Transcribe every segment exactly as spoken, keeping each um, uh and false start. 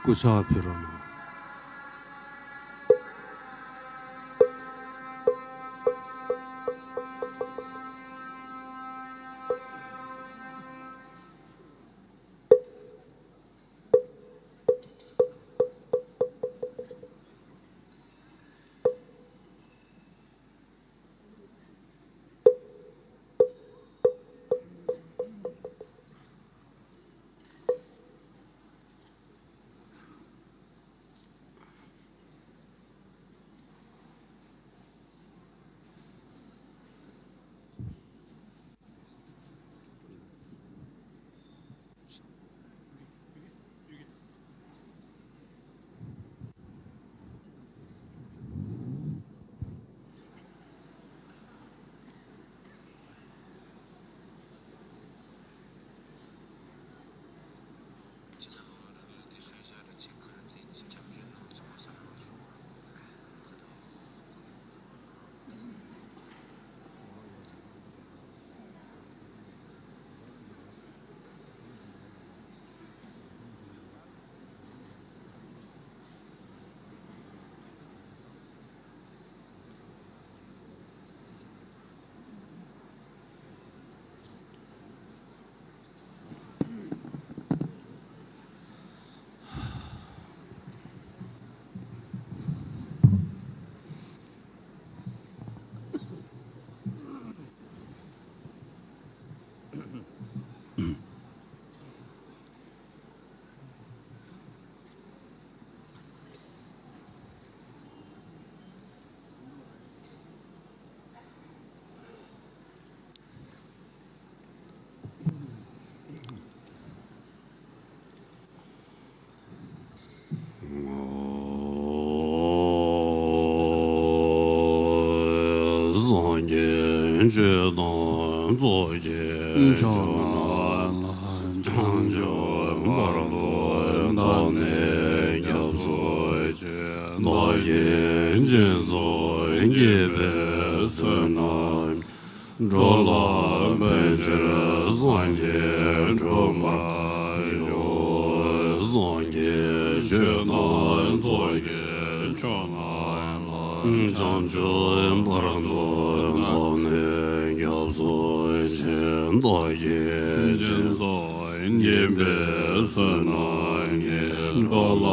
སྐུ་ཕྱག་ཕུལ་རོགས་གནང་། སངས་རྒྱས་ཆོས་དང་ཚོགས་ཀྱི་མཆོག་རྣམས། བྱང་ཆུབ་བར་དུ་བདག་ནི་སྐྱབས་སུ་མཆི། བདག་གིས་སྦྱིན་སོགས་བགྱིས་པའི་ཚོགས་རྣམས་འགྲོ་ལ་ཕན་ཕྱིར་སངས་རྒྱས་འགྲུབ་པར་ཤོག། སངས་རྒྱས་ཆོས་དང་ཚོགས་ཀྱི་མཆོག་རྣམས་ལ། བྱང་ཆུབ་བར་དུ་བདག་ནི་སྐྱབས་སུ་མཆི། བདག་གིས་སྦྱིན་སོགས་བགྱིས་པའི་ཚོགས་རྣམས་ཀྱིས། འགྲོ་ལ་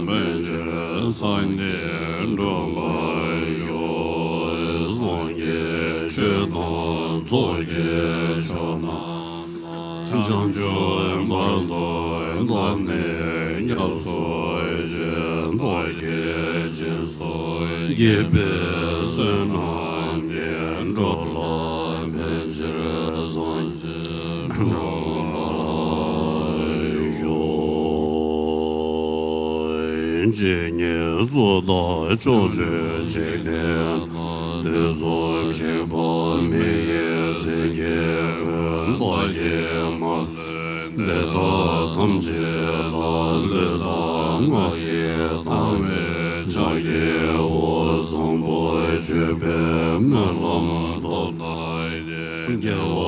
ཕན་ཕྱིར་སངས་རྒྱས་འགྲུབ་པར་ཤོག། སངས་རྒྱས་ཆོས་དང་ཚོགས་ཀྱི་མཆོག་རྣམས་ལ། བྱང་ཆུབ་བར་དུ་བདག་ནི་སྐྱབས་སུ་མཆི། བདག་གིས་སྦྱིན་སོགས་བགྱིས་པའི་ཚོགས་རྣམས་ཀྱིས། འགྲོ་ལ་ཕན་ཕྱིར་སངས་རྒྱས་འགྲུབ་པར་ཤོག། ཇི་སྙེད་སུ་དག་ཕྱོགས་བཅུའི་འཇིག་རྟེན་ན། དུས་གསུམ་གཤེགས་པ་མི་ཡི་སེང་གེ་ཀུན། བདག་གིས་མ་ལུས་འདི་དག་ཐམས་ཅད་ལ། ལུས་དང་ངག་ཡིད་དང་བས་ཕྱག་བགྱིའོ། བཟང་པོ་སྤྱོད་པའི་སྨོན་ལམ་ཐོབ་པ་ཡི། དགེ་བ་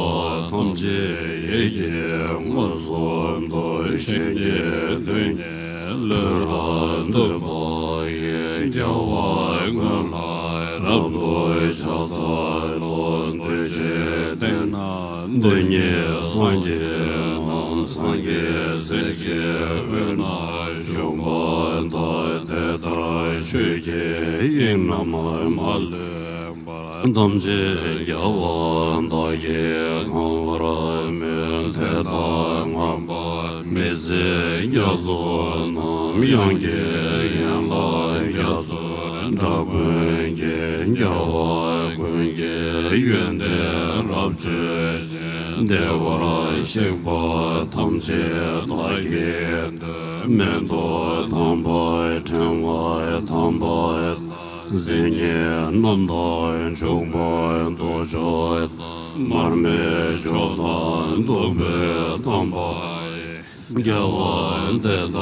ཐམས་ཅད་ཡིད་ཀྱིས་མངོན་སུམ་དུ། གཞན་གྱི་དོན་གཉེར་ལུས་རབ་འདོད་པ་ཡིས། རྒྱལ་བ་ཀུན་ལ་རབ་ཏུ་ཕྱག་འཚལ་ལོ། འདུས་བྱས་སྟེང་ན་འདུ་བྱེད་སངས་རྒྱས་རྣམས། སངས་རྒྱས་སྲས་ཀྱི་དབུས་ན་བཞུགས་པ་དང་། དེ་ལྟར་ཆོས་ཀྱི་དབྱིངས་རྣམས་མ་ལུས་པ། ཐམས་ཅད་རྒྱལ་བ་དག་གིས་གང་བར་མོས། དེ་དག་བསྔགས་པ་མི་ཟད་རྒྱ་མཚོ་རྣམས། དབྱངས་ཀྱི་ཡན་ལག་རྒྱ་མཚོའི་སྒྲ་ཀུན་གྱིས། རྒྱལ་བ་ཀུན་གྱི་ཡོན་ཏན་རབ་བརྗོད་ཅིང་། བདེ་བར་གཤེགས་པ་ཐམས་ཅད་བདག་གིས་བསྟོད། མེ་ཏོག་དམ་པ་ཕྲེང་བ་དམ་པ། སིལ་སྙན་རྣམས་དང་བྱུག་པ་དུར་ཁྲོད་དང་། མར་མེ་མཆོག་དང་བདུག་སྤོས་དམ་པ་ཡིས། རྒྱལ་བ་དེ་དག་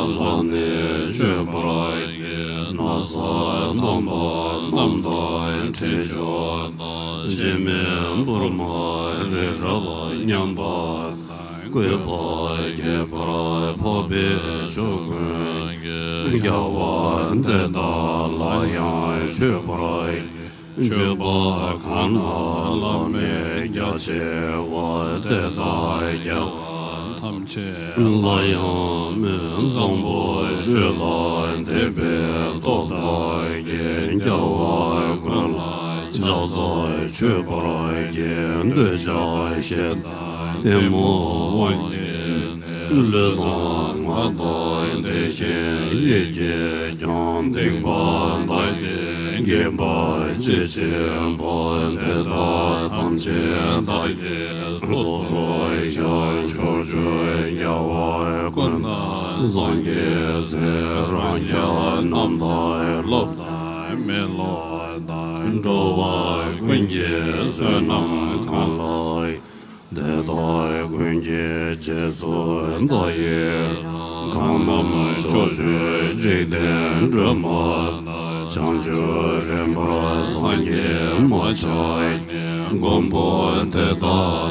ལ་ནི་མཆོད་པར་བགྱི། ན་བཟའ་དམ་པ་རྣམས་དང་ཁྲུས་མཆོག་དང་། བྱེ་མའི་ཕུར་མ་རི་རབ་མཉམ་པ་དང་། བཀོད་པ་རྒྱས་པར་འཕགས་པའི་ཆོས་ཀུན་གྱི་རྒྱལ་བ་དེ་དག་ལ་ཡང་མཆོད་པར་མཆོད་པ་གང་ན་བླ་མེད་རྒྱ་ཆེ་བ་དེ་དག་རྒྱལ་བ་ཐམས་ཅད་ལ་ཡང་སྨོན། བཟང་པོ་སྤྱོད་ལ་དད་པའི་སྟོབས་དག་གིས་རྒྱལ་བ་ཀུན་ལ་ཕྱག་འཚལ་མཆོད་པར་བགྱི། འདོད་ཆགས་ཞེ་སྡང་གཏི་མུག་དབང་གིས་ནི་ལུས་དང་ངག་དང་དེ་བཞིན་ཡིད་ཀྱིས་ཀྱང་སྡིག་པ་དག་གིས་བགེགས་པ་ཅི་མཆིས་པ་དེ་དག་ཐམས་ཅད་བདག་གིས་སོ་སོར་བཤགས། ཕྱོགས་བཅུའི་རྒྱལ་བ་ཀུན་དང་སངས་རྒྱས་སྲས་རང་རྒྱལ་རྣམས་དང་སློབ་དང་མི་སློབ་དང་འགྲོ་བ་ཀུན་གྱི་བསོད་ནམས་གང་ལགས། དེ་དག་ཀུན་གྱི་རྗེས་སུ་བདག་ཡི་རང་། གང་རྣམས་ཕྱོགས་བཅུའི་འཇིག་རྟེན་སྒྲོན་མ་དང་། བྱང་ཆུབ་རིམ་པར་སངས་རྒྱས་མ་ཆགས་ཀྱི། མགོན་པོ་དེ་དག་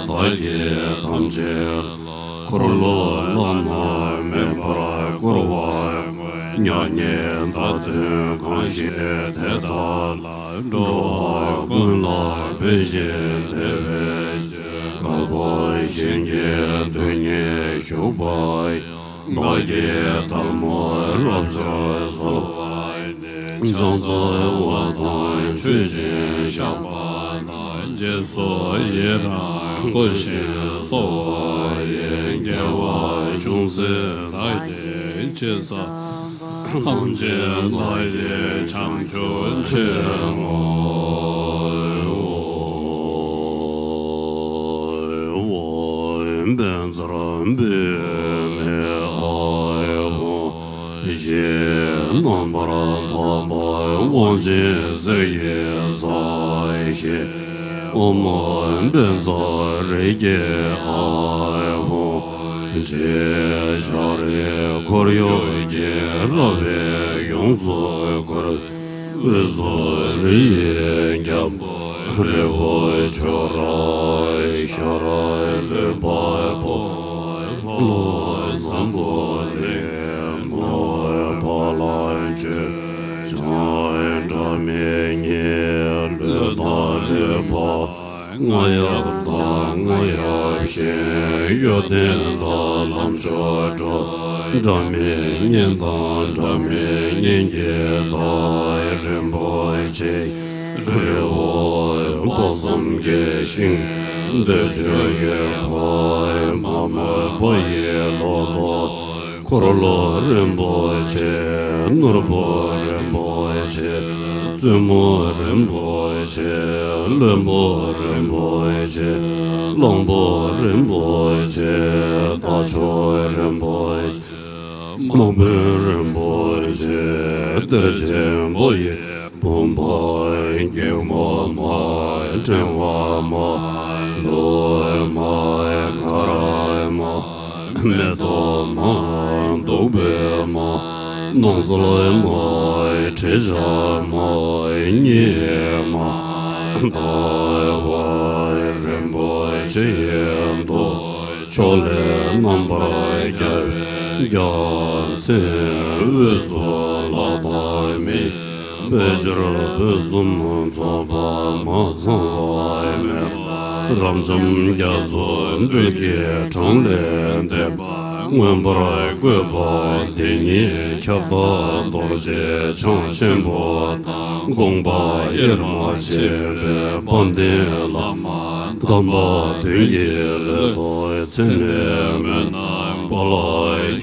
བདག་གིས་ཐམས་ཅད་འཁོར་ལོ་བླ་ན་མེད་པར་བསྐོར་བ་དངོས། མྱ་ངན་འདའ་སྟོན་གང་བཞེད་དེ་དག་ལ། འགྲོ་བ་ཀུན་ལ་ཕན་ཞིང་བདེ་བའི་ཕྱིར། དཀར་པོ་ཞིང་གི་དོན་གཉེར་ཞུགས་པ་ཡི། བདག་གི་ཐལ་མོ་རབ་སྦྱར་གསོལ་བ་འདེབས། ཕྱག་འཚལ་བ་དང་མཆོད་ཅིང་བཤགས་པ་དང་། རྗེས་སུ་ཡི་རང་བསྐུལ་ཞིང་གསོལ་བ་ཡི། དགེ་བ་ཅུང་ཟད་བདག་གིས་ཅི་བསགས་ཐམས་ཅད་བདག་གི་བྱང་ཆུབ་ཕྱིར་བསྔོ། བཛྲ་པུ་ཎེ་ཨཱ་ཧོ། ཞེས་རྣམ་པར་ཐར་པ་དབང་ཆེན་གསེར་གྱི་ས་གཞི། ཨོཾ་བཛྲ་རེ་ཀྱེ་ཨཱ་ཧོ། ཞེས་ཕྱག་རེ་འཁོར་ཡུག་གི་རལ་པས་ཡོངས་སུ་བསྐོར། དབུས་སུ་རི་ཡི་རྒྱལ་པོ་རི་བོ་ཅོག་ར་ཤ་ར་ལུས་འཕགས་པོ་ལྷོ་འཛམ་བུ་གླིང་ནོར་བུ་ལ་ཆོས་འཆང་སྒྲ་མི་སྙན་ལུས་དང་ལུས་འཕགས། རྔ་ཡབ་དང་རྔ་ཡབ་གཤེན། གཡོ་ལྡན་དང་ལམ་མཆོག་འགྲོ། སྒྲ་མི་སྙན་དང་སྒྲ་མི་སྙན་གྱི་བདག་རིན་པོ་ཆེ། རི་བོ་དཔག་བསམ་གྱི་ཤིང་། འདོད་ཆོས་ཀྱི་ཕ་མ་མོས་པ་ཡི་ལོ་ཏོག་འཁོར་ལོ་རིན་པོ་ཆེ། ནོར་བུ་རིན་པོ་ཆེ། བཙུན་མོ་རིན་པོ་ཆེ། བློན་པོ་རིན་པོ་ཆེ། གླང་པོ་རིན་པོ་ཆེ། རྟ་མཆོག་རིན་པོ་ཆེ། དམག་དཔོན་རིན་པོ་ཆེ། གཏེར་ཆེན་པོ་ཡི་བུམ་པ། སྒེག་མོ་མ། ཕྲེང་བ་མ། ལུས་མ། མཁར་མ། མེ་ཏོག་མ། བདུག་སྤོས་མ། སྣང་གསལ་མ། དྲི་ཆབ་མ། གཉིས་མ། ཟླ་བ་རིན་པོ་ཆེ་ཡི་མདོག་ཕྱོགས་ལས་རྣམ་པར་རྒྱལ་བའི་རྒྱལ་མཚན། དབུས་སུ་ལྷ་དང་མིའི་དཔལ་འབྱོར་ཕུན་སུམ་ཚོགས་པ་མ་ཚང་བ་མེད་པ། རབ་འབྱམས་རྒྱ་མཚོ་རྡུལ་གྱི་གྲངས་ལས་འདས་པ་མངོན་པར་བཀོད་པ་དེ་ཉིད་ཁྱབ་བདག་རྡོ་རྗེ་འཆང་ཆེན་པོ་དང་དགོངས་པ་དབྱེར་མ་ཕྱེད་པའི་དཔལ་ལྡན་བླ་མ་དམ་པ་དོན་གྱི་བློས་བཏང་མཚན་ལས་མེད་རྣམས་དཔལ་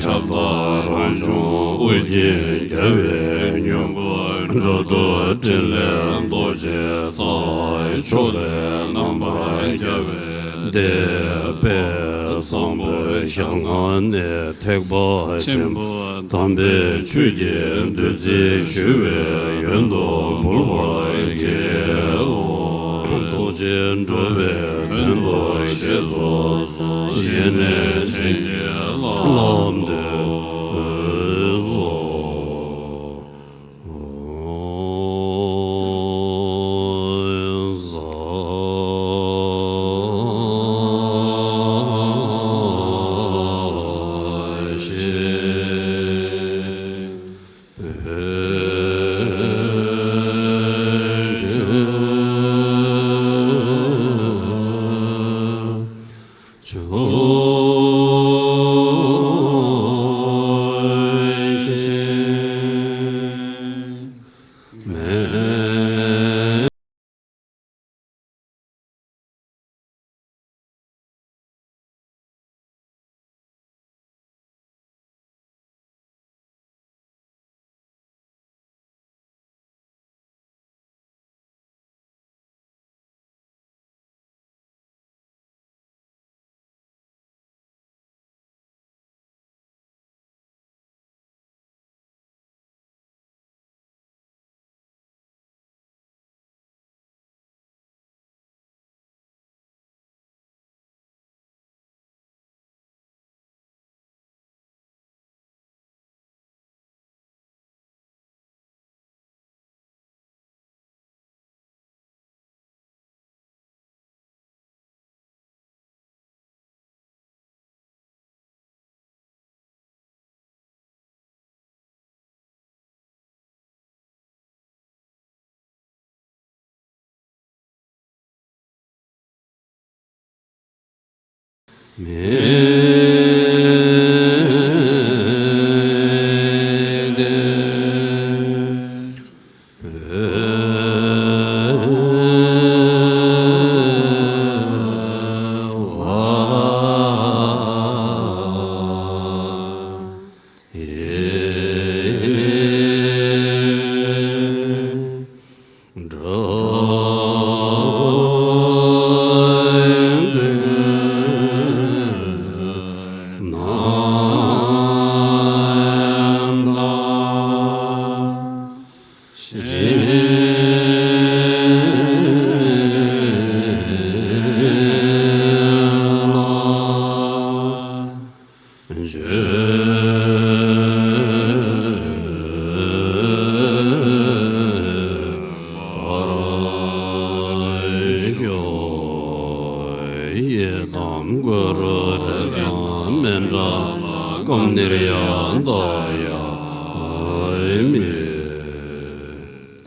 ཁྱབ་བདག་རང་བྱུང་ཨོ་རྒྱན་རྒྱལ་བའི་མྱུ་གུ་འགྲོ་འདུལ་ཕྲིན་ལས་རྡོ་རྗེ་རྩ་ལ་ཕྱོགས་ལས་རྣམ་པར་རྒྱལ་བའི་བདེ་བའི་བཟང་པོའི་ཞལ་སྔ་ནས་ཐེག་པ་ཆེན་པོ་དམ་པའི་ཆོས་ཀྱི་བདུད་རྩི་ཞུ་བའི་ཡོན་དུ་འབུལ་བར་བགྱིའོ། རྡོ་རྗེ་འགྲོ་བའི་དོན་དུ་གཤེགས་སོ། བཞེས་ནས་བྱིན་གྱིས་བརླབ་ཏུ་གསོལ། མེད་དེ།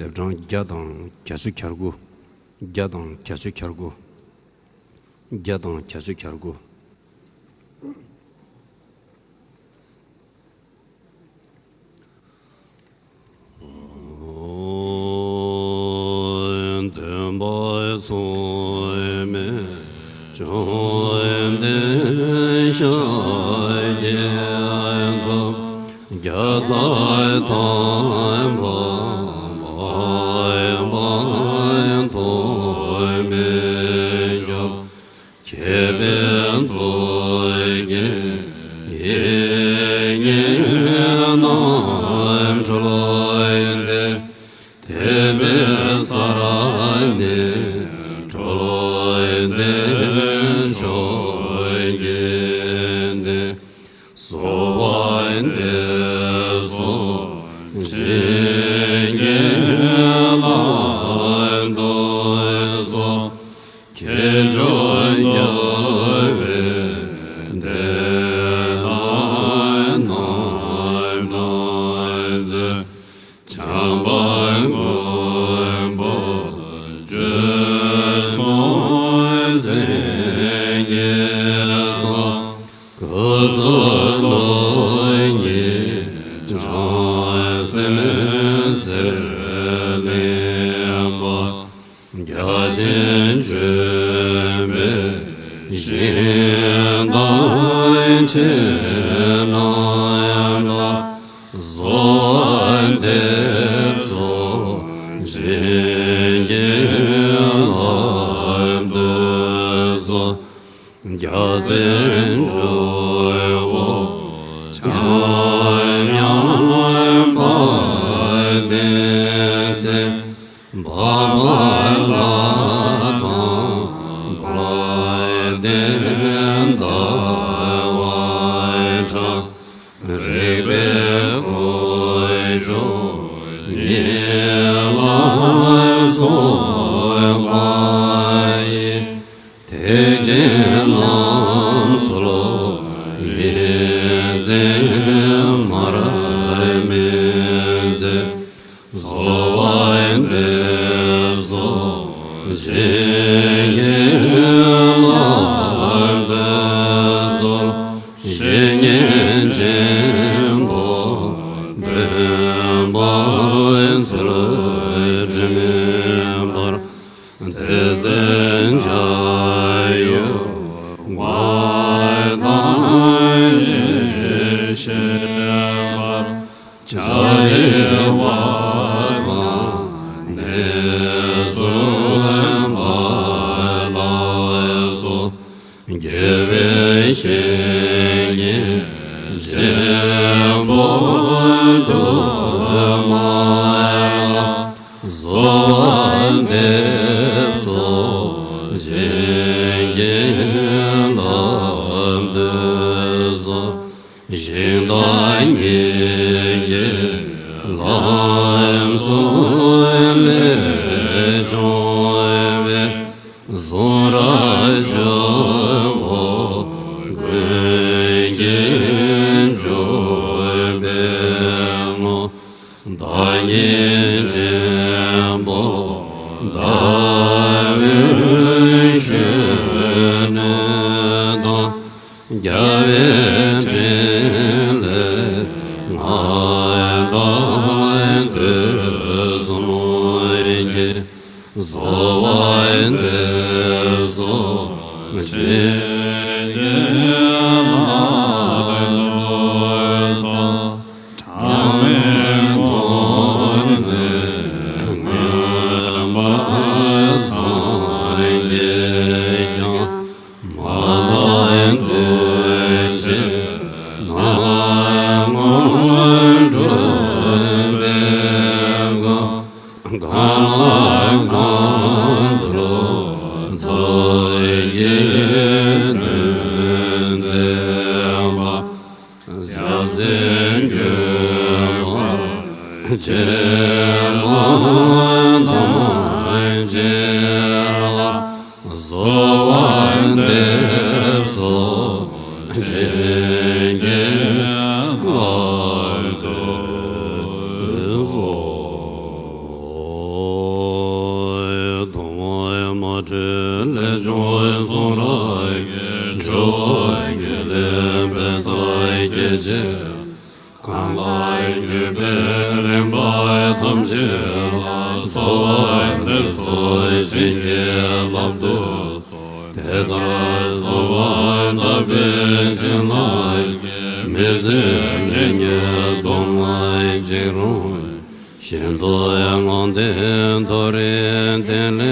སྡེབ་གྲངས་བརྒྱ་དང་བརྒྱད་ཅུ་གྱ་དགུ། བརྒྱ་དང་བརྒྱད་ཅུ་གྱ་དགུ། བརྒྱ་དང་བརྒྱད་ཅུ་གྱ་དགུ། སྟོན་པ་ཚང་མས་བཅོམ་ལྡན་ཤཱཀྱ་ཐུབ། རྒྱལ་ཚབ་དམ་པ་འཕགས་པ་ཐོགས་མེད་རྒྱལ། མཁས་པའི་གཙུག་རྒྱན་ཡིད་བརྙེས་རྣམ་འཕྲུལ་ཏེ། དད་པའི་ས་ར་ནས་འཕྲོ་ལོ་འདས་མཆོག་བརྒྱད་ལྡན། གསོལ་བ་འདེབས་སོ་བྱིན་གྱིས་བརླབ་ཏུ་གསོལ། ཁྱེད་མཆོག་རྒྱལ་བའི་བདེ་དང་རྣམ་གྲངས་མཛོད། བྱམས་པ་མགོན་པོ་སྤྱོད་མཚུངས་མཚན་ཉིད་སོགས། སྐུ་གསུང་ཐུགས་ཉིད་བྱང་སེམས་ཟེར་ལེན་པ། རྒྱ་ཆེན་ཆོས་འཕེལ་ཞིང་དང་ཆེ་རྣམས་ལ། གསོལ་བ་འདེབས་སོ་བྱིན་གྱིས་བརླབ་ཏུ་གསོལ། རྒྱལ་སྲས་ཇོ་བོ་འཆང་མཉམ་དཔལ་ལྡན་ཚེ། འཕགས་པ་ལྷ་དང་དཔལ་ལྡན་ཟླ་བ་གྲགས། རིག་པའི་དཀོན་མཆོག་ཉིད་ལ་གསོལ་བ་ཡི། ཐེག་ཆེན་ལམ་སྲོལ་ཡིད་བརྟན་མར་མེ་མཛད། གསོལ་བ་འདེབས་སོ་བྱིན་གྱིས་བརླབ་ཏུ་གསོལ། བཤེས་གཉེན་ཆེན་པོ་སྟོན་པ་ཚུལ་ཁྲིམས་པར། དེ་ཚེ་འཇའ་ཡོད་དབང་དང་ཡེ་ཤེས་འབར། བྱ་རི་བ་དང་གནས་ཚུལ་འབར་ལ་སོགས། དགེ་བའི་བཤེས་གཉེན་ཆེན་པོ་དུ་མ་ལ། གསོལ་བ་འདེབས་སོ་བྱིན་གྱིས་བརླབ་ཏུ་གསོལ། ཞིང་བདག་ཉིད་ཀྱི་ལམ་སྲོལ་ལས་བྱུང་བའི། གསུང་རབ་ཆུ་བོ་ཀུན་གྱི་འབྱུང་པོའི་ངོ་། བདག་ཉིད་ཆེན་པོ་ཟླ་འོད་གཞོན་ནུ་དང་། གསོལ་བ་འདེབས་སོ། བྱིན་གྱིས་བརླབ་ཏུ་གསོལ། ཐ་མལ་པའི་མུན་པ་སངས་རྒྱས་ཀྱང་། མ་ལུས་འདུ་བྱེད་སྣང་ངོར་གྲུབ་པའི་མཁའ། གང་ལ་གང་འདུལ་ཚོགས་ཀྱི་གདུང་འཛིན་པ། ཞབས་སེན་གྱི་བར་ཆད་མང་ཐམས་ཅད་ལ། གསོལ་བ་འདེབས་སོ། བྱིན་གྱིས་བརླབ་ཏུ་གསོལ། ཐོག་མར་མ་འདྲིས་ལས་བྱུང་བའི་གསུང་རབ་ཀྱི། ཆུ་བོ་དགེ་ལེགས་འབེབས་སར་སྐྱེ་མཆེད། གང་ལ་ཡོད་པའི་རིམ་པ་ཐམས་ཅད་ལ། གསོལ་བ་འདེབས་སོ། བྱིན་གྱིས་བརླབ་ཏུ་གསོལ། དེ་ལྟར་གསོལ་བ་བཏབ་པའི་བྱིན་རླབས་ཀྱིས། མི་ཚེ་ལྷན་སྐྱེས་སྡུག་བསྔལ་ཅི་རུང་། ཤིན་ཏུ་ཡང་ངང་སྟེ་མཐོ་རིས་བརྟན་ལ།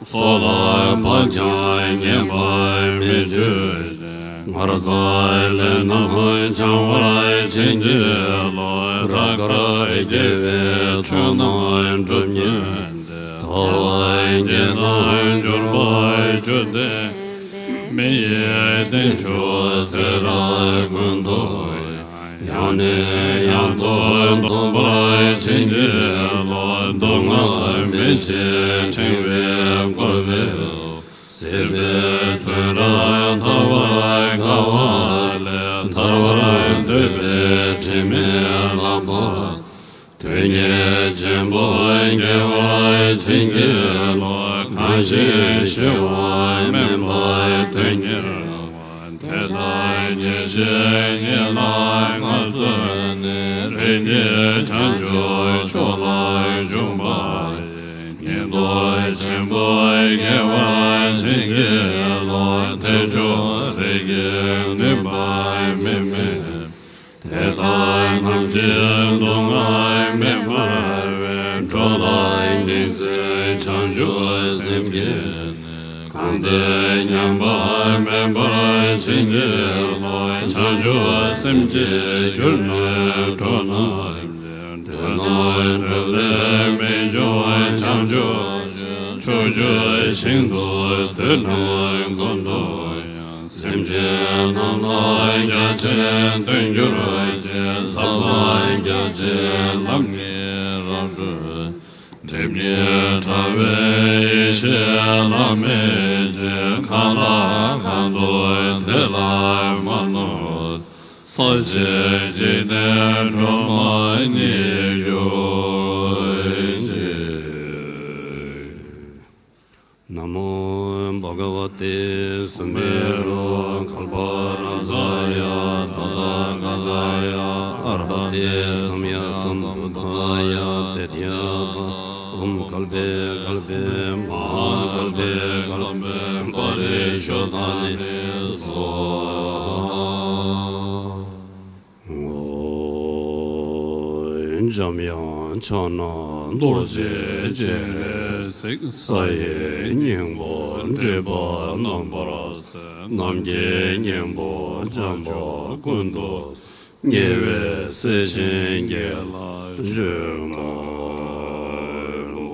གསོལ་བ་བག་ཀྱང་ཉེས་པར་མི་སྤྱོད་ཅིང་། སྔར་བསགས་ལས་རྣམས་བྱང་བར་བྱིན་གྱིས་རློབས། རབ་དཀར་དགེ་བའི་ཆོས་རྣམས་སྒྲུབ་ཉིད་དེ། ཐོབ་པའི་དགེ་རྩ་འབྱོར་པར་གྱུར་ཏེ། མི་ཡི་རྟེན་མཆོག་ཚེ་རབས་ཀུན་ཏུ་ཡང་། ཡང་ནས་ཡང་དུ་འདོམས་པར་བྱིན་གྱིས་རློབས། སྡུག་བསྔལ་མེད་ཅིང་ཕྲེང་བས་བསྐོར་བའི། སྲིད་པའི་ཚོན་རབ་ཐར་བར་དཀའ་བ་ལས། ཐར་བར་འདོད་པའི་དྲི་མས་བརླབས་པ། དོན་གཉེར་ཆེན་པོ་སྐྱེ་བར་བྱིན་གྱིས་རློབས། གང་ཞིག་ཞི་བ་མེད་པའི་དོན་གཉེར་བ། དེ་དག་ཉེར་ཞིའི་ཉེར་ལེན་མངའ་གསོལ་ནས། རིགས་ཀྱི་བྱང་ཆུབ་མཆོག་ལ་འཇུག་པ་ཡི། ཉན་ཐོས་ཆེན་པོ་སྐྱེ་བར་བྱིན་གྱིས་རློབས། ཐེག་མཆོག་རིགས་ཀྱི་ནུས་པ་དམིགས་མེད། དེ་དག་རྣམས་ཀྱི་སྡུག་བསྔལ་མེད་པར་སྦས། འགྲོ་ལ་སྙིང་བརྩེ་བྱང་ཆུབ་སེམས་བསྐྱེད་ནས། གང་དེ་ཉམས་པ་མེད་པར་བྱིན་གྱིས་རློབས། བྱང་ཆུབ་སེམས་ཀྱི་རྒྱུར་གནས་འགྲོ་རྣམས་ཀྱི། དོན་དམ་སྒྲུབ་ལས་མི་འབྱུང་བྱང་ཆུབ་ཕྱོགས། ཕྱོགས་བཅུའི་ཞིང་དུ་སྡོད་ནས་ཀུན་ཏུ་ཡང་། སེམས་ཅན་རྣམས་ལ་རྒྱ་ཆེན་སྟོན་གྱུར་ཅིག། ཟབ་པ་རྒྱ་ཆེའི་ལམ་ནི་རབ་བགྲོད། སྒྲིབ་གཉིས་བྲལ་བའི་ཡེ་ཤེས་ལ་སྨིན་ཅིང་། གང་ལ་གང་འདུལ་དེ་ལ་མ་ནོར། ས་གཞི་འཇིག་རྟེན་སྒྲོན་མ་ཉིད་གྱུར་ཅིག། ན་མོ་བྷ་ག་བ་ཏེ་སུ་མེ་རུ་ཀལ་པ་རཱ་ཛཱ་ཡ་ཏ་ཐཱ་ག་ཏཱ་ཡ་ཨར་ཧ་ཏེ་སམ་ཡ་སམ་བུདྡྷཱ་ཡ་ཏདྱ་ཐཱ། ཨོཾ་ཀལ་པེ་ཀལ་པེ་མ་ཧཱ་ཀལ་པེ་ཀལ་པེ་པ་རི་ཤུདྡྷཱ་ནི་སྭཱ་ཧཱ། འཇམ་དབྱངས་ཕྱག་ན་རྡོ་རྗེ་ཅན། ས་ཡི་སྙིང་པོ་སྒྲིབ་པ་རྣམ་པར་སེལ། ནམ་མཁའི་སྙིང་པོ་འཇམ་དཔལ་ཀུན་ཏུ། ཉེ་བའི་སྲས་ཆེན་བརྒྱད་ལ་བྱོན་པ་ལོ།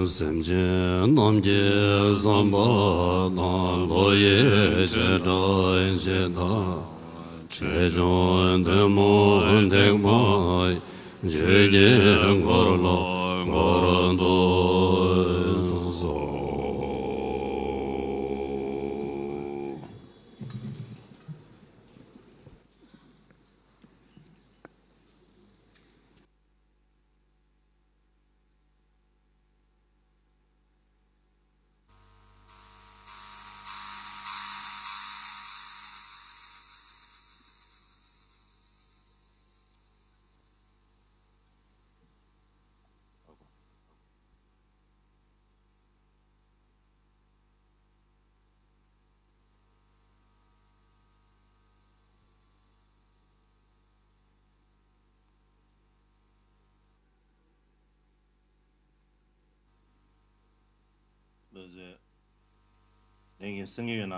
སེམས་ཅན་རྣམས་ཀྱི་བསམ་པ་དང་། བློ་ཡི་བྱེ་བྲག་ཇི་ལྟར། ཆེ་ཆུང་ཐུན་མོང་ཐེག་པ་ཡི། ཆོས་ཀྱི་འཁོར་ལོ་བསྐོར་དུ་གསོལ། ལགས་སེ། ལན་གྱིས་གསན་གྱི་ཡོད་ན།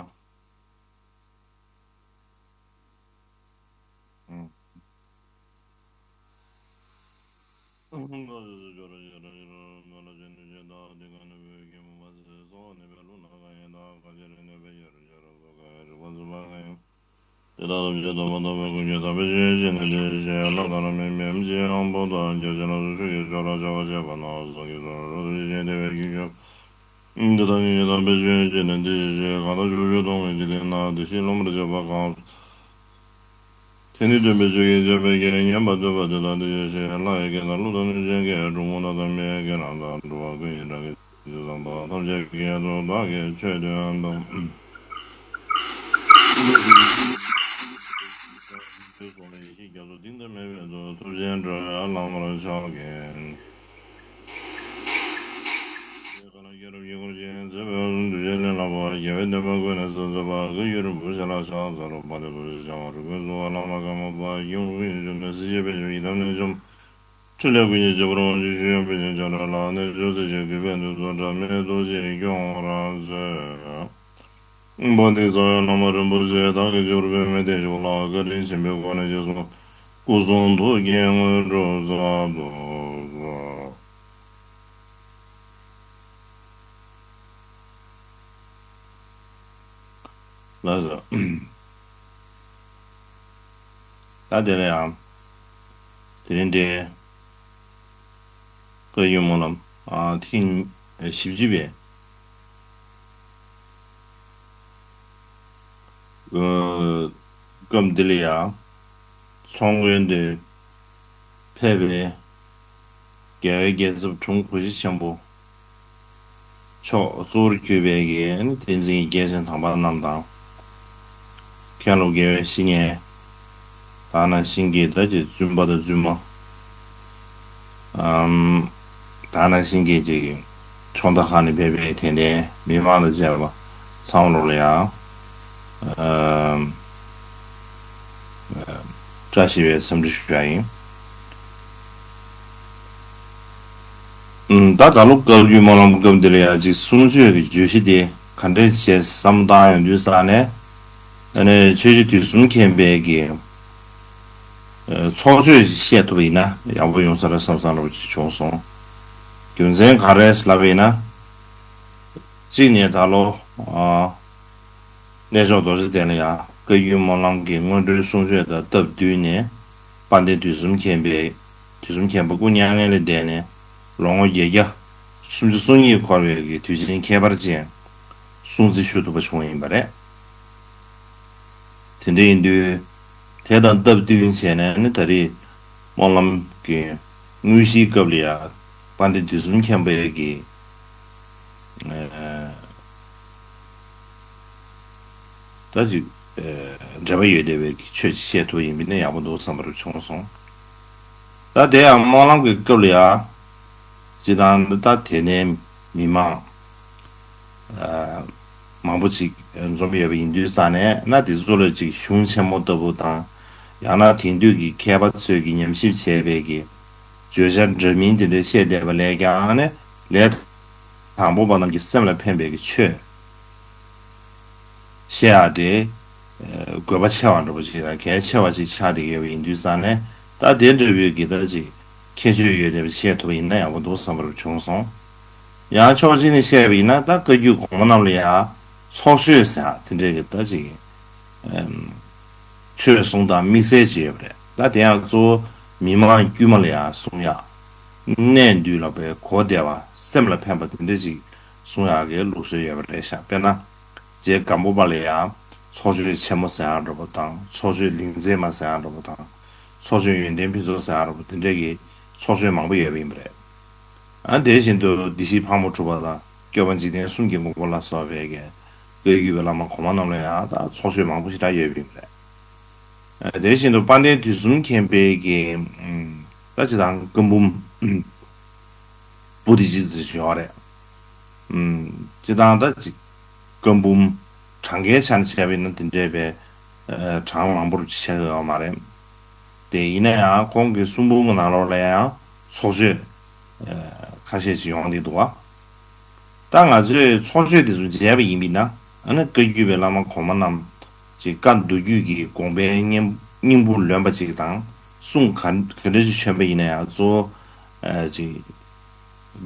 ཨང་། དེ་དག་ཐམས་ཅད་དོན་མ་ཐོབ་པའི་ཀུན་སྤྱོད་དག་པའི་ཕྱིར་ཞེས་བླ་དྭགས་རྣམས་མེད་མེད་ཅིང་དབང་པོ་དང་རྒྱ་ཆེན་རྣམས་སུ་ཆོས་ཀྱི་ཕྱོགས་ལ་ཆགས་པ་བཅད་པ་ན་སངས་རྒྱས་སོ། རབ་ཏུ་ཞི་ཞིང་བདེ་བའི་རྒྱུ་ཆེན་དེ་དག་ཉིད་ཀྱི་དམ་པའི་ཆོས་ཡིན་ཞེས་ནན་ཏན་ཞིག་བྱས། གང་དག་ཕྱོགས་བཅུའི་སྟོང་པའི་འཇིག་རྟེན་ན་བདེ་གཤེགས་སློབ་མར་བྱེད་པ་གང་། དེ་ནི་སྟོན་པའི་ཆོས་ཀྱི་ཆར་པ་བརྒྱ་ཡིས་བསྙེན་པར་འདོད་པ་དེ་དག་འདི་ཡིན་ཞེས། ལྷ་ཡི་སྐད་དང་ཀླུ་དང་གནོད་སྦྱིན་སྐད། གྲུལ་བུམ་དང་མི་ཡི་སྐད་རྣམས་དང་། འགྲོ་བ་ཀུན་གྱི་སྒྲ་སྐད་ཇི་ཙམ་པ། ཐམས་ཅད་ཀྱི་སྐད་དུ་བདག་གིས་ཆོས་བསྟན་ཏོ། ཐུགས་རྗེ་ཆེ། ཐུགས་རྗེ་ཆེ། ཐུགས་རྗེ་ཆེ། ཐུགས་རྗེ་ཆེ། ཐུགས་རྗེ་ཆེ། ཁ་ལ་སྐྱེས་རབས་ཀྱི་འཁོར་གྱིས་མཛེས་པའི་གདུལ་བྱའི་གླིང་ལ་བབས། རྒྱལ་བའི་བསྟན་པ་ཀུན་ནས་གསལ་མཛད་པ། བཀའ་བརྒྱུད་རིན་པོ་ཆེ་ལ་ཕྱག་འཚལ་ལོ། དཔལ་ལྡན་རྡོ་རྗེ་འཆང་དབང་རིག་པའི་གཙུག་ལག་བླ་མ་ཀརྨ་པ་ཡུམ་ཀུན་གྱི་འབྱུང་གནས་སྲིད་ཞིའི་དཔལ་འབྱོར་ཡི་དམ་གནས་འཇོམས། ཕྲིན་ལས་ཀུན་གྱི་རྗེ་འབངས་དབང་ཕྱུག་མཆོད་ཡོན་ཕུན་སུམ་ཚོགས་ལ་རྣལ་འབྱོར་སྲས་བཅས་གུས་པས་འདུད་དོ། འབྲལ་མེད་རྡོ་རྗེས་སྐྱོང་བར་མཛོད། དཔལ་ལྡན་རྩ་བའི་བླ་མ་རིན་པོ་ཆེ་བདག་གི་རྒྱུད་པའི་མི་བདེ་ཞིག་ལ་བཀའ་དྲིན་ཆེན་པོའི་སྒོ་ནས་རྗེས་སུ་སྐུ་གསུང་ཐུགས་ཀྱི་དངོས་གྲུབ་སྩལ་དུ་གསོལ། ལགས་སོ། ད་དེ་ལ་ཡང་། དེ་རིང་འདི་བཀའ་བརྒྱུད་སྨོན་ལམ་ཨ་ཐེངས་བཞི་བཅུ་པའི་སྐབས་འདི་ལ་ཡང་ཚོགས་མགོན་དུ་ཕེབས་པའི་རྒྱལ་བའི་རྒྱལ་ཚབ་དྲུང་གོ་ཤྲི་ཆེན་པོ་མཆོག་གཙོ་བོར་གྱུར་པའི་གི་བསྟན་འཛིན་གྱི་སྐྱེས་ཆེན་དམ་པ་རྣམས་དང་། མཁན་སློབ་དགེ་བའི་བཤེས་གཉེན། ད་ནང་བཞིན་གྱི་ད་ཅིག་བཙུན་པ་དང་བཙུན་མ། ཨམ། ད་ནང་བཞིན་གྱི་ཅིག་ཕྱོགས་མཐའ་ཁག་ནས་ཕེབས་པའི་དད་ལྡན་མི་མང་དང་བཅས་པ་ཚང་མ་ལ་ཡང་། ཨམ། བཀྲ་ཤིས་པའི་འཚམས་འདྲི་ཞུ་ཡ་ཡིན། ཨམ། ད་ད་ལོ་བཀའ་བརྒྱུད་སྨོན་ལམ་སྐབས་འདི་ལ་ཡང་ཅིག་གསུང་ཆོས་ཀྱི་བརྗོད་གཞི་དེ་ག་འདྲས་བྱས་བསམ་བཏང་ཡོང་དུས་ཙང་ནས། ཨ་ནི་ཆོས་རྗེ་དུས་གསུམ་མཁྱེན་པའི་གི་ཚོགས་ཆོས་ཤིག་བཤད་ཐུབ་པ་ཡིན་ན་ཡག་པོ་ཡོང་ས་རེད་བསམ་བསམ་འདྲ་པོ་ཅིག་བྱུང་སོང་། རྒྱུ་མཚན་ག་རེ་ལབ་པ་ཡིན་ན། གཅིག་ནས་ད་ལོ། ཨ། གནས་མཆོག་རྡོ་རྗེ་གདན་ལ་ཡང་བཀའ་བརྒྱུད་སྨོན་ལམ་གྱི་སྔོན་འགྲོའི་གསུང་ཆོས་དང་སྟབས་བསྟུན་ནས། དཔལ་ལྡན་དུས་གསུམ་མཁྱེན་པའི། དུས་གསུམ་མཁྱེན་པ་སྐུ་མྱ་ངན་ལས་འདས་ནས་ལོ་ངོ་བརྒྱད་བརྒྱ་སུམ་ཅུ་སོ་གཉིས་འཁོར་བའི་གི་དུས་ཆེན་ཁྱད་པར་ཅན་སྲུང་བརྩི་ཞུ་ཐུབ་པ་བྱུང་བ་ཡིན་པ་རེད། དེ་འདྲ་ཡིན་དུས། དེ་དང་སྟབས་བསྟུན་བྱས་ནས་ནི་ད་རེས་སྨོན་ལམ་གྱི་དངོས་གཞིའི་སྐབས་ལ་ཡང་དཔལ་ལྡན་དུས་གསུམ་མཁྱེན་པའི་གི། ཨ། ད་ཅིག་ཨ། འབྲེལ་བ་ཡོད་བསྡད་པའི་གི་ཆོས་ཅིག་བཤད་ཐུབ་ཡིན་པ་ནི་ཡག་པོ་འདུག་བསམ་པ་རུ་བྱུང་སོང་། ད་དེ་ཡང་སྨོན་ལམ་གྱི་སྐབས་ལ་ཡང་། སྤྱིར་བཏང་ད་དེ་ནས་མི་མང་། ཨ། མང་པོ་ཅིག་འཛོམས་ཡོད་པ་ཡིན་དུས་ཙང་ནས་ན། དེ་ཚོ་ལ་ཅིག་གཞུང་ཆེན་མོ་ལྟ་བུ་དང་། ཡང་ན་དེང་དུས་ཀྱི་མཁས་པ་ཚོས་ཀྱི་ཉམས་ཞིབ་བྱས་པའི་གི་བརྗོད་བྱ་འདྲ་མིན་དེ་འདྲ་བཤད་བསྡད་པ་ལས་ཀྱང་ནི། ལས་དང་པོ་པ་རྣམས་ཀྱི་སེམས་ལ་ཕན་པའི་གི་ཆོས་བཤད་ཡ་དེ་དགོས་པ་ཆེ་བ་འདྲ་པོ་ཅིག་དང་གལ་ཆེ་བ་ཅིག་ཆགས་བསྡད་ཡོད་པ་ཡིན་དུས་ཙང་ནས། ད་དེ་འདྲ་བོའི་གི་ད་ཅིག་ཁྱད་ཆོས་ཡོད་བསྡད་པ་བཤད་ཐུབ་པ་ཡིན་ན་ཡག་པོ་འདུག་བསམ་པ་རུ་བྱུང་སོང་། ཡང་ཕྱོགས་གཅིག་ནས་བཤད་པ་ཡིན་ན། ད་བཀའ་བརྒྱུད་གོང་མ་རྣམས་ལ་ཡང་ཚོགས་མཆོད་ཟེར་ཡ་དེ་འདྲས་ཀྱི་ད་ཅིག་ཨམ། ཆོས་གསུང་སྟངས་དམིགས་བསལ་ཅིག་ཡོད་པ་རེད། ད་དེ་ཡང་གཙོ་བོ་མི་མང་དཀྱུས་མ་ལ་ཡང་གསུང་ཡ། གནས་འདུས་ལ་བའི་གོ་བདེ་བ། སེམས་ལ་ཕན་པ་དེ་འདྲས་ཅིག་གསུང་ཡག་གི་ལུགས་སྲོལ་ཡོད་པ་རེད་ཤག་དཔེར་ན། རྗེ་སྒམ་པོ་པ་ལ་ཡང་ཚོགས་མཆོད་ཆེན་མོ་ཟེར་ཡག་འདྲ་པོ་དང་། ཚོགས་མཆོད་ལིང་རྩེ་མ་ཟེར་ཡག་འདྲ་པོ་དང་། ཚོགས་མཆོད་ཡོན་ཏན་ཕུན་ཚོགས་ཟེར་ཡག་འདྲ་པོ་དེ་འདྲས་ཀྱི་ཚོགས་མཆོད་མང་པོ་ཡོད་པ་ཡིན་པ་རེད། ཨ། དེ་བཞིན་དུ་བདེ་གཤེགས་ཕག་མོ་གྲུ་པ་དང་སྐྱོབ་པ་འཇིག་རྟེན་གསུམ་གྱི་མགོན་པོ་ལ་སོགས་པའི་གི་བཀའ་བརྒྱུད་པའི་བླ་མ་གོང་མ་རྣམས་ལ་ཡང་ད་ཚོགས་མཆོད་མང་པོ་ཞེ་དྲག་ཡོད་པ་ཡིན་པ་རེད། ཨ། དེ་བཞིན་དུ་དཔལ་ལྡན་དུས་གསུམ་མཁྱེན་པའི་གི་ཨུམ། ད་ཅི་དང་བཀའ་འབུམ་ཨུམ། པོ་ཏི་ཅི་ཟེར་ཞུ་བ་རེད། ཨུམ། སྤྱིར་བཏང་ད་ཅིག་བཀའ་འབུམ་གྲངས་ཀའི་ཆ་ནས་བྱས་པ་ཡིན་ན་དེ་འདྲའི་བའི་ཨ། གྲངས་མང་པོར་ཆགས་ཡོད་མ་རེད། དེ་ཡིན་ན་ཡང་ཁོང་གི་གསུང་འབུམ་གྱི་ནང་ལོགས་ལ་ཡང་ཚོགས་མཆོད་ཨ། ཁ་ཤས་ཤིག་ཡོང་བསྡད་འདུག་བ། ད་ང་ཚོས་ཚོགས་མཆོད་དེ་ཚོ་མཇལ་བ་ཡིན་པས་ན། ཨ་ནི་བཀའ་བརྒྱུད་པའི་བླ་མ་གོང་མ་རྣམས་ཀྱི་བཀའ་མདོ་རྒྱུད་ཀྱི་དགོངས་པའི་སྙིང་སྙིང་པོ་ལོན་པ་ཅིག་དང་། གསུང་ག་ག་འདྲ་ཞིག་བྱོན་པ་ཡིན་ན་ཡང་གཙོ་བོ་ཨ། ཅིག་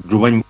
སྒྲུབ་པ།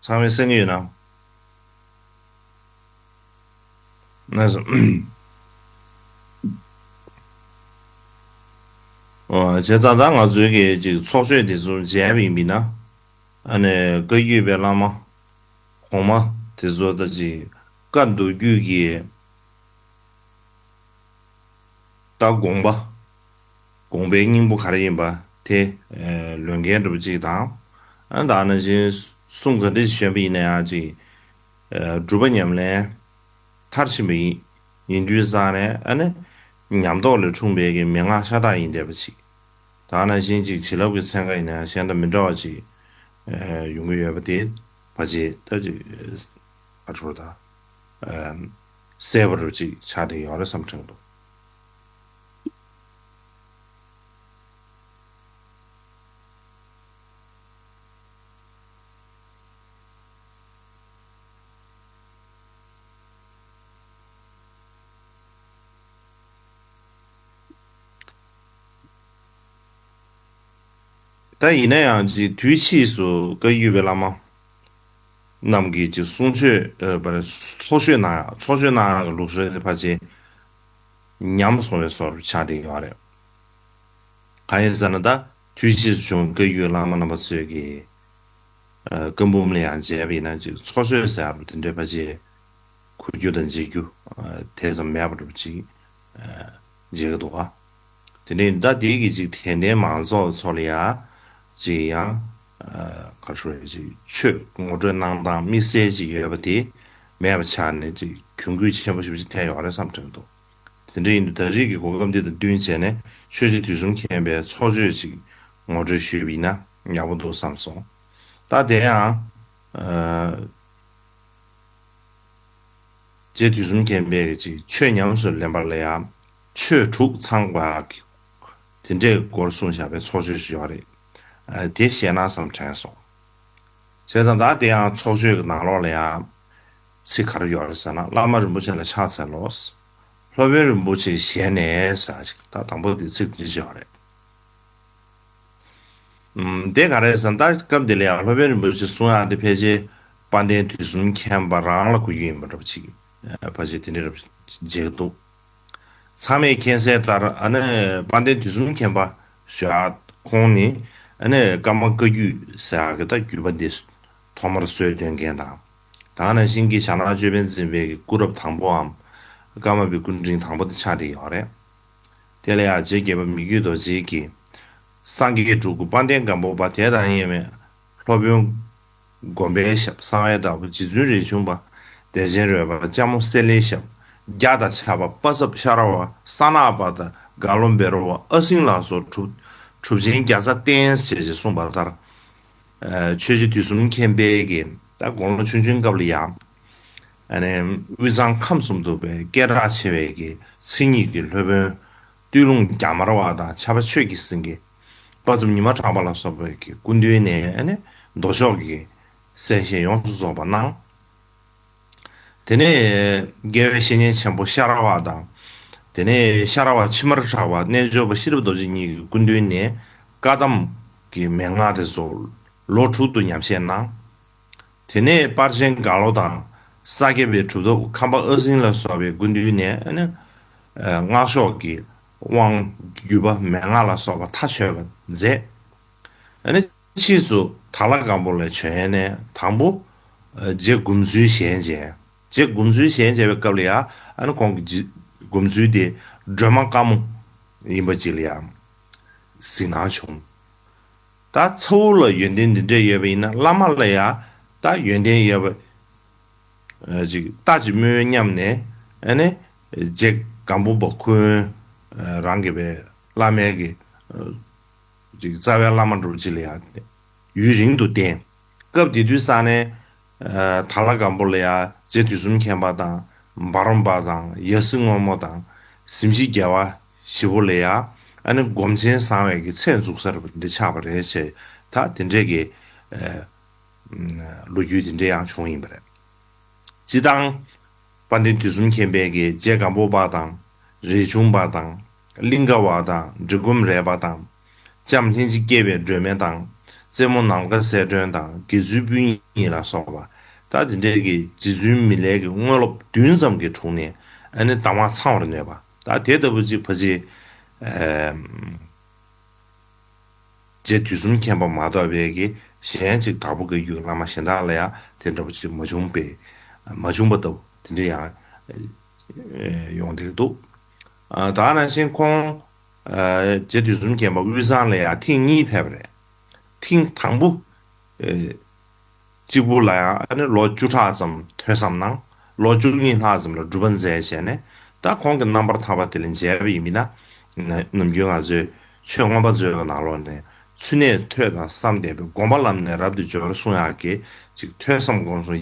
ཚང་མས་གསན་གྱི་ཡོད་ན། ན་སོ། ཨོ། བྱས་ཙང་ད་ང་ཚོའི་གི་ཅིག་ཚོགས་ཆོས་དེ་ཚོ་མཇལ་བ་ཡིན་པ་ཡིན་ན། ཨ་ནི་བཀའ་བརྒྱུད་པའི་བླ་མ་གོང་མ་དེ་ཚོ་ད་ཅིག་བཀའ་མདོ་རྒྱུད་ཀྱི་ད་དགོངས་པ། དགོངས་པའི་སྙིང་པོ་ག་རེ་ཡིན་པ་དེ་ལོན་མཁན་འདྲ་པོ་ཅིག་དང་། ཨ་ད་ནང་བཞིན་གསུང་ག་འདྲ་ཞིག་བྱོན་པ་ཡིན་ན་ཡང་ཅིག་སྒྲུབ་པ་ཉམས་ལེན་མཐར་ཕྱིན་པ་ཡིན་ཡིན་དུས་ཙང་ནས། ཨ་ནི་ཉམས་རྟོགས་ལས་འཁྲུངས་པའི་གི་མན་ངག་ཤ་སྟག་ཡིན་བསྡད་པ་ཅིག་ད་ནང་བཞིན་ཅིག་བྱིན་རླབས་ཀྱི་ཚན་ཁ་ཡིན་ན་གཞན་དང་མི་འདྲ་བ་ཅིག་ཡོང་གི་ཡོད་པ་དེ་ཕལ་ཆེར་ད་ཅིག་ཨ་ཁྲོ་ད་གསལ་པོ་ཅིག་ཆགས་བསྡད་ཡོད་རེད་བསམ་དྲན་འདུག་ད་ཡིན་ན་ཡང་ཅིག་དུས་ཕྱིས་སུ་བཀའ་བརྒྱུད་པའི་བླ་མ་རྣམས་ཀྱིས་ཅིག་གསུང་ཆོས་ཨ་པར་ཚོགས་ཆོས་གནང་ཡག་ཚོགས་ཆོས་གནང་ཡག་གི་ལུགས་སྲོལ་དེ་ཕལ་ཆེར་ཉམས་སོང་བའི་བཟོ་འདྲ་ཆགས་བསྡད་ཡོད་རེད། གང་ཡིན་ཟེར་ན་ད་དུས་ཕྱིས་སུ་བྱུང་བའི་བཀའ་བརྒྱུད་བླ་མ་རྣམ་པ་ཚོས་ཀྱིས་ཨ་བཀའ་འབུམ་ལ་ཡང་མཇལ་བ་ཡིན་ན་ཅིག་ཚོགས་ཆོས་ཟེར་ཡག་དེ་འདྲའི་ཕལ་ཆེར་གོ་རྒྱུ་དང་མཇལ་རྒྱུ་ཨ་དེ་ཙམ་མེད་པ་འདྲ་པོ་ཅིག་ཨ་མཇལ་གི་འདུག་ག་དེ་ནས་ད་དེའི་གི་ཅིག་དད་ལྡན་མང་ཚོགས་ཚོ་ལ་ཡ་ཅིག་ཡང་ཨ་ག་རེ་ཞུ་དགོས་རེད། ཅིག་ཆོས་ངོ་སྤྲོད་གནང་སྟངས་དམིགས་བསལ་ཅིག་ཡོད་པ་དེ་མེད་པ་ཆགས་ནས་ཅིག་གྱོང་གུད་ཆེན་པོ་ཞེ་པོ་ཅིག་ཐེབས་ཡོད་རེད་བསམ་དྲན་གི་འདུག་དེ་འདྲ་ཡིན་དུས་ད་རེས་ཀྱི་གོ་སྐབས་འདི་དང་བསྟུན་བྱས་ནས་ཆོས་རྗེ་དུས་གསུམ་མཁྱེན་པའི་ཚོགས་ཆོས་ཅིག་ངོ་སྤྲོད་ཞུས་པ་ཡིན་ན་ཡག་པོ་འདུག་བསམ་སོང་། ད་དེ་ཡང་ཨ། རྗེ་དུས་གསུམ་མཁྱེན་པས་ཀྱི་ཆོས་ཉམས་སུ་ལེན་པ་ལ་ཡང་ཆོས་དྲུག་ཚང་བ་གི་དེ་འདྲའི་སྐོར་གསུངས་བཞག་པའི་ཚོགས་ཆོས་ཤིག་ཡོད་རེད། ཨ་དེ་བཤད་ན་བསམ་དྲན་སོང་། བྱས་ཙང་ད་དེ་ཡང་ཚོགས་ཆོས་ཀྱི་ནང་ལོགས་ལ་ཡང་ཚིག་ག་རེ་ཡོད་རེད་ཟེར་ན། བླ་མ་རིན་པོ་ཆེ་ལ་ཕྱག་འཚལ་ལོ། སློབ་དཔོན་རིན་པོ་ཆེའི་ཞལ་ནས་ཟེར་ཅིག་ད་དང་པོ་དེ་ཚིག་དེ་ཅིག་ཡོད་རེད། ཨུམ། དེ་ག་རེ་ཟེར་ན། ད་སྐབས་འདི་ལ་ཡང་སློབ་དཔོན་རིན་པོ་ཆེ་གསུང་ཡག་དེ་ཕལ་ཆེར་དཔལ་ལྡན་དུས་གསུམ་མཁྱེན་པ་རང་ལ་གོ་རྒྱུ་ཡིན་པ་འདྲ་པོ་ཅིག་ཕལ་ཆེར་དེ་འདྲ་འདྲ་པོ་མཇལ་གྱི་འདུག་ཚང་མས་མཁྱེན་གསལ་ལྟར། ཨ་ནི་དཔལ་ལྡན་དུས་གསུམ་མཁྱེན་པ་ཞུ་ཡག་ཁོང་ནི་ཨ་ནི་ཀརྨ་བཀའ་བརྒྱུད་ཟེར་ཡག་གི་ད་བརྒྱུད་པ་འདི་ཐོག་མར་སྲོལ་གཏོད་མཁན་དང་། ད་ག་ནང་བཞིན་གྱི་ཞྭ་ནག་ཅོད་པན་འཛིན་པའི་གི་སྐུ་རབས་དང་པོའམ་ཀརྨ་པའི་སྐུ་འཕྲེང་དང་པོ་དེ་ཆགས་བསྡད་ཡོད་རེད། དེ་ལ་ཡང་རྗེ་བརྒྱད་པ་མི་བསྐྱོད་རྡོ་རྗེ་གིས། སངས་རྒྱས་སྤྲུལ་སྐུ་དཔལ་ལྡན་སྒམ་པོ་པ་དེ་དང་དབྱེར་མེད་སློབ་དཔོན་སྒོམ་པའི་ཞབས། གསང་བའི་བདག་པོ་རྗེ་བཙུན་རས་ཆུང་པ། བདེ་ཆེན་རོལ་པ་ལྕམ་མོ་གསེར་ལེའི་ཞབས། རྒྱ་དང་ཆབ་པ་པ་ཚབ་ཤ་ར་བ། ས་ནག་པ་དང་རྒྭ་ལོ་བེ་རོ་བ། ཨ་སྲིང་ལ་སོགས་གྲུབ་གྲུབ་ཆེན་བརྒྱ་རྩ་བརྟན་ཞེས་གསུངས་པ་ལྟར། ཨ་ཆོས་རྗེ་དུས་གསུམ་མཁྱེན་པའི་གི་ད་དགུང་ལོ་ཆུང་ཆུང་སྐབས་ལ་ཡང་། ཨ་ནི་དབུས་གཙང་ཁམས་གསུམ་འདུ་བའི་སྐད་གྲགས་ཆེ་བའི་གི་མཚན་ཉིད་ཀྱི་སློབ་དཔོན་སྟོད་ལུང་རྒྱ་དམར་བ་དང་ཕྱྭ་པ་ཆོས་ཀྱི་སེང་གེ། དཔའ་མཛངས་ཉི་མ་གྲགས་པ་ལ་སོགས་པའི་གི་སྐུ་མདུན་ནས། ཨ་ནི་མདོ་ཕྱོགས་ཀྱི་གསན་བཞེས་ཡོངས་སུ་རྫོགས་པ་གནང་། དེ་ནས་དགེ་བའི་བཤེས་གཉེན་ཆེན་པོ་ཤ་ར་བ་དང་། དེ་ནས་ཤ་ར་བ་ཕྱི་མར་གྲགས་པ་རྣལ་འབྱོར་པ་ཤེས་རབ་རྡོ་རྗེ་གཉིས་ཀྱི་སྐུ་མདུན་ནས་བཀའ་གདམས་ཀྱི་མན་ངག་དེ་ཚོ་ལོ་དྲུག་ཏུ་ཉམས་བཞེས་གནང་། དེ་ནས་དཔལ་ཆེན་རྒྭ་ལོ་དང་ས་སྐྱ་པའི་གྲུབ་ཐོབ་ཁམས་པ་ཨ་སྲིང་ལ་སོགས་པའི་སྐུ་མདུན་ནས། ཨ་ནི་སྔགས་ཕྱོགས་ཀྱི་དབང་བརྒྱུད་པ་མན་ངག་ལ་སོགས་པ་མཐའ་ཆོད་པ་མཛད། ཨ་ནི་ཕྱིས་སུ་དྭགས་ལྷ་སྒམ་པོ་ལ་བྱོན་ནས་དང་པོ་རྗེ་མགོན་པོའི་ཞལ་མཇལ། རྗེ་མགོན་པོའི་ཞལ་མཇལ་བའི་སྐབས་ལ་ཡང་། ཨ་ནི་ཁོང་གི་རྗེ་མགོན་པོ་དེ་སྒྲོལ་མ་དཀར་མོ་ཡིན་པ་ཅིག་ལ་ཡང་གཟིགས་སྣང་བྱུང་། ད་ཚ་བོ་ལ་ཡོན་ཏན་འདི་འདྲ་ཡོད་པ་ཡིན་ན། བླ་མ་ལ་ཡང་ད་ཡོན་ཏན་ཡོད་པ་ཅིག་ལྟ་ཅིག་སྨོས་སྙམ་ནས། ཨ་ནི་རྗེ་སྒམ་པོ་པ་ཁོང་རང་གི་བའི་བླ་མའི་གི་ཅིག་རྩ་བའི་བླ་མ་འདྲ་པོ་ཅིག་ལ་ཡང་ཡུན་རིང་དུ་བསྟེན། སྐབས་དེ་དུས་ས་ནས་དྭགས་ལྷ་སྒམ་པོ་ལ་ཡང་རྗེ་དུས་གསུམ་མཁྱེན་པ་དང་། འབའ་རོམ་པ་དང་། ཡ་སྲིད་སྔོན་མོ་དང་། གཟིམ་ཤིང་རྒྱལ་བ་བཞི་པོ་ལ་ཡང་། ཨ་ནི་སྒོམ་ཆེན་བཟང་བའི་གི་ཚད་འཛུགས་ས་རེད་པ། འདི་ཆགས་པ་རེད་ཅེས། ད་དེ་འདྲས་ཀྱི་ལོ་རྒྱུས་དེ་འདྲས་ཡང་བྱུང་ཡིན་པ་རེད། སྤྱིར་བཏང་དཔལ་ལྡན་དུས་གསུམ་མཁྱེན་པས་ཀྱི་རྗེ་སྒམ་པོ་པ་དང་། རས་ཆུང་པ་དང་། གླིང་ཀ་བ་དང་། འབྲི་སྒོམ་རས་པ་དང་། ལྕམ་ལྷན་ཅིག་སྐྱེས་པའི་སྒྲོན་མེ་དང་ རྩེད་མོ་ནམ་མཁའ་གསལ་སྒྲོན་དང་དགེ་ཚུལ་སྤུན་གཉིས་ལ་སོགས་པ། ད་དེ་འདྲའི་གི་རྗེ་བཙུན་མི་ལའི་གི་དངོས་སློབ་བདུན་ཙམ་གྱི་དྲུང་ནས་ཨ་ནི་གདམས་ངག་ཚང་བར་ནུས་པ། ད་དེ་ལྟ་བུ་ཅིག་ཕལ་ཆེར། ཨེམ། རྗེ་དུས་གསུམ་མཁྱེན་པ་མ་གཏོགས་པའི་གི་གཞན་ཅིག་དྭགས་པོ་བཀའ་བརྒྱུད་བླ་མ་གཞན་དག་ལ་ཡང་དེ་འདྲ་བ་ཅིག་མ་བྱུང་པས། མ་བྱུང་པ་ལྟ་བུ་དེ་འདྲ་ཡང་ཨེ་ཡོང་བསྡད་འདུག་ཨ། ད་ག་ནང་བཞིན་ཁོང་ཨ་རྗེ་དུས་གསུམ་མཁྱེན་པ་དབུས་གཙང་ལ་ཡང་ཐེངས་གཉིས་ཕེབས་པ་རེད། ཐེངས་དང་པོ་ཨེ་གཅིག་པུ་ལ་ཡང་ཨ་ནི་ལོ་བཅུ་ཕྲག་ཙམ་ཐོས་བསམ་གནང་། ལོ་བཅུ་གཉིས་ལྷག་ཙམ་ལ་སྒྲུབ་པ་མཛད་བྱས་ནས། ད་ཁོང་གི་རྣམ་པར་ཐར་པ་དེ་ལ་མཇལ་བ་ཡིན་མིན་ན། ན་ནམ་རྒྱུན་ང་ཚོས་ཆོས་མངོན་པ་མཛོད་ཀྱི་ནང་ལོགས་ནས། ཚུལ་གནས་ཐོས་དང་བསམ་ལྡན་པས། སྒོམ་པ་ལམ་ནས་རབ་ཏུ་སྦྱོར་གསུང་ཡག་གི་ཅིག་ཐོས་བསམ་སྒོམ་གསུམ་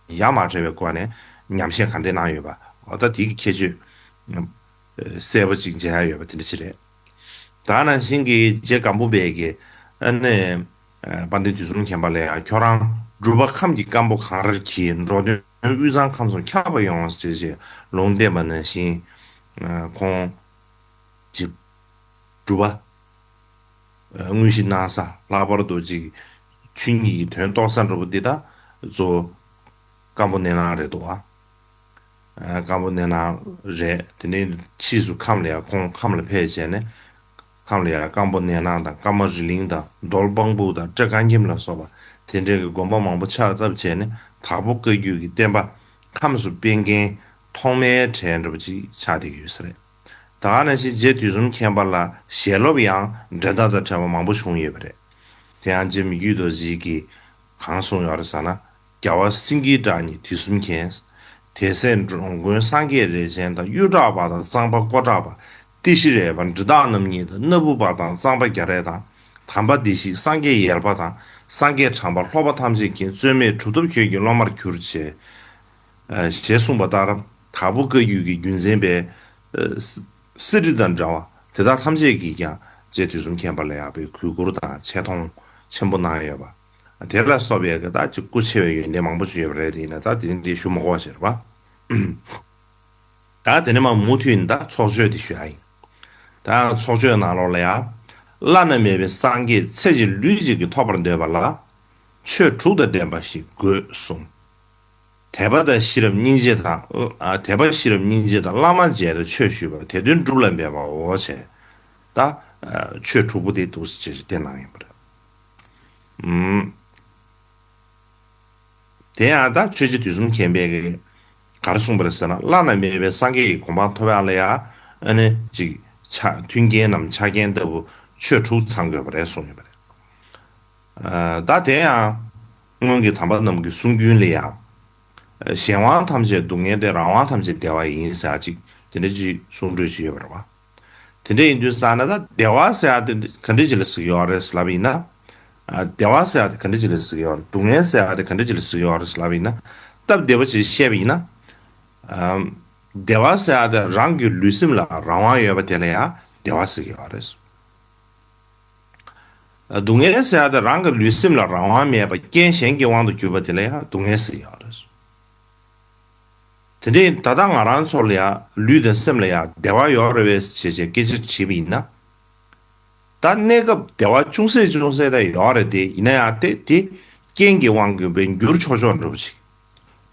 ཡ་མ་བྲལ་བའི་སྒོ་ནས་ཉམས་བཞེས་ག་འདྲས་གནང་ཡོད་པ། འོ་ད་དེ་གི་ཁྱད་ཆོས་གསལ་པོ་ཅིག་མཇལ་ཡ་ཡོད་པ་དེ་འདྲ་ཅིག་རེད། ད་ནང་བཞིན་གྱི་རྗེ་སྒམ་པོ་པའི་གི་ཨ་ནི་དཔལ་ལྡན་དུས་གསུམ་མཁྱེན་པ་ལ་ཡང་ཁྱོད་རང་སྒྲུབ་པ་ཁམས་ཀྱི་སྐམ་པོ་གངས་རིར་འཁྱིལ། འགྲོ་དོན་དབུས་གཙང་ཁམས་སུ་ཁྱབ་པ་ཡོང་ཞེས་ཞེས་ལུང་བསྟན་པ་ནང་བཞིན། ཁོང་ཅིག་སྒྲུབ་པ་དངོས་གཞི་གནང་ས། ལྷག་པར་དུ་ཅིག་ཆོས་ཉིད་ཀྱི་དོན་རྟོགས་ས་འདྲ་པོ་འདི་ད་གཙོ་བོ་སྐམ་པོ་གནས་ནང་རེད་འདུག་ཨ། སྐམ་པོ་གནས་ནང་རེད། དེ་ནས་ཕྱིས་སུ་ཁམས་ལ་ཡང་ཁོང་ཁམས་ལ་ཕེབས་བྱས་ནས། ཁམས་ལ་ཡང་སྐམ་པོ་གནས་ནང་དང་ཀརྨ་རི་གླིང་དང་རྡོར་འབངས་སྦུག་དང་སྤྲེལ་དཀར་མགྱིན་ལ་སོགས་པ་དེ་འདྲའི་གི་དགོན་པ་མང་པོ་ཕྱག་བཏབ་བྱས་ནས། དྭགས་པོ་བཀའ་བརྒྱུད་ཀྱི་བསྟན་པ་ཁམས་སུ་སྤེལ་མཁན་ཐོག་མའི་གྲས་འདྲ་པོ་ཅིག་ཆགས་བསྡད་ཀྱི་ཡོད་ས་རེད། ད་ག་ནང་བཞིན་རྗེ་དུས་གསུམ་མཁྱེན་པ་ལ་ཞལ་སློབ་ཡང་འགྲན་ཟླ་དང་བྲལ་བ་མང་པོ་བྱུང་ཡོད་པ་རེད། དེ་ཡང་རྗེ་མི་བསྐྱོད་རྡོ་རྗེ་གིས་གང་གསུངས་ཡོད་རེད་ཟེར་ན། རྒྱལ་བ་སེང་གེའི་བྲག་ཉིད་དུས་གསུམ་མཁྱེན། དེ་སྲས་འགྲོ་མགོན་སངས་རྒྱས་རས་ཆེན་དང་། གཡུ་བྲག་པ་དང་གཙང་པ་ཀོ་བྲག་པ། ཏི་ཤྲི་རས་པ་འབྲི་སྟག་རྣམ་གཉིས་དང་། སྣ་བུག་པ་དང་གཙང་པ་རྒྱ་རས་དང་། དམ་པ་བདེ་གཤེགས་སངས་རྒྱས་ཡལ་པ་དང་། སངས་རྒྱས་གྲངས་པ་ལྷོ་པ་ཐམས་ཅད་མཁྱེན། རྩོད་མེད་གྲུབ་ཐོབ་ཁྱོད་ཀྱི་སློབ་མར་གྱུར། ཞེས་ཞེས་གསུངས་པ་ལྟར། དྭགས་པོ་བཀའ་བརྒྱུད་ཀྱི་རྒྱུན་འཛིན་པའི་སི་ཏྲི་དང་འདྲ་བ་དེ་དག་ཐམས་ཅད་ཀྱིས་ཀྱང་རྗེ་དུས་གསུམ་མཁྱེན་པ་ལ་ཡང་པའི་གུས་བཀུར་དང་ཆེ་མཐོང་ཆེན་པོ་གནང་ཡོད་པ། དེ་ལ་སོགས་པའི་གི་ད་ཅིག་སྐུ་ཆེ་བའི་ཡོན་ཏན་མང་པོ་ཞིག་ཡོད་པ་རེད། དེ་ཡིན་ན་ད་དེ་འདི་ཞུ་མ་དགོས་པ་ཞིག་རེད་པ། ད་དེ་ནས་མ་མུ་མཐུད་ནས་ད་ཚོགས་ཆོས་དེ་ཞུ་ཡ་ཡིན། ད་ཚོགས་ཆོས་ནང་ལོགས་ལ་ཡང་། བླ་ན་མེད་པའི་སངས་རྒྱས་ཚེ་གཅིག་ལུས་གཅིག་གིས་ཐོབ་པར་འདོད་པ་ལ། ཆོས་དྲུག་དང་ལྡན་པ་ཞིག་དགོས་གསུངས། དད་པ་དང་ཤེས་རབ་སྙིང་རྗེ་དང་། ཨ། དད་པ་ཤེས་རབ་སྙིང་རྗེ་དང་། བླ་མ་མཇལ་ཏེ་ཆོས་ཞུས་པ། དེ་དོན་སྒྲུབ་ལ་འབད་པའོ་ཞེས། ད་ཨ་ཆོས་དྲུག་པོ་དེ་འདུག་སེ་བྱས་བསྟན་གནང་ཡོད་པ་རེད། ཨུམ། དེ་ཡང་ད་ཆོས་རྗེ་དུས་གསུམ་མཁྱེན་པས་ག་རེ་གསུངས་པ་རེད་ཟེར་ན། བླ་ན་མེད་པའི་སངས་རྒྱས་ཀྱི་གོ་འཕང་ཐོབ་ཡག་ལ་ཡང་ཨ་ནི་ཅིག་ཆ་མཐུན་རྐྱེན་ནམ་ཆ་རྐྱེན་ལྟ་བུ་ཆོས་དྲུག་ཚང་དགོས་པ་རེད་གསུངས་ཡོད་པ་རེད། ཨ། ད་དེ་ཡང་སྔོན་གྱི་དམ་པ་རྣམས་ཀྱི་གསུང་རྒྱུན་ལ་ཡང་། གཞན་དབང་ཐམས་ཅད་སྡུག་བསྔལ་ཏེ། རང་དབང་ཐམས་ཅད་བདེ་བ་ཡིན་ཟེར་ཅིག་དེ་འདྲ་ཅིག་གསུང་སྒྲོས་ཅིག་ཡོད་པ་རེད་བ། དེ་འདྲ་ཡིན་དུས་ཙང་ན་ད་བདེ་བ་ཟེར་ཡག་དེ་ག་འདྲ་ཅིག་ལ་ཟེར་གྱི་ཡོད་རེད་ལབ་ཡིན་ན། ཨ། བདེ་བ་ཟེར་ཡག་དེ་ག་འདྲ་ཅིག་ལ་ཟེར་གྱི་ཡོད་རེད། སྡུག་བསྔལ་ཟེར་ཡག་དེ་ག་འདྲ་ཅིག་ལ་ཟེར་གྱི་ཡོད་རེད་ལབ་ཡིན་ན། སྟབས་བདེ་བོ་ཅིག་བཤད་པ་ཡིན་ན། ཨ། བདེ་བ་ཟེར་ཡག་དེ་རང་གི་ལུས་སེམས་ལ་རང་དབང་ཡོད་པ་དེ་ལ་ཡང་བདེ་བ་ཟེར་གྱི་ཡོད་རེད། སྡུག་བསྔལ་ཟེར་ཡག་དེ་རང་གི་ལུས་སེམས་ལ་རང་དབང་མེད་པ་རྐྱེན་གཞན་གྱི་དབང་དུ་གྱུར་པ་དེ་ལ་ཡང་སྡུག་བསྔལ་ཟེར་གྱི་ཡོད་རེད། དེ་འདྲའི་ད་ལྟ་ང་རང་ཚོ་ལ་ཡང་ལུས་དང་སེམས་ལ་ཡང་བདེ་བ་ཡོད་རེད་པས་ཞེས་བྱས་སྐད་ཆ་དྲིས་པ་ཡིན་ན། ད་གནས་སྐབས་བདེ་བ་ཅུང་ཟད་ཅུང་ཟད་ད་ཡོད་རེད་དེ། ཡིན་ན་ཡང་དེ་དེ་རྐྱེན་གྱི་དབང་གིས་བས་འགྱུར་ཆོག་ཆོག་འདྲ་པོ་ཅིག་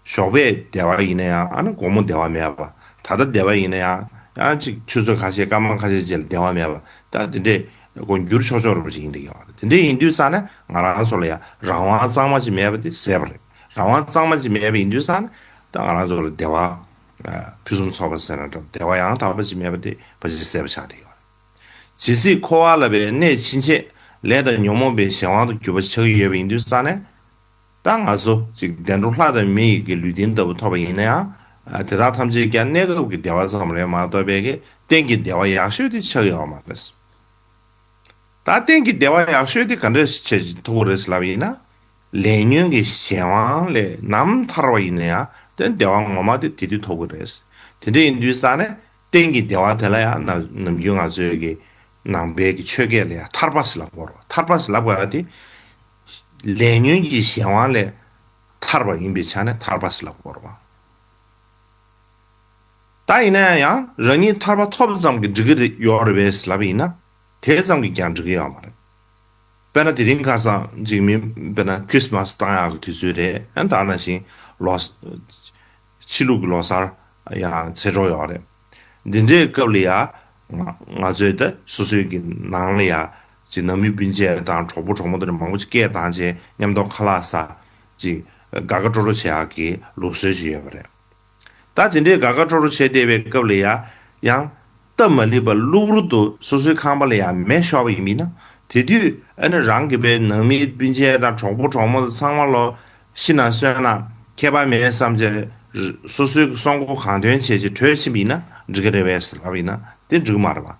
ཞོགས་པའི་བདེ་བ་ཡིན་ན་ཡང་ཨ་ནི་དགོང་མོ་བདེ་བ་མེད་པ། ད་ལྟ་བདེ་བ་ཡིན་ན་ཡང་ཡང་ཅིག་ཆུ་ཚོད་ཁ་ཤས་སྐར་མ་ཁ་ཤས་རྗེས་ལ་བདེ་བ་མེད་པ། ད་དེ་འདྲས་ཁོ་འགྱུར་ཆོག་ཆོག་འདྲ་པོ་ཅིག་ཡིན་དེ་ཡོད་རེད། དེ་འདྲས་ཡིན་དུས་ཙང་ན་ང་རང་ཚོ་ལ་ཡང་རང་དབང་གཙང་མ་ཅིག་མེད་པ་དེ་ཟད་པ་རེད། རང་དབང་གཙང་མ་ཅིག་མེད་པ་ཡིན་དུས་ཙང་ན་ད་ང་རང་ཚོ་ལ་བདེ་བ། ཨ། ཕུན་སུམ་ཚོགས་པ་ཟེར་ན་འདྲ། བདེ་བ་ཡང་དག་པ་ཅིག་མེད་པ་དེ་ཕལ་ཆེར་ཟད་པ་ཆགས་བསྡད་ཡོད་རེད། ཇི་སྲིད་འཁོར་བ་ལ་བའི་གནས་ཕྱིན་ཆད་ལས་དང་ཉོན་མོངས་པའི་གཞན་དབང་དུ་གྱུར་པ་ཆགས་ཀྱི་ཡོད་པ་ཡིན་དུས་ཙང་ནས། ད་ང་ཚོ་ཅིག་བདེ་འགྲོ་ལྷ་དང་མི་ཡི་གི་ལུས་རྟེན་ལྟ་བུ་ཐོབ་པ་ཡིན་ན་ཡང་། ཨ། དེ་དག་ཐམས་ཅད་ཀྱང་གནས་སྐབས་ཀྱི་བདེ་བ་ཙམ་རེད་མ་གཏོགས་པའི་གི་གཏན་གྱི་བདེ་བ་ཡག་ཤོས་དེ་ཆགས་ཡོད་མ་རེད། ད་གཏན་གྱི་བདེ་བ་ཡག་ཤོས་དེ་ག་འདྲ་བྱས་ཐོབ་ཀྱི་རེད་ལབ་ཡིན་ན། ལས་ཉོན་གྱི་གཞན་དབང་ལས་ནམ་ཐར་བ་ཡིན་ན་ཡང་དེ་བདེ་བ་ངོ་མ་དེ་དེ་དུས་ཐོབ་ཀྱི་རེད། དེ་འདྲ་ཡིན་དུས་ཙང་ནས་གཏན་གྱི་བདེ་བ་དེ་ལ་ཡང་ན་ནམ་རྒྱུན་ང་ཚོའི་གི་ནང་པའི་གི་ཆོས་སྐད་ལ་ཡང་ཐར་པ་ཟེར་ལབ་དགོས་རེད། ཐར་པ་ཟེར་ལབ་དགོས་ཡ་དེ་ལས་ཉོན་གྱི་གཞན་དབང་ལས་ཐར་བ་ཡིན་པའི་ཆ་ནས་ཐར་པ་ཟེར་ལབ་དགོས་རེད་བ། ད་ཡིན་ན་ཡང་རང་ཉིད་ཐར་པ་ཐོབ་ཙམ་གྱིས་འགྲིག་གི་རེད་ཡོད་རེད་པས་ལབ་ཡིན་ན། དེ་ཙམ་གྱིས་ཀྱང་འགྲིག་གི་ཡོད་མ་རེད། དཔེར་ན་དེ་རིང་ཁ་སང་ཅིག་མི་དཔེར་ན་ཁྲིས་མཱས་བཏང་ཡག་གི་དུས་ཚོད་རེད། ཨ་ད་ནང་བཞིན་ལོ་ཕྱི་ལུགས་ཀྱི་ལོ་གསར་ཡང་ཚེས་གྲོགས་ཡོད་རེད། འདི་འདྲའི་སྐབས་ལ་ཡ་ང་ང་ཚོས་ད་སོ་སོའི་གི་ནང་ལ་ཡ་ཅིག་ནང་མི་སྤུན་མཆེད་དང་གྲོགས་པོ་གྲོགས་མོ་དེ་འདྲ་མང་པོ་ཅིག་སྐད་བཏང་བྱས་མཉམ་དུ་ཁ་ལག་ཟ་ཅིག་དགའ་དགའ་སྤྲོ་སྤྲོ་བྱེད་ཡག་གི་ལུགས་སྲོལ་ཅིག་ཡོད་པ་རེད། ད་དེ་འདྲའི་དགའ་དགའ་སྤྲོ་སྤྲོ་བྱས་བསྡད་པའི་སྐབས་ལ་ཡ་ཡང་སྟབས་མ་ལེགས་པ་གློ་བུར་དུ་སོ་སོའི་ཁང་པ་ལ་ཡ་མེ་ཤོར་བ་ཡིན་མིན་ན། དེ་དུས་ཨ་ནི་རང་གི་པའི་ནང་མི་སྤུན་མཆེད་དང་གྲོགས་པོ་གྲོགས་མོ་ཚང་མ་ལོ་ཤི་ན་གསོན་ན་ཁྱད་པར་མེད་བསམ་བྱས་སོ་སོའི་གསོན་ཁོག་གང་ཐོན་བྱས་ཀྱི་བྲོས་ཕྱིན་པ་ཡིན་ན་འགྲིག་གི་རེད་པས་ལབ་ཡིན་ན་དེ་འགྲིག་མ་རེད་པ།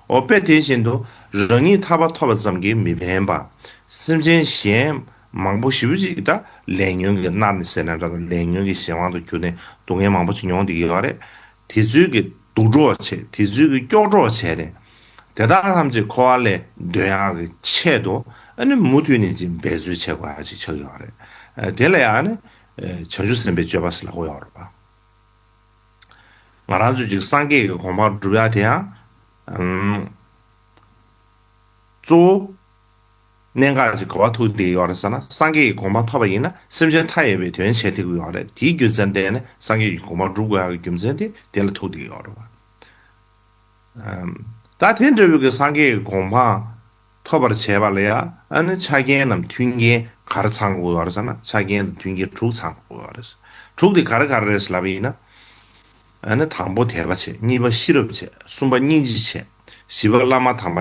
འོ་དཔེ་དེ་བཞིན་དུ་རང་ཉིད་ཐར་པ་ཐོབ་པ་ཙམ་གྱིས་མི་ཕན་པ། སེམས་ཅན་གཞན་མང་པོ་ཞེ་པོ་ཅིག་ད་ལས་ཉོན་གྱིས་མནར་ནས་ཟེར་ན་འདྲ་འདུག་ལས་ཉོན་གྱི་གཞན་དབང་དུ་གྱུར་ནས་སྡུག་བསྔལ་མང་པོ་ཅིག་མྱོང་བསྡད་ཀྱི་ཡོད་རེད། དེ་ཚོའི་གི་སྡུག་གྲོགས་བྱས་དེ་ཚོའི་གི་སྐྱོག་གྲོགས་བྱས་ནས་དེ་དག་ཐམས་ཅད་འཁོར་བ་ལས་འདོན་ཡག་གི་ཆེད་དུ་ཨ་ནི་མུ་མཐུད་ནས་ཅིག་འབད་རྩོལ་བྱེད་དགོས་ཡག་ཅིག་ཆགས་ཀྱི་ཡོད་རེད། དེ་ལ་ཡང་ནི་བྱང་ཆུབ་སེམས་དཔའི་སྤྱོད་པ་ཟེར་ལབ་ཀྱི་ཡོད་རེད་པ། ང་རང་ཚོས་ཅིག་སངས་རྒྱས་ཀྱི་གོ་འཕང་སྒྲུབ་ཡག་དེ་ཡང་། ཨམ། གཙོ་བོ། གནད་འགག་ཅིག་ག་པར་ཐུག་བསྡད་ཡོད་རེད་ཟེར་ན་སངས་རྒྱས་ཀྱི་གོ་འཕང་ཐོབ་པ་ཡིན་ན་སེམས་ཅན་མཐའ་ཡས་པའི་དོན་བྱེད་ཐུབ་ཀྱི་ཡོད་རེད། དེའི་རྒྱུ་མཚན་བརྟེན་ནས་སངས་རྒྱས་ཀྱི་གོ་འཕང་སྒྲུབ་དགོས་ཡག་གི་རྒྱུ་མཚན་དེ་དེ་ལ་ཐུག་བསྡད་ཡོད་རེད་བ། ཨམ། ད་དེ་འདྲ་བོའི་གི་སངས་རྒྱས་ཀྱི་གོ་འཕང་ཐོབ་པར་བྱེད་པ་ལ་ཡ་ཨ་ནི་ཆ་རྐྱེན་ནམ་མཐུན་རྐྱེན་ག་རེ་ཚང་དགོས་ཡོད་རེད་ཟེར་ན་ཆ་རྐྱེན་དང་མཐུན་རྐྱེན་དྲུག་ཚང་དགོས་ཡོད་རེད། དྲུག་དེ་ག་རེ་ག་རེ་རེད་ལབ་པ་ཡིན་ན། ཨ་ནི་དང་པོ་དད་པ་བྱེད། གཉིས་པ་ཤེས་རབ་བྱེད། གསུམ་པ་སྙིང་རྗེ་བྱེད། བཞི་པ་བླ་མ་དམ་པ་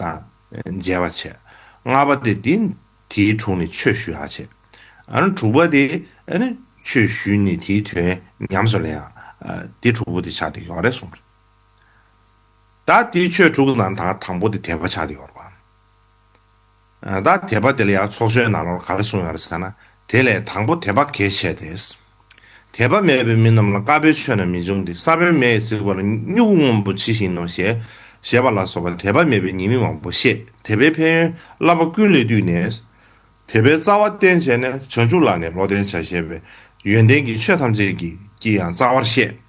དང་མཇལ་བ་བྱེད། ལྔ་པ་དེ་དེ་དེའི་དྲུང་ནས་ཆོས་ཞུ་ཡག་བྱེད། ཨ་ནི་དྲུག་པ་དེ་ཨ་ནི་ཆོས་ཞུས་ནས་དེའི་དོན་ཉམས་སུ་ལེན་ཡག་དེ་དྲུག་པོ་དེ་ཆགས་བསྡད་ཡོད་རེད་གསུངས་པ་རེད། ད་དེའི་ཆོས་དྲུག་ནང་ད་དང་པོ་དེ་དད་པ་ཆགས་བསྡད་ཡོད་རེད་བ། ད་དད་པ་དེ་ལ་ཡང་ཚོགས་ཆོས་ནང་ལོགས་ག་རེ་གསུངས་ཡོད་རེད་ཟེར་ན། དེ་ལས་དང་པོ་དད་པ་གལ་ཆེ་སྟེ། དད་པ་མེད་པའི་མི་རྣམས་ལ་དཀར་པོའི་ཆོས་རྣམས་མི་འབྱུང་སྟེ། ས་བོན་མེ་ཡིས་ཚིག་པ་ལ་སྨྱུ་གུ་སྔོན་པོ་ཇི་བཞིན་ནོ་ཞེས་ཞེས་པ་ལ་སོགས་པ་དད་པ་མེད་པའི་ཉེས་དམིགས་མང་པོ་བཤད། དད་པའི་ཕན་ཡོན་བསླབ་པ་ཀུན་ལས་བཏུས་ནས། དད་པའི་རྩ་བ་བརྟེན་བྱས་ནས་བྱང་ཆུབ་ལ་ནི་བློ་གཏད་བྱ་ཞེས་པའི་ཡོན་ཏན་གྱི་ཆོས་ཐམས་ཅད་ཀྱི་ཀྱི་ཡང་རྩ་བར་བཤད།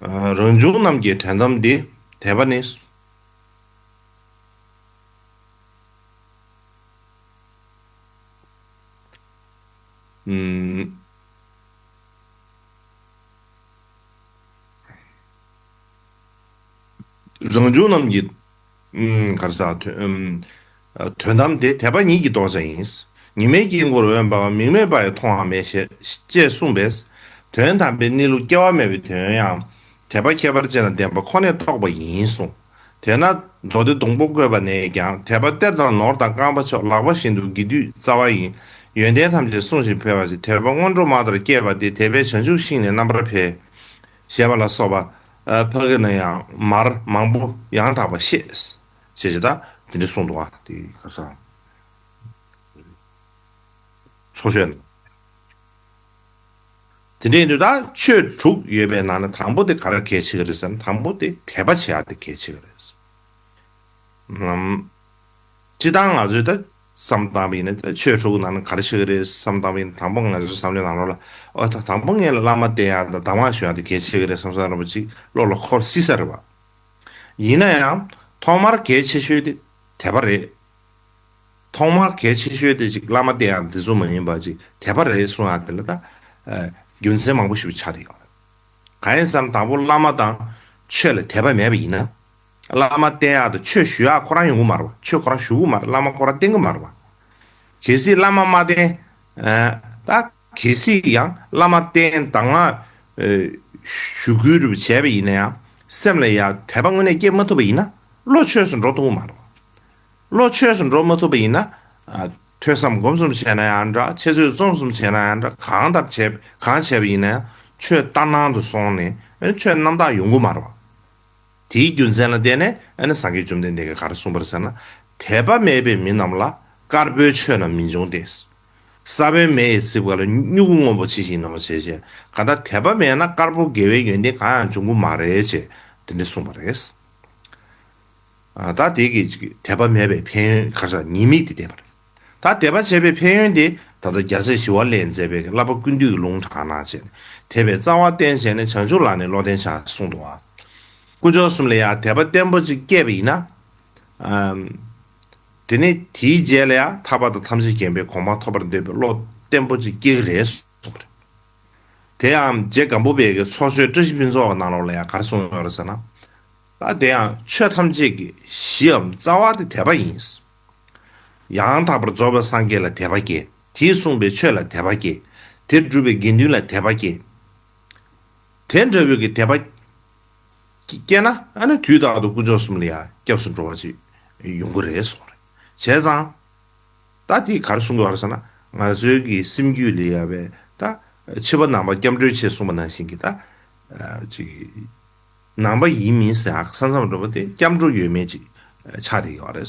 རང་བྱུང་རྣམས་ཀྱི་དོན་དམ་འདི་དད་པ་ནི། ཨུམ། རང་བྱུང་རྣམས་ཀྱི། ཨུམ། ག་རེ་ཟེར། དོན། ཨུམ། དོན་དམ་དེ་དད་པ་ཉིད་ཀྱིས་རྟོགས་བྱ་ཡིན། ཉི་མའི་དཀྱིལ་འཁོར་འོད་འབར་བ། མིག་མེད་པ་ཡིས་མཐོང་བ་མེད་ཞེས་ཅེས་གསུངས་པས། དོན་དམ་པའི་གནས་ལུགས་སྐྱེ་བ་མེད་པའི་དོན་ཡང་དད་པ་ཁྱད་པར་ཅན་དང་ལྡན་པ་ཁོ་ནས་རྟོགས་པ་ཡིན་གསུངས། དེས་ན་མདོ་སྡེ་སྡོང་པོ་བཀོད་པ་ནས་ཀྱང་དད་པ་གཏེར་དང་ནོར་དང་རྐང་པ་མཆོག་ལག་པ་བཞིན་དུ་དགེ་སྡིག་རྩ་བ་ཡིན། ཡོན་ཏན་ཐམས་ཅད་བསྲུང་ཞིང་འཕེལ་བར་བྱེད། དད་པ་སྔོན་འགྲོ་མ་ལྟར་སྐྱེས་པ་དེ་དད་པའི་བྱང་ཆུབ་ཤིང་ནི་རྣམ་པར་འཕེལ། ཞེས་པ་ལ་སོགས་པ། ཨ་ཕ་གི་ན་ཡང་མར་མང་པོ་ཡང་དག་པ་བཤད། ཅེས་བྱ་ད་དེ་འདྲ་གསུངས་འདུག་བ་དེ་ག་ས། ཚོགས་ཆོས་ནང་། དེ་འདྲའི་འདུག་ད་ཆོས་དྲུག་ཡོད་པའི་ནང་ནས་དང་པོ་དེ་ག་རེ་གལ་ཆེ་གི་རེད་ཟེར་ན་དང་པོ་དེ་དད་པ་བྱེད་ཡག་དེ་གལ་ཆེ་གི་རེད། ནམ། སྤྱི་བཏང་ང་ཚོས་ད་བསམ་བཏང་བ་ཡིན་ན་ད་ཆོས་དྲུག་ནང་ནས་ག་རེ་ཆགས་ཀྱི་རེད་བསམ་བཏང་བ་ཡིན་ན་དང་པོ་ང་ཚོའི་བསམ་བློའི་ནང་ལོགས་ལ་ཨོ་ད་དང་པོ་ངས་ལ་བླ་མ་བསྟེན་ཡག་དང་གདམས་ངག་ཞུ་ཡག་དེ་གལ་ཆེ་གི་རེད་བསམ་བསམ་ར་པོ་ཅིག་བློ་ལ་འཁོར་སྲིད་ས་རེད་བ། ཡིན་ན་ཡང་ཐོག་མར་གལ་ཆེ་ཤོས་དེ་དད་པ་རེད། ཐོག་མར་གལ་ཆེ་ཤོས་དེ་ཅིག་བླ་མ་བསྟེན་ཡག་འདི་ཚོ་མ་ཡིན་པ་ཅིག་དད་པ་རེད་གསུང་ཡག་དེ་ལ་ད་རྒྱུ་མཚན་མང་པོ་ཞིག་ཆགས་བསྡད་ཡོད་རེད། གང་ཡིན་ཟེར་ན་དང་པོ་བླ་མ་དང་ཆོས་ལ་དད་པ་མེད་པ་ཡིན་ན། བླ་མ་བསྟེན་ཡག་དང་ཆོས་ཞུ་ཡག་ཁོ་རང་ཡོང་གི་མ་རེད་བ། ཆོས་ཁོ་རང་ཞུ་གི་མ་རེད། བླ་མ་ཁོ་རང་བསྟེན་གི་མ་རེད་བ། གལ་སྲིད་བླ་མ་མ་བསྟེན། ཨ་ད་གལ་སྲིད་ཡང་བླ་མ་བསྟེན་གདམས་ངག་ཨ་ཞུ་ཁུལ་རུ་བྱས་པ་ཡིན་ན་ཡང་སེམས་ལ་ཡང་དད་པ་དངོས་གནས་སྐྱེ་མ་ཐུབ་པ་ཡིན་ན་བློ་ཆོས་སུ་འགྲོ་ཐུབ་ཀྱི་མ་རེད་བ། བློ་ཆོས་སུ་འགྲོ་མ་ཐུབ་པ་ཡིན་ན། ཨ་ཐོས་བསམ་སྒོམ་གསུམ་བྱས་ན་ཡང་འདྲ། འཆད་རྩོད་རྩོམ་གསུམ་བྱས་ན་ཡང་འདྲ། གང་ལྟར་བྱས་གང་བྱས་པ་ཡིན་ན་ཡང་ཆོས་ལྟར་སྣང་དུ་སོང་ནས་ཨ་ནི་ཆོས་རྣམ་དག་ཡོང་གི་མ་རེད་བ། དེའི་རྒྱུ་མཚན་ལ་བརྟེན་ནས་ཨ་ནི་སངས་རྒྱས་བཅོམ་ལྡན་འདས་ཀྱིས་ག་རེ་གསུངས་པ་རེད་ཟེར་ན། དད་པ་མེད་པའི་མི་རྣམས་ལ་དཀར་པོའི་ཆོས་རྣམས་མི་འབྱུང་སྟེ། ས་བོན་མེ་ཡིས་ཚིག་པ་ལ་སྨྱུ་གུ་སྔོན་པོ་ཇི་བཞིན་ནོ་ཞེས་བཤད། གང་ལྟར་དད་པ་མེད་ན་དཀར་པོ་དགེ་བའི་ཡོན་ཏན་གང་ཡང་འབྱུང་གི་མ་རེད་ཅེས་དེ་འདྲ་གསུངས་པ་རེད། ཨ་ད་དེ་གི་དད་པ་མེད་པའི་ཕན་ཡོན་ག་རེ་ཟེར་ཉེས་དམིགས་དེ་བསྟན་པ་རེད། ད་དད་པ་བྱས་པའི་ཕན་ཡོན་དེ་ད་ལྟ་རྒྱལ་སྲས་ཞི་བ་ལྷས་མཛད་པའི་བསླབ་པ་ཀུན་བཏུས་ཀྱི་ལུང་དྲངས་ན་བྱས་ནས་དད་པའི་རྩ་བ་བརྟན་བྱས་ནས་བྱང་ཆུབ་ལ་ནི་བློ་ལྡན་བྱ་གསུངས་འདུག་བ། དཀོན་མཆོག་གསུམ་ལ་ཡང་དད་པ་བརྟན་པོ་ཅིག་སྐྱེས་པ་ཡིན་ན། ཨམ། དེ་ནས་དེའི་རྗེས་ལ་ཡང་ཐར་པ་དང་ཐམས་ཅད་མཁྱེན་པའི་གོ་འཕང་ཐོབ་པར་འདོད་པའི་བློ་བརྟན་པོ་ཅིག་སྐྱེ་གི་རེད་གསུངས་པ་རེད། དེ་ཡང་རྗེ་སྒམ་པོ་པའི་གི་ཚོགས་ཆོས་བཀྲ་ཤིས་ཕུན་ཚོགས་ཀྱི་ནང་ལོགས་ལ་ཡང་ག་རེ་གསུངས་ཡོད་རེད་ཟེར་ན། ད་དེ་ཡང་ཆོས་ཐམས་ཅད་ཀྱི་གཞིའམ་རྩ་བ་དེ་དད་པ་ཡིན། ཡང་དག་པར་རྫོགས་པའི་སངས་རྒྱས་ལ་དད་པ་སྐྱེ། དེས་གསུངས་པའི་ཆོས་ལ་དད་པ་སྐྱེ། དེར་སྒྲུབ་པའི་དགེ་འདུན་ལ་དད་པ་སྐྱེ། དེ་འདྲ་བའི་གི་དད་པ་སྐྱེས་ན་ཨ་ནི་དུས་རྟག་ཏུ་དཀོན་མཆོག་གསུམ་ལ་ཡང་སྐྱབས་སུ་འགྲོ་བ་ཅིག་ཡོང་གི་རེད་གསུངས་རེད། བྱས་ཙང་། ད་དེ་ག་རེ་གསུང་གི་ཡོད་རེད་ཟེར་ན། ང་ཚོའི་གི་སེམས་རྒྱུད་ལ་ཡོད་པའི་ད་ཕྱི་པ་ནང་པ་སྐྱབས་འགྲོའི་ཆེད་གསུངས་པ་ནང་བཞིན་གྱི་ད་ཅིག་ནང་པ་ཡིན་མིན་ཟེར་ཡག་ས་མཚམས་འགྲོ་བ་དེ་སྐྱབས་འགྲོ་ཡོད་མེད་ཅིག་ཆགས་བསྡད་ཡོད་རེད།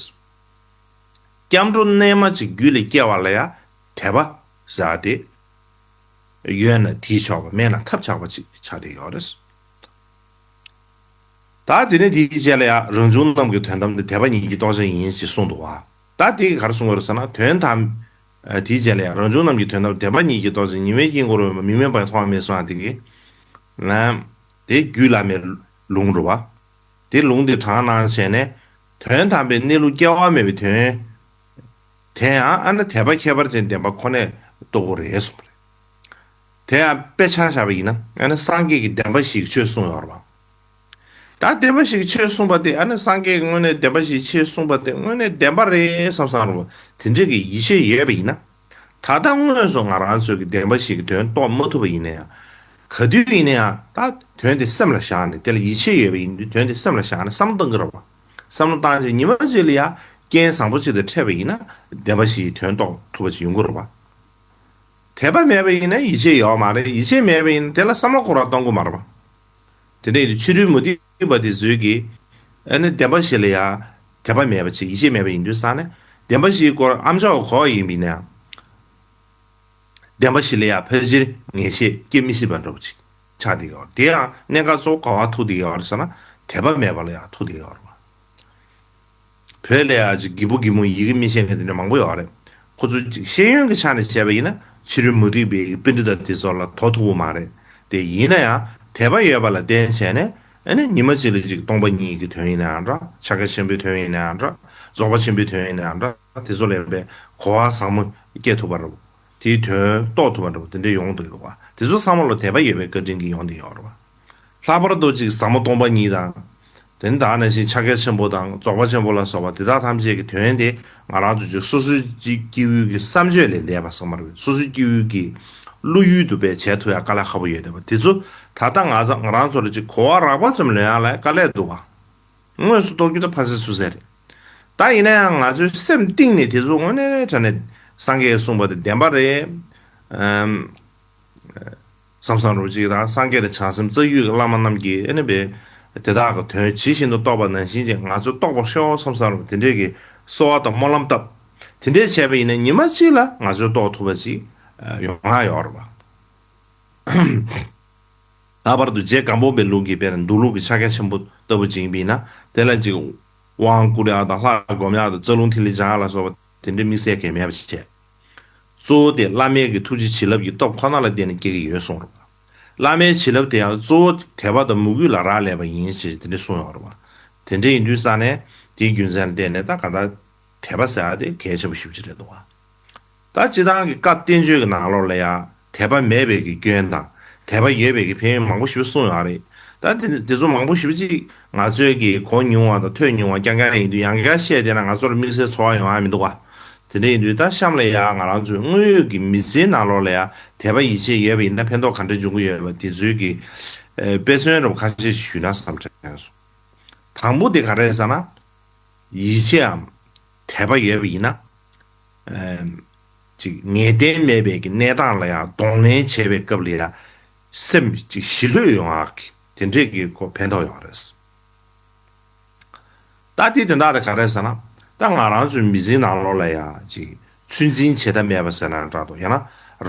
སྐྱབས་འགྲོ་རྣལ་མ་ཅིག་རྒྱུད་ལ་སྐྱེ་བ་ལ་ཡང་དད་པ་ཟེར་ཡག་དེ་ཡོད་ན་དེས་ཆོག་པ་མེད་ན་ཐབས་ཆག་པ་ཅིག་ཆགས་བསྡད་ཡོད་རེད། ད་དེ་ནས་དེའི་རྗེས་ལ་ཡང་རང་བྱུང་རྣམས་ཀྱི་དོན་དམ་དེ་དད་པ་ཉིད་ཀྱི་རྟོགས་བྱ་ཡིན་ཞེས་གསུངས་འདུག་བ། ད་དེ་ག་རེ་གསུངས་པ་རེད་ཟེར་ན། དོན་དམ། ཨ། དེའི་རྗེས་ལ་ཡང་རང་བྱུང་རྣམས་ཀྱི་དོན་དམ་དད་པ་ཉིད་ཀྱི་རྟོགས་བྱ་ཉི་མའི་དཀྱིལ་འཁོར་འོད་མ་མིག་མེད་པར་མཐོང་བ་མེད་གསུངས་པ་དེ་གི། ན། དེ་རྒྱུད་བླ་མའི་ལུང་རེད་བ། དེ་ལུང་དེ་དྲངས་གནང་བྱས་ནས། དོན་དམ་པའི་གནས་ལུགས་སྐྱེ་བ་མེད་པའི་དོན། དེ་ཡང་ཨ་ནི་དད་པ་ཁྱད་པར་ཅན་ལྡན་པ་ཁོ་ནས་རྟོགས་དགོས་རེད་གསུངས་པ་རེད། དེ་ཡང་དཔེ་ཆ་བཞག་པ་ཡིན་ན་ཨ་ནི་སངས་རྒྱས་ཀྱིས་བདེན་པ་བཞི་གི་ཆོས་གསུངས་ཡོད་རེད་བ། ད་བདེན་པ་བཞི་གི་ཆོས་གསུངས་པ་དེ་ཨ་ནི་སངས་རྒྱས་ཀྱིས་དངོས་གནས་བདེན་པ་བཞི་གི་ཆོས་གསུངས་པ་དེ་དངོས་གནས་བདེན་པ་རེད་བསམ་བསམ་རུང་དེ་འདྲས་ཀྱི་ཡིད་ཆེས་ཡོད་པ་ཡིན་ན། ད་ལྟ་དངོས་སུ་ང་རང་ཚོས་ཀྱི་བདེན་པ་བཞི་གི་དོན་རྟོགས་མ་ཐུབ་པ་ཡིན་ན་ཡང་། ག་དུས་ཡིན་ན་ཡང་ད་དོན་དེ་སེམས་ལ་བཞག་ནས་དེ་ལ་ཡིད་ཆེས་ཡོད་པ་ཡིན་དུས་དོན་དེ་སེམས་ལ་བཞག་ནས་བསམ་བློ་གཏང་གི་རེད་བ། བསམ་བློ་བཏང་རྗེས་ཉི་མ་གཅིག་ལ་ཡང་རྐྱེན་བཟང་པོ་གཅིག་དང་འཕྲད་པ་ཡིན་ན་བདེན་པ་བཞི་ཡི་དོན་རྟོགས་ཐུབ་པ་ཅིག་ཡོང་གི་རེད་བ། དད་པ་མེད་པ་ཡིན་ན་ཡིད་ཆེས་ཡོད་མ་རེད། ཡིད་ཆེས་མེད་པ་ཡིན་ན་དེ་ལ་བསམ་བློ་ཁོ་རང་གཏོང་གི་མ་རེད་པ། དེ་འདྲ་ཡིན་དུས་ཕྱི་རོལ་མུ་སྟེགས་པ་དེ་ཚོས་ཀྱིས་ཨ་ནི་བདེན་པ་བཞི་ལ་ཡང་དད་པ་མེད་པ་བྱེད། ཡིད་ཆེས་མེད་པ་ཡིན་དུས་ཙང་ནས་བདེན་པ་བཞིའི་སྐོར་ཨ་མཆོག་གིས་གོ་བ་ཡིན་པ་ཡིན་ན་ཡང་། བདེན་པ་བཞི་ལ་ཡང་ཕལ་ཆེར་ངེས་ཤེས་སྐྱེ་མི་སྲིད་པ་འདྲ་པོ་ཅིག་ཆགས་བསྡད་ཡོད་རེད། དེ་ཡང་གནད་འགག་གཙོ་བོ་ག་པར་ཐུག་བསྡད་ཡོད་རེད་ཟེར་ན་དད་པ་མེད་པ་ལ་ཡང་ཐུག་བསྡད་ཡོད་རེད་བ། བོད་ལ་ཡང་ཅིག་རྒད་པོ་རྒད་མོ་ཡི་གེ་མི་ཤེས་མཁན་དེ་འདྲ་མང་པོ་ཡོད་རེད། ཁོ་ཚོ་ཅིག་ཤེས་ཡོན་གྱི་ཆ་ནས་བྱས་པ་ཡིན་ན་ཕྱི་རོལ་མུ་སྟེགས་པའི་པཎྜི་ཏ་དེ་ཚོ་ལ་དོ་ཐུག་པོ་མ་རེད། དེ་ཡིན་ན་ཡང་དད་པ་ཡོད་པ་ལ་བརྟེན་བྱས་ནས་ཨ་ནི་ཉི་མ་གཅིག་ལ་ཅིག་སྟོང་པ་ཉིད་ཀྱི་དོན་ཡིན་ན་ཡང་འདྲ། ཕྱག་རྒྱ་ཆེན་པོའི་དོན་ཡིན་ན་ཡང་འདྲ། རྫོགས་པ་ཆེན་པོའི་དོན་ཡིན་ན་ཡང་འདྲ། དེ་ཚོ་ལ་ཡང་པའི་གོ་བ་བཟང་མོ་སྐྱེ་ཐུབ་པ་རེད། དེའི་དོན་རྟོགས་ཐུབ་པ་འདྲ་པོ་དེ་འདྲ་ཡོང་འདུག་ག། དེ་ཚོ་ཚང་མ་ལ་དད་པ་ཡོད་པའི་བཀའ་དྲིན་གྱིས་ཡོང་བསྡད་ཡོད་རེད་བ། ལྷག་པར་དུ་ཅིག་ཟབ་མོ་སྟོང་པ་ཉིད་དང་། དེ་ནི་ད་ག་ནང་བཞིན་ཕྱག་རྒྱ་ཆེན་པོ་དང་རྫོགས་པ་ཆེན་པོ་ལ་སོགས་པ་དེ་དག་ཐམས་ཅད་ཀྱི་དོན་དེ་ང་རང་ཚོ་ཅིག་སོ་སོའི་ཅིག་སྐྱེ་བོའི་གི་བསམ་སྤྱོད་ལས་འདས་པ་ཚང་མ་རེད། སོ་སོའི་སྐྱེ་བོའི་གི་བློ་ཡུལ་དུ་བས་བྱེད་ཐུབ་ཡ་དཀའ་ལས་ཁག་པོ་ཡོད་བསྡད་པ་དེ་ཚོ་ད་ལྟ་ང་ཚོ་ང་རང་ཚོ་ལ་ཅིག་གོ་བ་རགས་པ་ཙམ་ལོན་ཡ་ལ་དཀའ་ལས་འདུག་ག། དངོས་སུ་རྟོགས་རྒྱུ་དེ་ཕལ་ཆེར་སུ་ཟེར་རེད། ད་ཡིན་ན་ཡང་ང་ཚོའི་སེམས་གཏིང་ནས་དེ་ཚོ་དངོས་གནས་དྲང་གནས་སངས་རྒྱས་གསུངས་པ་དེ་བདེན་པ་རེད། ཨམ། བསམ་བསམ་རུ་ཅིག་དང་སངས་རྒྱས་དང་བྱང་སེམས་རྩ་བརྒྱུད་ཀྱི་བླ་མ་རྣམས་ཀྱིས་ཨ་ནི་བས་དེ་དག་གི་དོན་ཇི་བཞིན་དུ་རྟོགས་པ་ནང་བཞིན་ཅིག་ང་ཚོས་རྟོགས་པར་ཤོག་བསམ་བསམ་རུ་དེ་འདྲས་ཀྱི་གསོལ་བ་དང་སྨོན་ལམ་བཏབ། དེ་འདྲས་བྱས་པ་ཡིན་ན་ཉི་མ་གཅིག་ལ་ང་ཚོས་རྟོགས་ཐུབ་པ་ཅིག་ཡོང་ཡ་ཡོད་རེད་པ། ལྷག་པར་དུ་རྗེ་སྒམ་པོ་པའི་ལུགས་ཀྱི་དཔེར་ན་མདོ་ལུགས་ཀྱི་ཕྱག་རྒྱ་ཆེན་པོ་ལྟ་བུ་ཅིག་ཡིན་པས་ན་དེ་ལ་ཅིག་དབང་བསྐུར་ཡག་དང་ལྷ་སྒོམ་ཡག་དང་རྩ་རླུང་ཐིག་ལེ་སྦྱང་ཡག་ལ་སོགས་པ་དེ་འདྲའི་དམིགས་བསལ་གང་ཡང་མེད་པ་ཞིག་བྱས། གཙོ་བོ་དེ་བླ་མའི་གི་ཐུགས་རྗེ་བྱིན་རླབས་ཀྱི་སྟོབས་ཁོ་ན་ལ་བརྟེན་ནས་སྐྱེ་གི་ཡོད་གསུངས་རོ། བླ་མའི་བྱིན་རླབས་དེ་ཡང་གཙོ་བོ་དད་པ་དང་མོས་གུས་ལ་རག་ལས་པ་ཡིན་ཞེས་དེ་འདྲ་གསུངས་ཡོད་རེད་བ། དེ་འདྲ་ཡིན་དུས་ཙང་ནས་དེའི་རྒྱུ་མཚན་ལ་བརྟེན་ནས་ད་ག་ད་དད་པ་ཟེར་ཡག་དེ་གལ་ཆེན་པོ་ཞེ་པོ་ཅིག་རེད་འདུག་བ། ད་སྤྱིར་བཏང་གི་བཀའ་བསྟན་བཅོས་ཀྱི་ནང་ལོགས་ལ་ཡང་དད་པ་མེད་པའི་གི་སྐྱོན་དང་དད་པ་ཡོད་པའི་གི་ཕན་ཡོན་མང་པོ་ཞིག་གསུངས་ཡོད་རེད། ད་དེ་དེ་ཚོ་མང་པོ་ཞིག་ཅིག་ང་ཚོས་ཀྱི་གོ་མྱོང་བ་དང་ཐོས་མྱོང་བ་རྐྱང་རྐྱང་ཡིན་དུས་ཡང་བསྐྱར་བཤད་བསྡད་ན་ང་ཚོར་དམིགས་བསལ་ཚོར་བ་ཡོང་ཡ་མི་འདུག་བ། དེ་འདྲ་ཡིན་དུས་ད་གཤམ་ལ་ཡང་ང་རང་ཚོའི་དངོས་ཡོད་ཀྱི་མི་ཚེའི་ནང་ལོགས་ལ་ཡང་དད་པ་ཡིད་ཆེས་ཡོད་པ་ཡིན་ན་ཕན་ཐོགས་ག་འདྲ་འབྱུང་གི་ཡོད་པ་དེ་ཚོའི་གི་དཔེ་མཚོན་རབ་ཁ་ཤས་ཤིག་ཞུས་ན་བསམ་དྲན་སོང་། དང་པོ་དེ་ག་རེ་རེད་ཟེར་ན། ཡིད་ཆེས་འམ་དད་པ་ཡོད་པ་ཡིན་ན། ཨམ། ཅིག་ངེས་གཏན་མེད་པའི་གི་གནས་སྟངས་ལ་ཡང་གདོང་ལེན་བྱེད་པའི་སྐབས་ལ་ཡང་སེམས་ཅིག་ཞི་ལྷོད་ཡོང་ཡག་གི་དེ་འདྲས་ཀྱི་ཁོ་ཕན་ཐོགས་ཡོད་རེད། ད་དེའི་དོན་དག་དེ་ག་རེ་ཟེར་ན། ད་ང་རང་ཚོའི་མི་ཚེའི་ནང་ལོགས་ལ་ཡང་ཅིག་ཚོད་འཛིན་བྱེད་ཐབས་མེད་པ་ཟེར་ན་འདྲ་འདུག་ཡང་ན་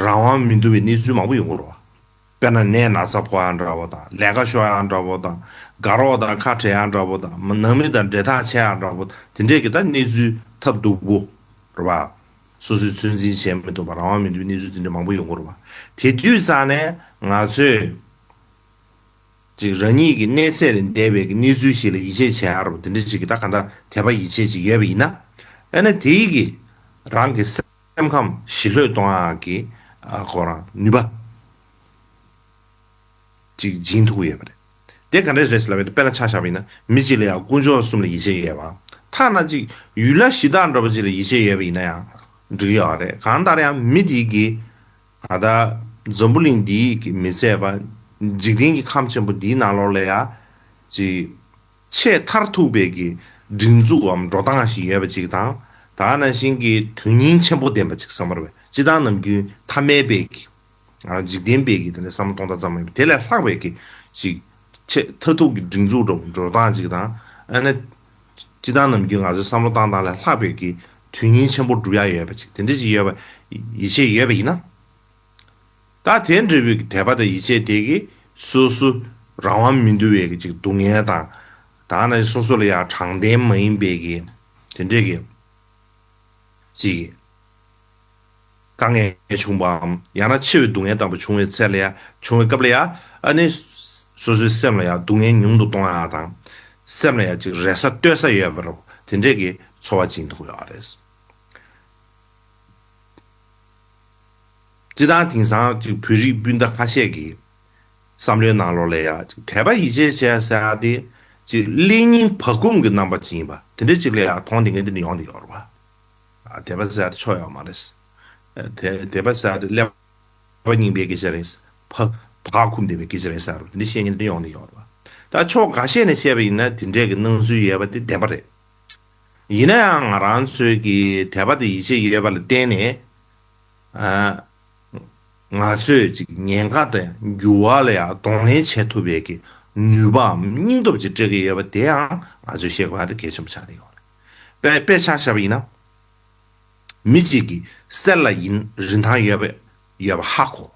རང་དབང་མི་འདུག་པའི་གནས་ཚུལ་མང་པོ་ཡོང་གི་རེད་བ། དཔེར་ན་ནད་ན་ཚ་ཕོག་ཡག་འདྲ་བོ་དང་། ལས་ཀ་ཤོར་ཡག་འདྲ་བོ་དང་། དགའ་རོགས་དང་ཁ་བྲལ་ཡག་འདྲ་བོ་དང་། ནང་མི་དང་འབྲེལ་ཐག་ཆད་ཡག་འདྲ་བོ། དེ་འདྲས་ཀྱི་ད་གནས་ཚུལ་ཐབས་སྡུག་པོ་རེད་བ། སོ་སོས་ཚོད་འཛིན་བྱེད་མི་ཐུབ་པ། རང་དབང་མི་འདུག་པའི་གནས་ཚུལ་དེ་འདྲ་མང་པོ་ཡོང་གི་རེད་བ། དེ་དུས་ཙང་ནས་ང་ཚོས་ཅིག་རང་ཉིད་ཀྱི་གནས་ཚད་ལས་འདས་པའི་གི་གནས་ཚུལ་ཞིག་ལ་ཡིད་ཆེས་བྱེད་ཡག་རེད་བ། དེ་འདྲ་ཅིག་གི་ད་གང་ལྟར་དད་པ་ཡིད་ཆེས་ཅིག་ཡོད་པ་ཡིན་ན། ཨ་ནི་དེའི་གི་རང་གི་སེམས་ཁམས་ཞི་ལྷོད་གཏོང་ཡག་གི་ཨ་ཁོ་རང་ནུས་པ་ཅིག་སྦྱིན་ཐུབ་ཀྱི་ཡོད་པ་རེད། དེ་ག་འདྲས་རེད་ཟེར་ལབ་པ་ཡིན་ན། དཔེར་ན་ཆ་བཞག་པ་ཡིན་ན། མི་གཅིག་ལ་ཡང་དཀོན་མཆོག་གསུམ་ལ་ཡིད་ཆེས་ཡོད་པ། ཐ་ན་ཅིག་ཡུལ་ལྷ་གཞི་བདག་འདྲ་པོ་ཅིག་ལ་ཡིད་ཆེས་ཡོད་པ་ཡིན་ན་ཡང་འགྲིག་གི་ཡོད་རེད། གང་ལྟར་ཡང་མི་དེ་གིས་ད་ལྟ་འཛམ་བུ་གླིང་འདིའི་གི་མི་ཚད་པ། འཇིག་རྟེན་གྱི་ཁམས་ཆེན་པོ་འདིའི་ནང་ལོགས་ལ་ཡང་ཅིག་ཆེས་མཐར་ཐུག་པའི་གི་སྒྲིག་འཛུགས་སམ་འགྲོ་སྟངས་ཤིག་ཡོད་པ་ཅིག་དང་། ད་ག་ནང་བཞིན་གྱི་དོན་སྙིང་ཆེན་པོ་ལྡན་པ་ཅིག་བསམ་པར་བས། སྤྱིར་བཏང་ནམ་རྒྱུན་ཐ་མལ་པའི་གི་ང་རང་འཇིག་རྟེན་པའི་གི་དེ་འདྲ་བསམ་བློ་གཏོང་སྟངས་ཙམ་མ་ཡིན་པར། དེ་ལས་ལྷག་པའི་གི་ཅིག་ཆེས་མཐར་ཐུག་གི་སྒྲིག་འཛུགས་འགྲོ་འགྲོ་སྟངས་ཅིག་དང་། ཨ་ནི་སྤྱིར་བཏང་ནམ་རྒྱུན་ང་ཚོའི་བསམ་བློ་བཏང་སྟངས་ལས་ལྷག་པའི་གི་དོན་སྙིང་ཆེན་པོ་སྒྲུབ་ཡ་ཡོད་པ་ཅིག་དེ་འདྲ་ཅིག་ཡོད་པ་ཡིད་ཆེས་ཡོད་པ་ཡིན་ན། ད་དེ་འདྲ་བའི་གི་དད་པ་དང་ཡིད་ཆེས་དེ་གིས་སོ་སོ་རང་དབང་མི་འདུག་པའི་གི་ཅིག་སྡུག་བསྔལ་དང་། ད་ག་ནང་བཞིན་སོ་སོ་ལ་ཡང་དྲང་བདེན་མ་ཡིན་པའི་གི་དེ་འདྲའི་གི་ཅིག་དཀའ་ངལ་བྱུང་བའམ། ཡང་ན་ཆེ་བའི་སྡུག་བསྔལ་དང་པོ་བྱུང་བའི་ཚེ་ལ་ཡང་། བྱུང་བའི་སྐབས་ལ་ཡང་། ཨ་ནི་སོ་སོའི་སེམས་ལ་ཡང་སྡུག་བསྔལ་ཉུང་དུ་གཏོང་ཡག་དང་། སེམས་ལ་ཡང་ཅིག་རེ་ས་གཏོད་ས་ཡོད་པ་རེད། དེ་འདྲའི་གི་ཚོར་བ་སྦྱིན་ཐུབ་ཡོད་རེད། སྤྱིར་བཏང་དེང་སང་ཅིག་བོད་རིགས་སྤུན་ཟླ་ཁ་ཤས་ཀྱི་བསམ་བློའི་ནང་ལོགས་ལ་ཡང་ཅིག་དད་པ་ཡིད་ཆེས་བྱས་ཟེར་ཡག་དེ་ཅིག་གླེན་རྙིང་བག་འཁུམས་ཀྱི་རྣམ་པ་ཅིག་ཡིན་པ་དེ་འདྲ་ཅིག་ལ་ཡང་མཐོང་བསྡད་མཁན་དེ་འདྲ་ཡོང་བསྡད་ཡོད་རེད་པ། ཨ། དད་པ་ཟེར་ཡག་དེ་ཆོ་ཡག་མ་རེད། ཨ། དད་དད་པ་ཟེར་ཡག་དེ་ཀླད་པ་རྙིང་པའི་སྐད་ཆ་རེད། བག་བག་འཁུམས་བསྡད་པའི་སྐད་ཆ་རེད་ཟེར་བ་དེ་འདྲ་བཤད་མཁན་དེ་འདྲ་ཡོང་བསྡད་ཡོད་རེད་པ། ད་ཕྱོགས་འགའ་ཤས་ནས་བཤད་པ་ཡིན་ན་དེ་འདྲའི་གི་སྣང་ཚུལ་ཡོད་པ་དེ་བདེན་པ་རེད། ཡིན་ན་ཡང་ང་རང་ཚོའི་གི་དད་པ་དང་ཡིད་ཆེས་ཡོད་པ་ལ་བརྟེན་ནས། ཨ། ང་ཚོས་ཅིག་ཉེན་ཁ་དང་འགྱུར་བ་ལ་ཡང་གདོང་ལེན་བྱེད་ཐུབ་པའི་གི་ནུས་པའམ་སྙིང་སྟོབས་ཅིག་སྤྲད་ཀྱི་ཡོད་པ་དེའང་ང་ཚོས་ཤེས་དགོས་པ་དེ་གལ་ཆེན་པོ་ཆགས་བསྡད་ཡོད་རེད། དཔེ་དཔེ་ཆ་བཞག་པ་ཡིན་ན། མི་གཅིག་གིས་གསེར་ལ་ཡིན་རིན་ཐང་ཡོད་པ་ཡོད་པ་ཧ་གོ།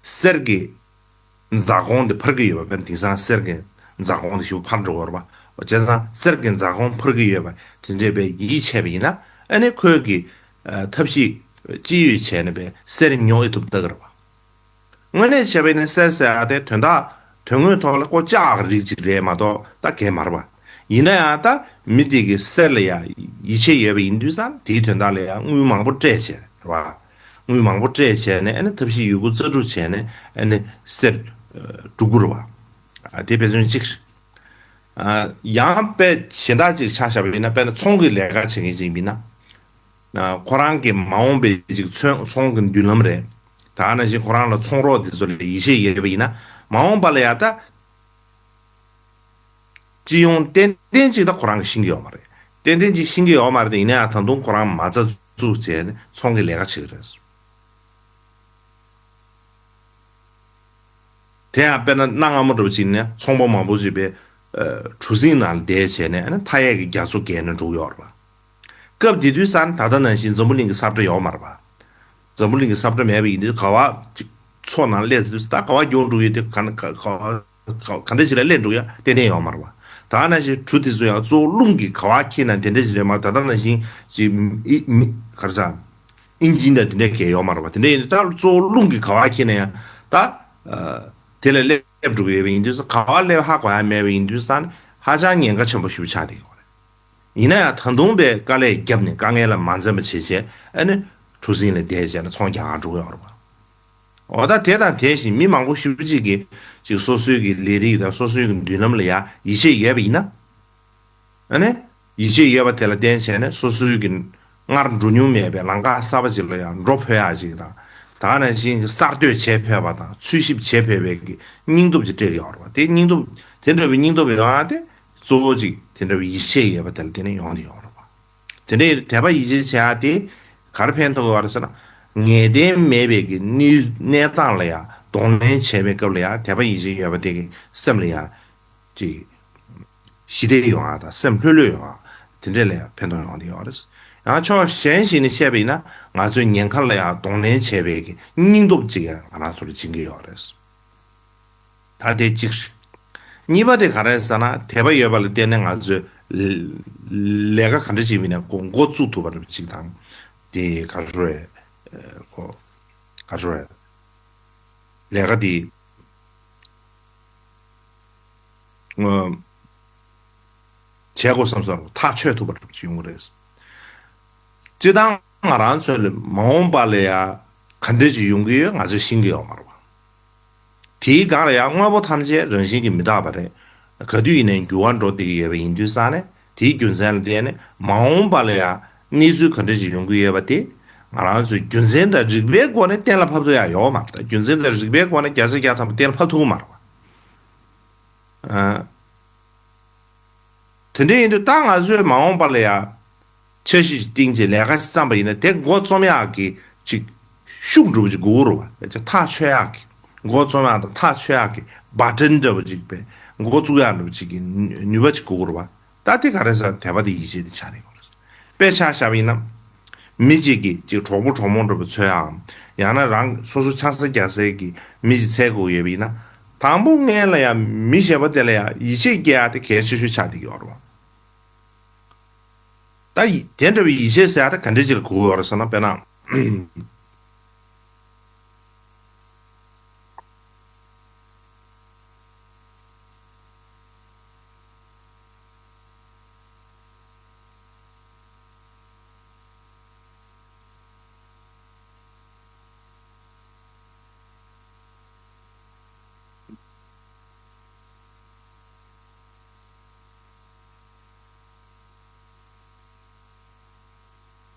གསེར་གྱི་འཛག་གོང་དེ་འཕར་གྱི་ཡོད་པ། དཔེར་ན་དེང་སང་གསེར་གྱི་འཛག་གོང་དེ་ཞེ་པོ་འཕར་འགྲོ་གི་ཡོད་རེད་པ། བྱས་ཙང་གསེར་གྱི་འཛག་གོང་འཕར་གྱི་ཡོད་པ་དེ་འདྲས་པའི་ཡིད་ཆེས་པ་ཡིན་ན། ཨ་ནི་ཁོས་ཀྱི་ཨ་ཐབས་ཤེས་ཅི་ཡོད་བྱས་ནས་པའི་གསེར་ཉོ་ཨེ་ཐུབ་ལྟ་གི་རེད་པ། དངོས་གནས་བྱས་པ་ཡིན་ན་གསེར་ཟེར་ཡག་དེ་དོན་དག་དོན་དངོས་ཐོག་ལ་ཀོ་ལྕགས་ཀྱི་རིགས་ཅིག་རེད་མ་གཏོགས་ད་གས་མ་རེད་པ། ཡིན་ན་ཡང་ད་མི་དེ་གི་གསེར་ལ་ཡང་ཡིད་ཆེས་ཡོད་པ་ཡིན་དུས་ཙང་དེའི་དོན་དག་ལ་ཡང་དངུལ་མང་པོ་སྤྲད་བྱས་རེད་པ། དངུལ་མང་པོ་སྤྲད་བྱས་ནས་ཨ་ནི་ཐབས་ཤེས་ཡོད་རྒུ་རྩལ་སྤྲུགས་བྱས་ནས་ཨ་ནི་གསེར་ཨ་སྒྲུག་གི་རེད་པ། ཨ་དེ་དཔེ་མཚོན་གཅིག་རེད། ཨ་ཡང་དཔེ་གཞན་དག་ཅིག་ཆ་བཞག་པ་ཡིན་ན། དཔེར་ན་ཚོང་གི་ལས་ཀ་བྱེད་མཁན་ཅིག་ཡིན་ན། ཨ་ཁོ་རང་གི་མ་འོངས་པའི་ཅིག་ཚོང་ཚོང་གི་མདུན་ལམ་རེད། ད་ག་ནང་བཞིན་ཁོ་རང་ལ་ཚོང་རོགས་དེ་ཚོ་ལ་ཡིད་ཆེས་ཡོད་པ་ཡིན་ན། མ་འོངས་པ་ལ་ཡང་ད་སྤྱི་ཡོངས་ཏན་ཏན་ཅིག་ད་ཁོ་རང་གིས་ཤེས་ཀྱི་ཡོད་མ་རེད། ཏན་ཏན་ཅིག་ཤེས་ཀྱི་ཡོད་མ་རེད། ཡིན་ན་ཡང་ད་དུང་ཁོ་རང་མ་རྩ་འཛུགས་བྱས་ནས་ཚོང་གི་ལས་ཀ་བྱེད་ཀྱི་རེད། དེ་ཡང་དཔེར་ན་གནའ་སྔ་མོ་འདྲ་པོ་ཅིག་ནས་ཚོང་པ་མང་པོ་ཅིག་པའི་ཨ་གྲུ་གཟིངས་ནང་བསྡད་བྱས་ནས་ཨ་ནི་མཐའ་ཡས་ཀྱི་རྒྱ་མཚོ་བརྒལ་ནས་འགྲོ་གི་ཡོད་རེད་པ། སྐབས་དེ་དུས་ཙང་ད་ལྟ་ནང་བཞིན་འཛམ་བུ་གླིང་གི་ས་བཀྲ་ཡོད་མ་རེད་པ། འཛམ་བུ་གླིང་གི་ས་བཀྲ་མེད་པ་ཡིན་དུས་ག་བ་ཅིག་མཚོ་ནང་སླེབས་དུས་ད་ག་བ་རྒྱུག་འགྲོ་ཡོད་དེ་ག་ག་ག་ག་འདྲ་ཞིག་ལ་སླེབས་འགྲོ་ཡ་ཏན་ཏན་ཡོད་མ་རེད་པ། ད་ནང་བཞིན་གྲུ་དེ་ཚོ་ཡང་གཙོ་བོ་རླུང་གིས་ག་བ་འཁྱེར་ན་དེ་འདྲ་ཞིག་རེད་མ། ད་ལྟ་ནང་བཞིན་ཅིག་ཨི་མི་ག་རེ་ཟ། ཨིན་ཇིན་དང་དེ་འདྲ་གས་ཡོད་མ་རེད་པ། དེ་འདྲ་ཡིན་དུས་ད་གཙོ་བོ་རླུང་གིས་ག་བ་འཁྱེར་ན་ཡང་ད་ཨ་དེ་ལ་སླེབས་འགྲོ་གི་ཡོད་པ་ཡིན་དུས་ག་བ་སླེབས་ཧ་གོ་ཡ་མེད་པ་ཡིན་དུས་ཙང་ཧ་ཅང་ཉེན་ཁ་ཆེན་པོ་ཞིག་ཆགས་བསྡད་ཡོད་རེད། ཡིན་ན་ཡང་ད་དུང་པའི་དཀའ་ལས་བརྒྱབ་ནས་དཀའ་ངལ་ལ་མ་འཛེམས་པ་བྱས་བྱས་ཨ་ནི་གྲུ་གཟིངས་ལ་བསྡད་བྱས་ནས་ཚོང་རྒྱག་གར་འགྲོ་གི་ཡོད་རེད་པ། འོ་ད་དེ་དང་དེ་བཞིན་མི་མང་པོ་ཞེ་པོ་ཅིག་གིས་ཅིག་སོ་སོའི་གི་ལས་རིགས་དང་སོ་སོའི་གི་མདུན་ལམ་ལ་ཡང་ཡིད་ཆེས་ཡོད་པ་ཡིན་ན། ཨ་ནི་ཡིད་ཆེས་ཡོད་པ་དེ་ལ་བརྟེན་བྱས་ནས་སོ་སོའི་གི་སྔར་འགྲོ་མྱོང་མེད་པའི་ལམ་ཁ་གསར་པ་ཅིག་ལ་ཡང་འགྲོ་ཕོད་ཡག་ཅིག་དང་། ད་ག་ནང་བཞིན་གསར་གཏོད་བྱེད་ཕོད་པ་དང་འཚོལ་ཞིབ་བྱེད་ཕོད་པའི་གི་སྙིང་སྟོབས་ཅིག་སྤྲད་ཀྱི་ཡོད་རེད་པ། དེ་སྙིང་སྟོབས་དེ་འདྲ་བའི་སྙིང་སྟོབས་ཡོང་ཡག་དེ་གཙོ་བོ་ཅིག་དེ་འདྲ་བའི་ཡིད་ཆེས་ཡོད་པ་དེ་ལ་བརྟེན་ནས་ཡོང་གི་ཡོད་རེད་པ། དེ་འདྲའི་དད་པ་ཡིད་ཆེས་བྱེད་ཡག་དེ་ག་རེ་ཕན་ཐོགས་ཡོད་རེད་ཟེར་ན། ངེས་གཏན་མེད་པའི་གི་གནས་གནས་སྟངས་ལ་ཡང་གདོང་ལེན་བྱེད་པའི་སྐབས་ལ་ཡང་དད་པ་ཡིད་ཆེས་ཡོད་པ་དེ་གི་སེམས་ལ་ཡང་ཅིག་ཞི་བདེ་ཡོང་ཡག་དང་སེམས་ལྷོད་ལྷོད་ཡོང་ཡག་དེ་འདྲ་ལ་ཡང་ཕན་ཐོགས་ཡོང་བསྡད་ཡོད་རེད། ཡང་ཕྱོགས་གཞན་ཞིག་ནས་བཤད་པ་ཡིན་ན་ང་ཚོའི་ཉེན་ཁ་ལ་ཡང་གདོང་ལེན་བྱེད་པའི་གི་སྙིང་སྟོབས་ཅིག་ཡང་ང་རང་ཚོ་ལ་སྦྱིན་གྱི་ཡོད་རེད། ད་དེ་གཅིག་རེད། གཉིས་པ་དེ་ག་རེ་ཟེར་ན་དད་པ་ཡོད་པ་ལ་བརྟེན་ནས་ང་ཚོས་ལས་ཀ་ག་འདྲ་བྱེད་པ་ཡིན་ན་འགོ་འགོ་བཙུགས་ཐུབ་པ་རེད་པ་ཅིག་དང་། དེ་ག་རེ་ཟེར་དགོས་རེད། ཨ་ཁོ་ག་རེ་ཟེར་དགོས་རེད། ལས་ཀ་དེ་ཨ་བྱེད་དགོས་བསམ་སོང་ཐག་ཆོད་ཐུབ་པ་རེད་པ་ཅིག་ཡོང་གི་རེད། སྤྱིར་བཏང་ང་རང་ཚོ་ལ་མ་འོངས་པ་ལ་ཡ་ག་འདྲ་ཅིག་ཡོང་གི་ཡོད་ང་ཚོས་ཤེས་ཀྱི་ཡོད་མ་རེད་བ། དེའི་སྒང་ལ་ཡང་དངོས་པོ་ཐམས་ཅད་རང་བཞིན་གྱིས་མི་རྟག་པ་རེད། ག་དུས་ཡིན་ནའི་འགྱུར་བ་འགྲོ་བསྡད་ཀྱི་ཡོད་པ་ཡིན་དུས་ཙང་ནས་དེའི་རྒྱུ་མཚན་ལ་བརྟེན་ནས་མ་འོངས་པ་ལ་ཡང་གནས་ཚུལ་ག་འདྲ་ཞིག་ཡོང་གི་ཡོད་པ་དེ་ང་རང་ཚོས་རྒྱུ་མཚན་དང་རིགས་པའི་སྒོ་ནས་གཏན་ལ་ཕབ་ཐུབ་ཡ་ཡོད་མ་རེད། རྒྱུ་མཚན་དང་རིགས་པའི་སྒོ་ནས་བརྒྱ་ཆ་བརྒྱ་ཐམ་པ་གཏན་ལ་ཕབ་ཐུབ་ཀྱི་མ་རེད་བ། ཨ། དེ་འདྲ་ཡིན་དུས་ད་ང་ཚོས་མ་འོངས་པ་ལ་ཡ་འཆར་གཞི་ཞིག་བཏིང་བྱས་ལས་ཀ་ཞིག་བརྩམས་པ་ཡིན་ན་དེ་འགོ་རྩོམ་ཡག་གི་ཅིག་ཤུགས་འགྲོ་བ་ཅིག་དགོས་རེད་བ། ཐག་ཆོད་ཡག་གི་འགོ་རྩོམ་ཡག་དང་ཐག་ཆོད་ཡག་གི་བ་ཊན་འདྲ་བ་ཅིག་པས་འགོ་བཙུགས་ཡག་འདྲ་བ་ཅིག་གི་ནུས་པ་ཅིག་དགོས་རེད་བ། ད་དེ་ག་རེ་ཟེར་དད་པ་དང་ཡིད་ཆེས་དེ་ཆགས་ཡོད་རེད། དཔེ་ཆ་བཞག་པ་ཡིན་ན། མི་གཅིག་གིས་ཅིག་གྲོགས་པོ་གྲོགས་མོ་འདྲ་པོ་འཚོལ་ཡའམ། ཡང་ན་རང་སོ་སོ་ཆང་ས་རྒྱག་སའི་གི་མི་ཞིག་འཚོལ་དགོས་ཡོད་པ་ཡིན་ན། དང་པོ་སྔོན་ལ་ཡང་མི་གཞན་པ་དེ་ལ་ཡང་ཡིད་ཆེས་སྐྱེ་ཡ་དེ་གལ་ཆེ་ཤོས་ཆགས་བསྡད་ཀྱི་ཡོད་རེད་བ། ད་ཡི་དེ་འདྲ་བའི་ཡིད་ཆེས་ཟེར་ཡ་དེ་ག་འདྲ་ཅིག་ལ་གོ་གི་ཡོད་རེད་ཟེར་ན། དཔེར་ན།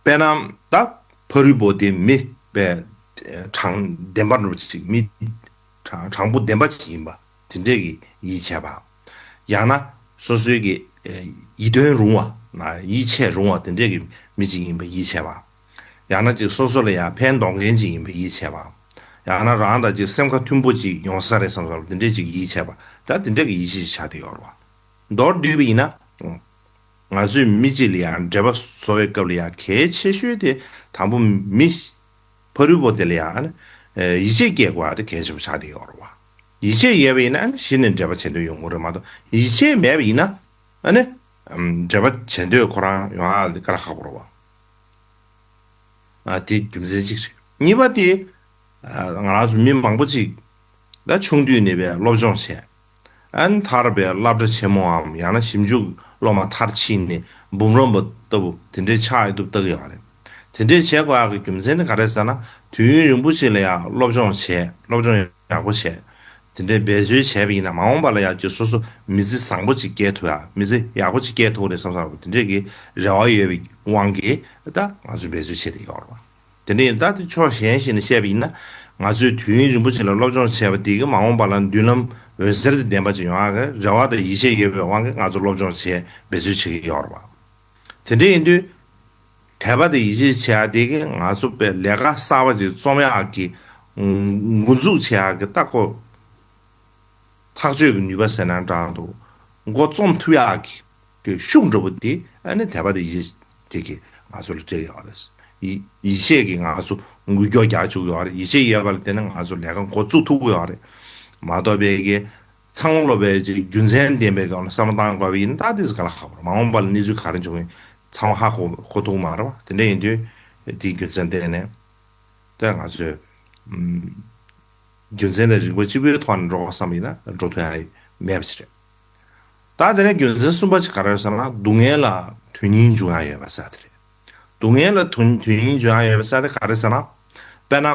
དཔེར་ན་ད་ཕ་རོལ་པོ་དེ་མི་པའི་དྲང་བདེན་པ་འདྲ་ཅིག་མི་དྲང་དྲང་པོ་བདེན་པ་ཅིག་ཡིན་པ་དེ་འདྲས་ཀྱི་ཡིད་ཆེས་པ། ཡང་ན་སོ་སོའི་གི་ཡིད་རྟོན་རུང་བ་ཡིད་ཆེས་རུང་བ་དེ་འདྲས་ཀྱི་མི་ཅིག་ཡིན་པ་ཡིད་ཆེས་པ། ཡང་ན་ཅིག་སོ་སོ་ལ་ཡང་ཕན་འདོགས་མཁན་ཅིག་ཡིན་པ་ཡིད་ཆེས་པ། ཡང་ན་རང་དང་ཅིག་སེམས་ཁ་མཐུན་པོ་ཅིག་ཡོང་ས་རེད་བསམ་ས་ལ་དེ་འདྲས་ཅིག་ཡིད་ཆེས་པ། ད་དེ་འདྲས་ཀྱི་ཡིད་ཆེས་ཆགས་བསྡད་ཡོད་རེད་བ། མདོར་བསྡུས་པ་ཡིན་ན། ང་ཚོས་མི་གཅིག་ལ་ཡང་འབྲེལ་བ་བཟོ་བའི་སྐབས་ལ་ཡང་གལ་ཆེ་ཤོས་དེ་དང་པོ་མི་ཕ་རོལ་པོ་དེ་ལ་ཡང་ཡིད་ཆེས་སྐྱེ་དགོས་པ་དེ་གལ་ཆེན་པོ་ཆགས་བསྡད་ཡོད་རེད་བ། ཡིད་ཆེས་ཡོད་པ་ཡིན་ན་གཞི་ནས་འབྲེལ་བ་བྱེད་འདོད་ཡོང་གི་རེད་མ་གཏོགས་ཡིད་ཆེས་མེད་པ་ཡིན་ན་འབྲེལ་བ་བྱེད་འདོད་ཁོ་རང་ཡོང་ཡག་དེ་དཀའ་ལས་ཁག་པོ་རེད་བ། དེ་རྒྱུ་མཚན་གཅིག་རེད། གཉིས་པ་དེ། ང་རང་ཚོ་མི་མང་པོ་ཅིག་ད་ཆུང་དུས་ནས་པའི་སློབ་སྦྱོང་བྱས། ཨ་ནི་མཐར་པའི་སློབ་གྲྭ་ཆེན་མོའམ་ཡང་ན་ཞིབ་འཇུག་སློབ་མ་མཐར་ཕྱིན་ནས་འབུམ་རམས་པ་ལྟ་བུ་དེ་འདྲའི་ཆགས་ཡོད་དུས་ལྟ་གི་ཡོད་རེད། དེ་འདྲའི་བྱེད་དགོས་ཡག་གི་རྒྱུ་མཚན་ནི་ག་རེ་ཟེར་ན། དུས་ཡུན་རིང་པོ་ཞིག་ལ་ཡང་སློབ་སྦྱོང་བྱས་སློབ་སྦྱོང་ཡག་པོ་བྱས། དེ་འདྲའི་འབད་རྩོལ་བྱས་པ་ཡིན་ན་མ་འོངས་པ་ལ་ཡང་ཅིག་སོ་སོ་མི་ཚེ་བཟང་པོ་ཅིག་སྐྱེལ་ཐུབ་ཡ་མི་ཚེ་ཡག་པོ་ཅིག་སྐྱེལ་ཐུབ་རེད་བསམ་བསམ་དེ་འདྲའི་གི་རེ་བ་ཡོད་པའི་དབང་གིས་ད་ང་ཚོས་འབད་རྩོལ་བྱེད་བསྡད་ཡོད་རེད་བ། དེ་ནས་ད་དེ་ཕྱོགས་གཞན་ཞིག་ནས་བཤད་པ་ཡིན་ན། ང་ཚོས་དུས་ཡུན་རིང་པོ་ཞིག་ལ་སློབ་སྦྱོང་བྱས་པ་དེ་གིས་མ་འོངས་པ་ལ་མདུན་ལམ་འོད་ཟེར་དང་ལྡན་པ་ཅིག་ཡོང་ཡག་གི་རེ་བ་དང་ཡིད་ཆེས་ཡོད་པའི་དབང་གིས་ང་ཚོ་སློབ་སྦྱོང་བྱས་འབད་རྩོལ་བྱེད་ཀྱི་ཡོད་རེད་བ། དེ་འདྲ་ཡིན་དུས། དད་པ་དང་ཡིད་ཆེས་བྱེད་ཡག་དེ་གིས་ང་ཚོ་པའི་ལས་ཀ་གསར་པ་ཅིག་རྩོམ་ཡག་གི་འགོ་འཛུགས་བྱེད་ཡག་གི་ལྟ་སྐོར། ཐག་གཅོད་ཀྱི་ནུས་པ་ཟེར་ན་འདྲ་འདུག་འགོ་རྩོམ་ཐུབ་ཡག་གི་ཤུགས་འདྲ་པོ་དེ་ཨ་ནི་དད་པ་དང་ཡིད་ཆེས་དེ་གིས་ང་ཚོ་ལ་སྤྲད་ཡོད་རེད། ཡིད་ཡིད་ཆེས་ཀྱིས་ང་ཚོ་འགུལ་སྐྱོད་རྒྱག་བཅུག་ཡོད་རེད། ཡིད་ཆེས་ཡོད་པ་ལ་བརྟེན་ནས་ང་ཚོ་ལས་ཀ་འགོ་བཙུགས་ཐུབ་ཀྱི་ཡོད་རེད། མ་གཏོགས་པའི་གི་ཚང་མ་ལོ་པའི་ཅིག་རྒྱུ་མཚན་ལྡན་པའི་སྒང་ལ་བསམ་བློ་བཏང་དགོས་པ་ཡིན་ན་ད་དེ་ཚོ་དཀའ་ལས་ཁག་པོ་རེད། མ་འོངས་པ་ལ་གནས་ཚུལ་ག་རེ་འབྱུང་ངེས་ཚང་མ་ཧ་གོ་གོ་ཐུབ་མ་རེད་བ། དེ་འདྲ་ཡིན་དུས་དེའི་རྒྱུ་མཚན་བརྟེན་ནས། ད་ང་ཚོས་ཨམ། རྒྱུ་མཚན་དང་རིགས་པ་གཅིག་པུའི་ཐོག་ནས་འགྲོ་དགོས་བསམ་པ་ཡིན་ན་འགྲོ་ཐུབ་ཡ་མེད་པ་ཞིག་རེད། ད་དེ་ནས་རྒྱུ་མཚན་གསུམ་པ་ཅིག་ག་རེ་རེད་ཟེར་ན་སྡུག་བསྔལ་ལ་དོན་སྙིང་འབྱུང་ཡ་ཡོད་པ་ཟེར་དེ་རེད། སྡུག་བསྔལ་ལ་དོན་དོན་སྙིང་འབྱུང་ཡ་ཡོད་པ་ཟེར་དེ་ག་རེ་ཟེར་ན། དཔེར་ན།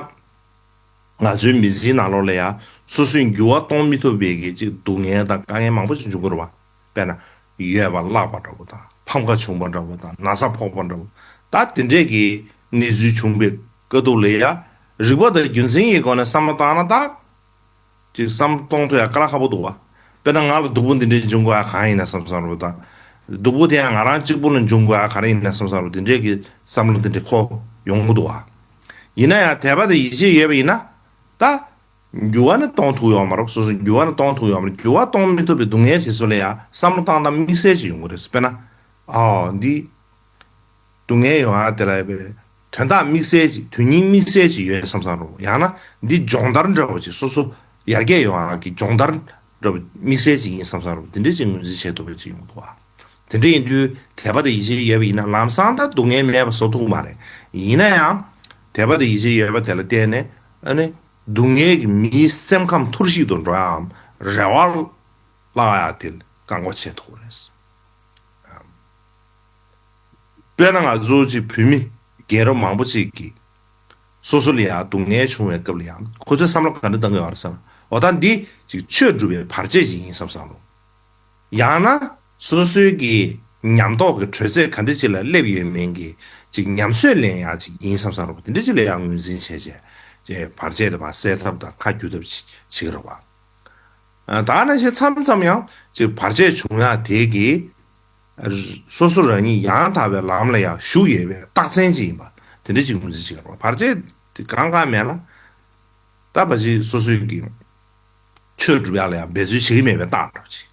ང་ཚོའི་མི་ཚེའི་ནང་ལོགས་ལ་ཡ་སོ་སོའི་འགྱུར་བ་གཏོང་མི་ཐུབ་པའི་གི་ཅིག་སྡུག་བསྔལ་དང་དཀའ་ངལ་མང་པོ་ཞིག་འབྱུང་གི་རེད་བ། དཔེར་ན། ཡོད་པ་བརླག་པ་འདྲ་པོ་དང་ཕམ་ཁ་བྱུང་བ་འདྲ་པོ་དང་ན་ཚ་ཕོག་པ་འདྲ་པོ། ད་དེ་འདྲས་ཀྱི་གནས་ཚུལ་བྱུང་བའི་དཀའ་སྡུག་ལ་ཡ། རིགས་པ་དང་རྒྱུ་མཚན་གྱི་སྒོ་ནས་བསམ་བློ་བཏང་ན་ད། ཅིག་བསམ་བློ་གཏོང་ཐུབ་ཡ་དཀའ་ལས་ཁག་པོ་འདུག་བ། དཔེར་ན་ང་ལ་སྡུག་པོ་འདི་འདྲས་འབྱུང་དགོས་ཡ་གང་ཡིན་ན་བསམ་བསམ་རུ་དང་། སྡུག་པོ་དེ་ཡང་ང་རང་གཅིག་པུ་ལ་འབྱུང་དགོས་ཡ་ག་རེ་ཡིན་ན་བསམ་བསམ་རུ་དེ་འདྲས་ཀྱི་བསམ་བློ་འདི་འདྲས་འཁོར་ཡོང་གི་འདུག་བ། ཡིན་ན་ཡང་དད་པ་དང་ཡིད་ཆེས་ཡོད་པ་ཡིན་ན། ད། འགྱུར་བ་ནི་གཏོང་ཐུབ་ཡོད་མ་རེད། སོ་སོ་འགྱུར་བ་ནི་གཏོང་ཐུབ་ཡོད་མ་རེད། འགྱུར་བ་གཏོང་མི་ཐུབ་པའི་སྡུག་བསྔལ་དེ་ཚོ་ལ་ཡང་བསམ་བློ་བཏང་སྟངས་དམིགས་བསལ་ཅིག་ཡོང་གི་རེད། དཔེར་ན། ཨའོ་འདི། སྡུག་བསྔལ་ཡོང་ཡ་དེ་ལ་ཡ་དོན་དག་དམིགས་བསལ་ཅིག་དོན་སྙིང་དམིགས་བསལ་ཅིག་ཡོད་བསམ་བསམ་རུང་། ཡང་ན་འདི་སྦྱོང་བརྡར་འདྲ་བོ་ཅིག་སོ་སོ་ཡར་རྒྱས་ཡོང་ཡ་གི་སྦྱོང་བརྡར་འདྲ་བོ་དམིགས་བསལ་ཅིག་ཡིན་བསམ་བསམ་རུང་དེ་འདྲ་ཅིག་ངོས་འཛིན་བྱེད་ཐུབ་པ་ཅིག་ཡོང་གི་འདུག་བ། དེ་འདྲ་ཡིན་དུས་དད་པ་དང་ཡིད་ཆེས་ཡོད་པ་ཡིན་ན་ལམ་སང་ད་སྡུག་བསྔལ་མེད་པ་བཟོ་ཐུབ་ཀྱི་མ་རེད། ཡིན་ན་ཡང་དད་པ་དང་ཡིད་ཆེས་ཡོད་པ་དེ་ལ་བརྟེན་ནས་ཨ་ནི་སྡུག་བསྔལ་གྱི་མིའི་སེམས་ཁམས་འཐོར་ཞིག་ཏུ་འགྲོ་ཡའམ་རེ་བ་བརླག་ཡ་དེ་བཀག་འགོག་བྱེད་ཐུབ་ཀྱི་རེད། དཔེར་ན་ང་ཚོ་གཅིག་བོད་མི་ རྒན་རབས་མང་པོ་ཅིག་གིས་སོ་སོ་ལ་ཡང་སྡུག་བསྔལ་བྱུང་བའི་སྐབས་ལ་ཡང་ཁོ་ཚོས་བསམ་བློ་ག་འདྲ་བཏང་གི་ཡོད་རེད་ཟེར་ན། འོ་ད་འདི་ཅིག་ཆོས་སྒྲུབ་པའི་བར་ཆད་ཅིག་ཡིན་བསམ་བསམ་བློ། ཡང་ན་སོ་སོའི་གི་ཉམས་རྟོགས་ཀྱི་དྲོད་ཚད་ག་འདྲ་ཅིག་ལ་སླེབས་ཡོད་མིན་གྱི་ཅིག་ཉམས་ཚོད་ལེན་ཡག་ཅིག་ཡིན་བསམ་བསམ་བློ་དེ་འདྲ་ཅིག་ལ་ཡང་ངོས་འཛིན་བྱས་བྱས་ཅེས་བར་ཆད་དེ་མར་སེལ་ཐབས་དང་ཁ་བསྒྱུར་ཐབས་བྱེད་ཀྱི་རེད་བ། ད་ནང་བཞིན་མཚམས་མཚམས་ཡང་ཅིག་བར་ཆད་བྱུང་ཡག་དེ་གི་སོ་སོ་རང་ཉིད་ཡང་དག་པའི་ལམ་ལ་ཡང་ཞུགས་ཡོད་པའི་རྟགས་མཚན་ཅིག་ཡིན་པ་དེ་འདྲ་ཅིག་ངོས་འཛིན་བྱེད་ཀྱི་རེད་བ། བར་ཆད་དེ་གང་གང་མེད་ན་ད་ཕལ་ཆེར་སོ་སོའི་གི་ཆོས་སྒྲུབ་ཡག་ལ་ཡང་འབད་རྩོལ་བྱེད་ཀྱི་མེད་པའི་རྟགས་འདྲ་ཅིག་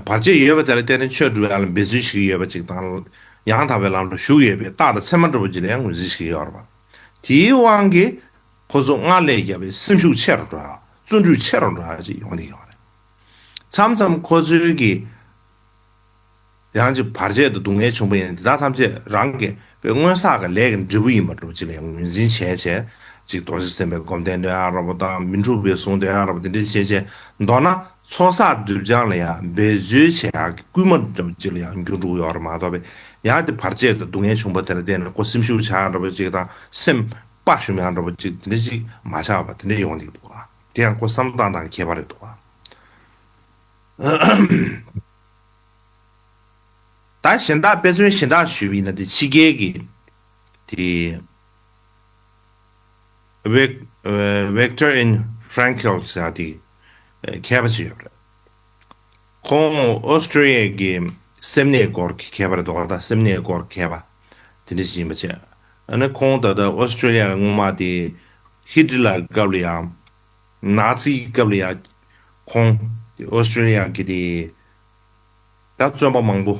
བར་ཆད་ཡོད་པ་དེ་ལ་བརྟེན་ནས་ཆོས་སྒྲུབ་ཡག་ལ་འབད་རྩོལ་བྱེད་ཀྱི་ཡོད་པ་ཅིག་དང་། ཡང་དག་པའི་ལམ་ལ་ཞུགས་ཡོད་པའི་རྟགས་དང་མཚན་མ་འདྲ་པོ་ཅིག་ལ་ཡང་ངོས་འཛིན་བྱེད་ཀྱི་ཡོད་རེད་པ། དེའི་དབང་གིས་ཁོ་ཚོ་སྔར་ལས་བརྒྱ་པའི་སེམས་ཤུགས་ཆེ་རུ་འགྲོ་ཡག་བརྩོན་འགྲུས་ཆེ་རུ་འགྲོ་ཡག་ཅིག་ཡོང་གི་ཡོད་རེད། མཚམས་མཚམས་ཁོ་ཚོའི་གི་ཡང་ཅིག་བར་ཆད་དང་སྡུག་བསྔལ་བྱུང་བ་ཡིན་ན་དེ་དག་ཐམས་ཅད་རང་གི་དཔེ་སྔོན་བསགས་ཀྱི་ལས་ཀྱི་འབྲས་བུ་ཡིན་པ་འདྲ་པོ་ཅིག་ལ་ཡང་ངོས་འཛིན་བྱས་བྱས་ཅིག་རྡོ་རྗེ་སེམས་དཔའི་སྒོམ་བཟླས་འདོན་ཡག་འདྲ་པོ་དང་མི་འཁྲུགས་པའི་གཟུངས་འདོན་ཡག་འདྲ་པོ་དེ་འདྲ་བྱས་བྱས་མདོར་ན་ཚོགས་བསགས་སྒྲིབ་སྦྱང་ལ་ཡང་འབད་རྩོལ་བྱེད་ཡག་གི་སྐུལ་མ་འདྲ་པོ་ཅིག་ལ་ཡང་འགྱུར་འགྲོ་གི་ཡོད་རེད་མ་གཏོགས་པའི་ཡང་དེ་བར་ཆད་དང་སྡུག་བསྔལ་བྱུང་བ་དེ་ལ་བརྟེན་ནས་ཁོ་སེམས་ཤུགས་ཆག་ཡག་འདྲ་པོ་ཅིག་དང་སེམས་དཔའ་ཞུམ་ཡག་འདྲ་པོ་ཅིག་དེ་འདྲ་ཅིག་མ་ཆགས་པ་དེ་འདྲ་ཡོང་བསྡད་ཀྱི་འདུག་ག་དེ་ཡང་ཁོ་བསམ་བློ་བཏང་སྟངས་ཁྱད་པར་རེད་འདུག་ག་ད་གཞན་དག་དཔེ་མཚོན་གཞན་དག་ཞུས་པ་ཡིན་ན་དེ་ཕྱི་རྒྱལ་གྱི་དེ་Vic- Viktor and Frankl ཟེར་ཡག་དེ་མཁས་པ་ཞིག་ཡོད་རེད། ཁོང་ཨོ་སི་ཀྲི་ལི་ཡའི་གི་སེམས་ནད་སྐོར་གྱི་མཁས་པ་རེད་འདུག་ག་ད་སེམས་ནད་སྐོར་མཁས་པ་དེ་འདྲ་ཞིག་ཡིན་པ་བྱས། ཨ་ནི་ཁོང་ད་ལྟ་ཨོ་སི་ཀྲི་ལི་ཡ་ལ་སྔོན་མ་དེ་ཧི་ཏི་ལར་སྐབས་ལ་ཡང་ནཱ་ཛི་སྐབས་ལ་ཡང་ཁོང་ཨོ་སི་ཀྲི་ལི་ཡ་གི་དེ་ད་བཙོན་པ་མང་པོ་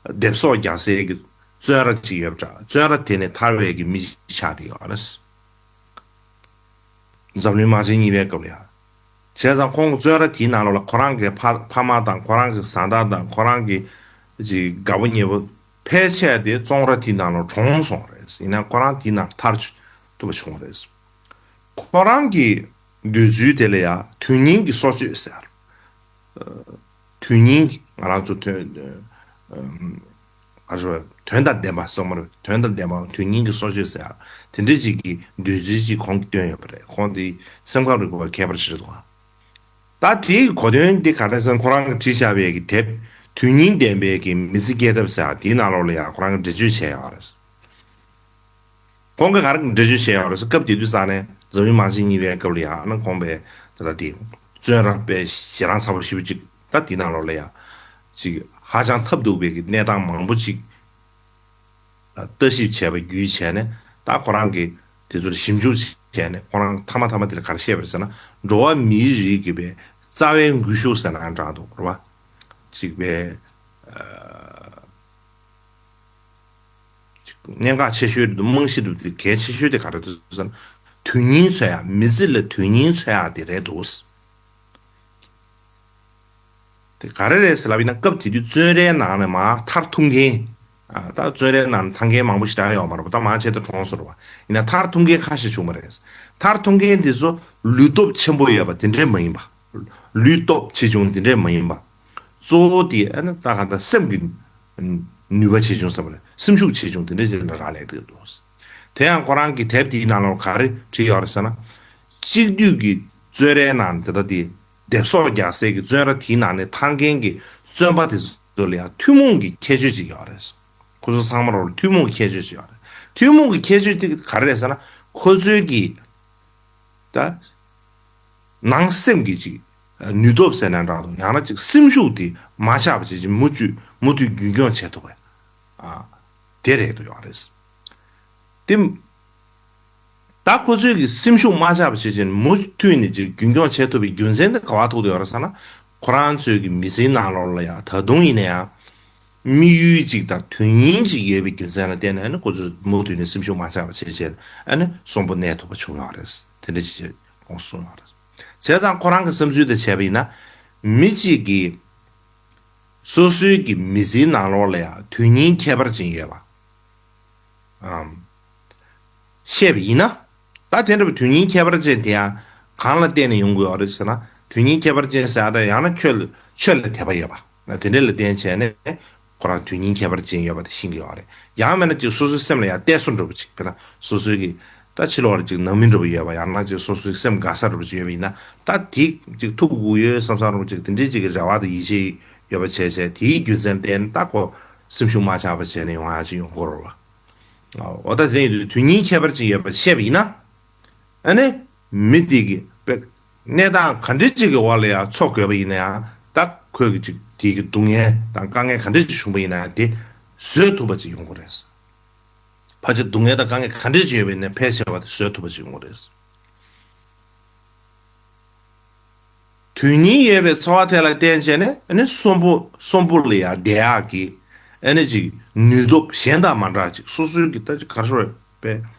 སྡེབ་གསོག་རྒྱག་སའི་གི་བཙོན་ར་ཅིག་ཡོད་པ་འདྲ། བཙོན་ར་དེ་ནས་ཐར་བའི་གི་མི་ཆགས་བསྡད་ཡོད་རེད། འཛམ་གླིང་དམག་ཆེན་གཉིས་པའི་སྐབས་ལ་ཡང་། བྱས་ཙང་ཁོང་གི་བཙོན་ར་དེའི་ནང་ལོགས་ལ་ཁོ་རང་གི་ཕ་ཕ་མ་དང་ཁོ་རང་གི་བཟའ་ཟླ་དང་ཁོ་རང་གི་ཅིག་དགའ་པོ་ཉེ་པོ་ཕལ་ཆེར་དེ་བཙོན་ར་དེའི་ནང་ལོགས་གྲོངས་སོང་རེད། ཡིན་ནའང་ཁོ་རང་དེའི་ནང་ཐར་ཐུབ་པ་བྱུང་རེད། ཁོ་རང་གི་འདོད་ཚུལ་དེ་ལ་ཡང་དོན་སྙིང་གི་སྲོག་གཅོད་ཟེར། དོན་སྙིང་ང་རང་ཚོ་དོན་ཨམ་ག་རེ་ཟེར་དོན་དང་ལྡན་པ་བསམ་མོ་རེད། དོན་དང་ལྡན་པ་དོན་སྙིང་གི་སྲོག་གཅོད་ཟེར་ཡག་དེ་འདྲ་ཅིག་གི་འདོད་ཚུལ་ཅིག་ཁོང་གིས་བཏོན་ཡོད་པ་རེད། ཁོང་དེ་སེམས་ཁམས་རིག་པ་མཁས་པ་ཞིག་རེད་འདུག་ག་ད་དེའི་གོ་དོན་འདི་ག་རེ་ཟེར་ན་ཁོ་རང་གིས་བྲིས་བཞག་པའི་གི་དེབ་དོན་སྙིང་ལྡན་པའི་གི་མི་ཚེ་སྐྱེལ་ཐབས་ཟེར་ཡག་དེའི་ནང་ལོགས་ལ་ཡང་ཁོ་རང་གིས་འགྲེལ་བརྗོད་བྱས་ཡོད་རེད། ཁོང་གིས་ག་རེ་འགྲེལ་བརྗོད་བྱས་ཡོད་རེད་ཟེར་སྐབས་དེ་དུས་ཙང་ནས་འཛམ་གླིང་དམག་ཆེན་གཉིས་པའི་སྐབས་ལ་ཡང་ཨ་ནི་ཁོང་པས་ད་ལྟ་དེ་བཙོན་ར་དཔེ་ཞེ་དྲག་ཚ་པོ་ཞེ་པོ་ཅིག་ད་དེའི་ནང་ལོགས་ལ་ཡང་ཅིག་ཧ་ཅང་ཐབས་སྡུག་པའི་གི་གནས་སྟངས་མང་པོ་ཅིག་ལ་ལྟ་ཞིབ་བྱས་པ་བརྒྱུད་བྱས་ནས་ད་ཁོ་རང་གིས་དེ་ཚོ་ལ་ཞིབ་འཇུག་བྱས་ནས་ཁོ་རང་མཐའ་མ་མཐའ་མ་དེ་ལ་ག་རེ་བཤད་པ་རེད་ཟེར་ན། འགྲོ་བ་མིའི་རིགས་ཀྱི་པའི་རྩ་བའི་འགུལ་ཤུགས་ཟེར་ན་འདྲ་འདུག་རེད་བ། ཅིག་པའི་གནད་འགག་ཆེ་ཤོས་རེད་འདུག་རྨང་གཞི་འདུག་དེ་གལ་ཆེ་ཤོས་དེ་ག་རེ་འདུག་ཟེར་ན། དོན་སྙིང་འཚོལ་ཡག་མི་ཚེ་ལ་དོན་སྙིང་འཚོལ་ཡག་དེ་རེད་འདུག་དེ་ག་རེ་རེད་ཟེར་ལབ་ཡིན་ན་སྐབས་དེ་དུས་བཙོན་རའི་ནང་ནས་མར་ཐར་ཐུབ་མཁན། ཨ་ད་བཙོན་རའི་ནང་ནས་ཐར་མཁན་མང་པོ་ཞེ་དྲག་ཡོད་མ་རེད་པ། ད་མང་ཆེ་ད་གྲོངས་སོང་རེད་བ། ཡིན་ན་ཐར་ཐུབ་མཁན་ཁ་ཤས་བྱུང་བ་རེད། ཐར་ཐུབ་མཁན་དེ་ཚོ་ལུས་སྟོབས་ཆེན་པོ་ཡོད་པ་དེ་འདྲས་མ་ཡིན་པ། ལུས་སྟོབས་ཆེ་ཆུང་དེ་འདྲས་མ་ཡིན་པ། གཙོ་བོ་དེ་ཨ་ནི་ད་ག་ད་སེམས་ཀྱི་ནུས་པ་ཆེ་ཆུང་ཟེར་བ་རེད། སེམས་ཤུགས་ཆེ་ཆུང་དེ་འདྲས་ཅིག་ལ་རག་ལས་ཀྱི་འདུག་དེ་ཡང་ཁོ་རང་གི་དེབ་དེའི་ནང་ལ་ག་རེ་བྲིས་ཡོད་རེད་ཟེར་ན། གཅིག་སྡུད་ཀྱི་བཙོན་རའི་ནང་དེ་ལྟ་དེ་སྡེབ་གསོག་རྒྱག་སའི་གི་བཙོན་ར་དེའི་ནང་ནས་ཐར་མཁན་གྱི་བཙོན་པ་དེ་ཚོ་ལ་ཡང་ཐུན་མོང་གི་ཁྱད་ཆོས་ཅིག་ཡོད་རེད། ཁོ་ཚོ་ཚང་མ་རོགས་ལ་ཐུན་མོང་གི་ཁྱད་ཆོས་ཅིག་ཡོད་རེད། ཐུན་མོང་གི་ཁྱད་ཆོས་དེ་ག་རེ་རེད་ཟེར་ན། ཁོ་ཚོའི་གི་ད་ནང་སེམས་ཀྱི་ཅིག་ནུས་སྟོབས་ཟེར་ན་འདྲ་འདུག་ཡང་ན་ཅིག་སེམས་ཤུགས་དེ་མ་ཆག་པ་བྱེད་ཅིག་མུ་མཐུད་མུ་མཐུད་རྒྱུན་སྐྱོང་བྱེད་ཐུབ་པ། ཨ་དེ་རེད་འདུག་ཡོད་རེད། དེ། ད་ཁོ་ཚོའི་གི་སེམས་ཤུགས་མ་ཆག་པ་བྱེད་ཅིང་མུ་མཐུད་ནས་ཅིག་རྒྱུན་སྐྱོང་བྱེད་ཐུབ་པའི་རྒྱུ་མཚན་དེ་ག་པར་ཐུག་བསྡད་ཡོད་རེད་ཟེར་ན། ཁོ་རང་ཚོའི་གི་མི་ཚེའི་ནང་ལོགས་ལ་ཡང་ད་དུང་ཡིན་ན་ཡང་དམིགས་ཡུལ་ཅིག་དང་དོན་སྙིང་ཅིག་ཡོད་པའི་རྒྱུ་མཚན་ལ་བརྟེན་ནས་ཨ་ནི་ཁོ་ཚོས་མུ་མཐུད་ནས་སེམས་ཤུགས་མ་ཆག་པ་བྱེད་བྱས་ཨ་ནི་གསོན་པོ་གནས་ཐུབ་པ་བྱུང་ཡོད་རེད། དེ་འདྲ་ཅིག་ཁོང་གསུངས་ཡོད་རེད། བྱས་ཙང་ཁོ་རང་གི་བསམ་ཚུལ་དེ་བྱས་པ་ཡིན་ན། མི་གཅིག་གིས་སོ་སོའི་གི་མི་ཚེའི་ནང་ལོགས་ལ་ཡང་དོན་སྙིང་ཁྱད་པར་ཅན་ཡོད་པ། ཨམ། བཤད་པ་ཡིན་ན། ད་དེ་འདྲ་བའི་དོན་སྙིང་ཁྱད་པར་ཅན་དེ་ཡང་གང་ལ་བརྟེན་ནས་ཡོང་དགོས་ཡོད་རེད་ཟེར་ན། དོན་སྙིང་ཁྱད་པར་ཅན་ཟེར་ཡ་ཡང་ན་ཆོས་ལ་ཆོས་ལ་དད་པ་ཡོད་པ་དེ་འདྲ་ལ་བརྟེན་བྱས་ནས་ ཁོ་རང་དོན་སྙིང་ཁྱད་པར་ཅན་ཡོད་པ་དེ་ཤེས་ཀྱི་ཡོད་རེད། ཡང་མིན་ན་ཅིག་སོ་སོའི་སེམས་ལ་ཡང་གཏད་སོ་འདྲ་པོ་ཅིག་དཔེར་ན་སོ་སོའི་གི་ད་ཕྱི་ལོགས་ལ་ཅིག་ནང་མི་འདྲ་པོ་ཡོད་པ། ཡང་ན་ཅིག་སོ་སོའི་སེམས་དགའ་ས་འདྲ་པོ་ཅིག་ཡོད་པ་ཡིན་ན། ད་དེ་ཅིག་ཐུག་དགོས་ཡོད་བསམ་བསམ་འདྲ་པོ་ཅིག་དེ་འདྲའི་ཅིག་གི་རེ་བ་དང་ཡིད་ཆེས་ཡོད་པ་བྱས་བྱས། དེའི་རྒྱུ་མཚན་བརྟེན་ད་ཁོ་སེམས་ཤུགས་མ་ཆག་པ་བྱས་ནས་ཡོང་ཡ་ཅིག་ཡོང་གི་རེད་བ། འོ་ད་དེ་ནས་དོན་སྙིང་ཁྱད་པར་ཅན་ཡོད་པ་ཤེས་པ་ཡིན་ན། ཨ་ནི། མི་དེ་གི་དཔེ་གནས་སྟངས་ག་འདྲ་ཅིག་གི་འོག་ལ་ཡང་འཚོ་དགོས་པ་ཡིན་ན་ཡང་། ད་ཁོས་གི་ཅིག་དེ་གི་སྡུག་བསྔལ་དང་དཀའ་ངལ་ག་འདྲ་ཅིག་བྱུང་པ་ཡིན་ན་ཡང་དེ་བཟོད་ཐུབ་པ་ཅིག་ཡོང་གི་རེད། ཕལ་ཆེར་སྡུག་བསྔལ་དང་དཀའ་ངལ་ག་འདྲ་ཅིག་ཡོད་པ་ཡིན་ན་ཕལ་ཆེ་བ་དེ་བཟོད་ཐུབ་པ་ཅིག་ཡོང་གི་རེད། དོན་སྙིང་ཡོད་པའི་འཚོ་བ་དེ་ལ་བརྟེན་བྱས་ནས། ཨ་ནི་གསོན་པོ་གསོན་པོ་ལ་ཡང་བསྡད་ཡག་གི་ཨ་ནི་ཅིག་ནུས་སྟོབས་གཞན་དང་མ་འདྲ་ཅིག་སོ་སོའི་གི་ད་ཅིག་ག་རེ་ཟེར་དགོས་རེད་པས།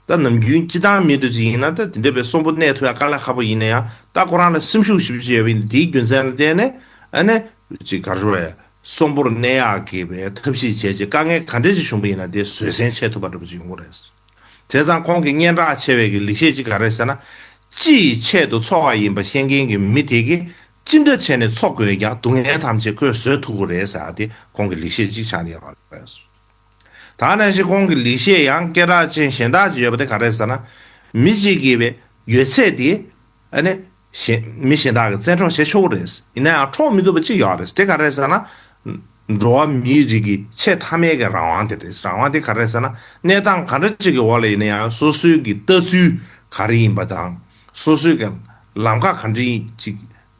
ད་ནམ་རྒྱུན་སྤྱིར་བཏང་མི་འདྲ་ཅིག་ཡིན་ན། ད་དེ་འདྲ་བའི་གསོན་པོ་གནས་ཐུབ་ཡ་དཀའ་ལས་ཁག་པོ་ཡིན་ན་ཡང་། ད་ཁོ་རང་ལ་སེམས་ཤུགས་ཞེ་པོ་ཅིག་ཡོད་པ་ཡིན་ན། དེའི་རྒྱུ་མཚན་ལ་བརྟེན་ནས་ཨ་ནི་ཅིག་ག་རེ་ཟེར་དགོས་རེད། གསོན་པོར་གནས་ཡག་གི་བའི་ཐབས་ཤེས་བྱས་བྱས། དཀའ་ངལ་ག་འདྲ་ཅིག་བྱུང་པ་ཡིན་ན་དེ་བཟོད་བསྲན་བྱེད་ཐུབ་པ་འདྲ་པོ་ཅིག་ཡོང་གི་རེད། བྱས་ཙང་ཁོང་གི་སྙན་གྲགས་ཆེ་བའི་གི་ལེགས་བཤད་ཅིག་ག་རེ་ཟེར་ན། སྤྱི་ཡི་ཆེད་དུ་འཚོ་བ་ཡིན་པ་ཤེས་མཁན་གྱི་མི་དེ་གིས་ཅི་འདྲ་བྱས་ནས་འཚོ་དགོས་ཀྱང་སྡུག་བསྔལ་ཐམས་ཅད་ཁོས་བཟོད་ཐུབ་ཀྱི་རེད་ཟེར་ཡ་དེ་ཁོང་གི་ལེགས་བཤད་ཅིག་ཆགས་ནས་ཡོད་རེད། ད་ནང་བཞིན་ཁོང་གི་ལེགས་བཤད་ཡང་སྐད་གྲགས་ཅན་གཞན་དག་ཅིག་ཡོད་པ་དེ་ག་རེ་ཟེར་ན། མི་གཅིག་གི་བའི་ཡོད་ཚད་དེ་ཨ་ནི་གཞན་མི་གཞན་དག་གིས་བཙན་འཕྲོག་བྱེད་ཆོག་གི་རེད། ཡིན་ན་ཡང་འཕྲོག་མི་ཐུབ་པ་ཅིག་ཡོད་རེད། དེ་ག་རེ་ཟེར་ན། འགྲོ་བ་མིའི་རིགས་ཀྱི་ཆེས་མཐའ་མའི་གི་རང་དབང་དེ་རེད། རང་དབང་དེ་ག་རེ་ཟེར་ན། གནས་སྟངས་ག་འདྲ་ཅིག་གི་འོག་ལ་ཡིན་ན་ཡང་སོ་སོའི་གི་ལྟ་ཚུལ་ག་རེ་ཡིན་པ་དང་། སོ་སོའི་གི་ལམ་ཁ་ག་འདྲ་ཅིག་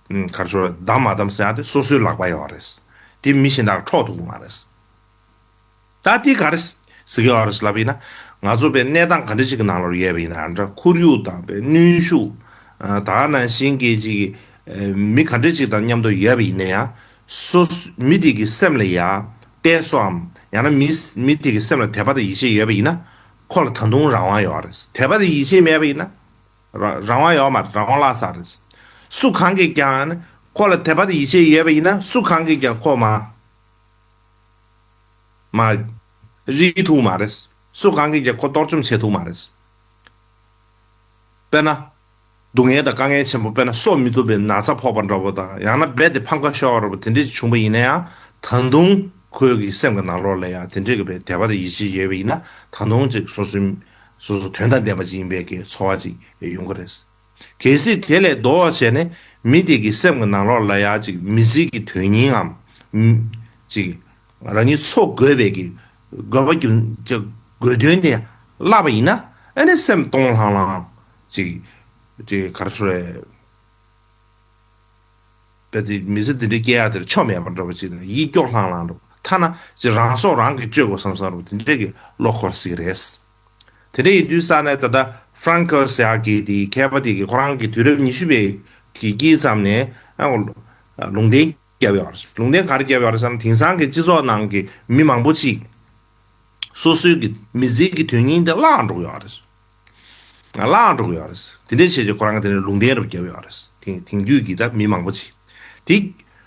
ག་རེ་ཟེར། བདམས་མ་བདམས་ཟེར་ཡ་དེ་སོ་སོའི་ལག་པ་ཡོད་རེད། དེ་མི་གཞན་དག་འཕྲོག་ཐུབ་ཀྱི་མ་རེད། ད་དེ་ག་རེ་ཟེར་གྱི་ཡོད་རེད་ལབ་ཡིན་ན། ང་ཚོ་བའི་གནས་སྟངས་ག་འདྲ་ཞིག་གི་ནང་ལོགས་ཡོད་པ་ཡིན་ན་འདྲ། ཁོར་ཡུག་དང་བའི་གནོན་ཤུགས། ད་ནང་བཞིན་གྱི་ཅིག་མི་ག་འདྲ་ཅིག་དང་མཉམ་དུ་ཡོད་པ་ཡིན་ན་ཡང་། སོ་མི་དེ་གི་སེམས་ལ་ཡང་བརྟེན་སོའམ། ཡང་ན་མི་མི་དེ་གི་སེམས་ལ་དད་པ་དང་ཡིད་ཆེས་ཡོད་པ་ཡིན་ན། ཁོ་ལ་ད་དུང་རང་དབང་ཡོད་རེད། དད་པ་དང་ཡིད་ཆེས་མེད་པ་ཡིན་ན། རང་རང་དབང་ཡོད་མ་རེད། རང་དབང་བརླག་ཚར་རེད། སུ་གང་གིས་ཀྱང་ཁོ་ལ་དད་པ་དང་ཡིད་ཆེས་ཡོད་པ་ཡིན་ན། སུ་གང་གིས་ཀྱང་ཁོ་མ་མ་རིག་ཐུབ་མ་རེད། སུ་གང་གིས་ཀྱང་ཁོ་གཏོར་བཅོམ་བྱེད་ཐུབ་མ་རེད། དཔེར་ན། སྡུག་བསྔལ་དང་དཀའ་ངལ་ཆེན་པོ། དཔེར་ན་གསོ་མི་ཐུབ་པའི་ན་ཚ་ཕོག་པ་འདྲ་པོ་དང་། ཡང་ན་རྦད་དེ་ཕམ་ཁ་ཤོར་བ་འདྲ་པོ་དེ་འདྲ་ཅིག་བྱུང་པ་ཡིན་ན་ཡང་། ད་དུང་ཁོའི་གི་སེམས་ཀྱི་ནང་ལོགས་ལ་ཡང་དེ་འདྲའི་གི་བའི་དད་པ་དང་ཡིད་ཆེས་ཡོད་པ་ཡིན་ན། ད་དུང་ཅིག་སོ་སོའི་སོ་སོ་དོན་དང་ལྡན་པ་ཅིག་ཡིན་པའི་གི་ཚོར་བ་ཅིག་ཡོང་གི་རེད། གལ་སྲིད་དེ་ལས་ལྡོག་བྱས་ནས་མི་དེ་གི་སེམས་ཀྱི་ནང་ལོགས་ལ་ཡང་ཅིག་མི་ཚེ་གི་དོན་སྙིང་ངམ། ཅིག་རང་ཉིད་འཚོ་དགོས་པའི་གི་དགོས་པ་རྒྱུ་དགོས་དོན་དེ་བརླག་པ་ཡིན་ན། ཨ་ནི་སེམས་སྟོང་ལྷང་ལྷང་། ཅིག་ཅིག་ག་རེ་ཟེར་དགོས་རེད། དཔེ་དེ་མི་ཚེ་འདི་འདྲའི་སྐྱེལ་ཡག་དེར་ཆོ་མེད་པ་འདྲ་པོ་ཅིག་དང་། ཡིད་སྐྱོ་ལྷང་ལྷང་འདྲ་པོ། ཐ་ན་ཅིག་རང་སྲོག་རང་གིས་གཅོད་དགོས་བསམ་བསམ་འདྲ་པོ་དེ་འདྲའི་གི་བློ་འཁོར་སྲིད་ཀྱི་རེད། དེ་འདྲ་ཡིན་དུས་ཙ་ནས་ད་ལྟ་ཧྥ་རན་ཀོ་ཟེར་ཡག་གི་དེའི་མཁས་པ་དེ་གིས་ཁོ་རང་གི་དུས་རབས་ཉི་ཤུ་པའི་གི་དཀྱིལ་ཙམ་ནས་ཨ་ལུང་བསྟན་བརྒྱབ་ཡོད་རེད། ལུང་བསྟན་ག་རེ་བརྒྱབ་ཡོད་རེད་ཟེར་ན། དེང་སང་གི་སྤྱི་ཚོགས་ནང་གི་མི་མང་པོ་ཅིག་སོ་སོའི་གི་མི་ཚེ་གི་དོན་སྙིང་དེ་བརླག་འགྲོ་གི་ཡོད་རེད། བརླག་འགྲོ་གི་ཡོད་རེད། དེ་འདྲའི་བྱས་རྗེས་ཁོ་རང་གིས་དེ་ནས་ལུང་བསྟན་རབ་བརྒྱབ་ཡོད་རེད། དེང་དེང་དུས་ཀྱི་ད་མི་མང་པོ་ཅིག་དེ།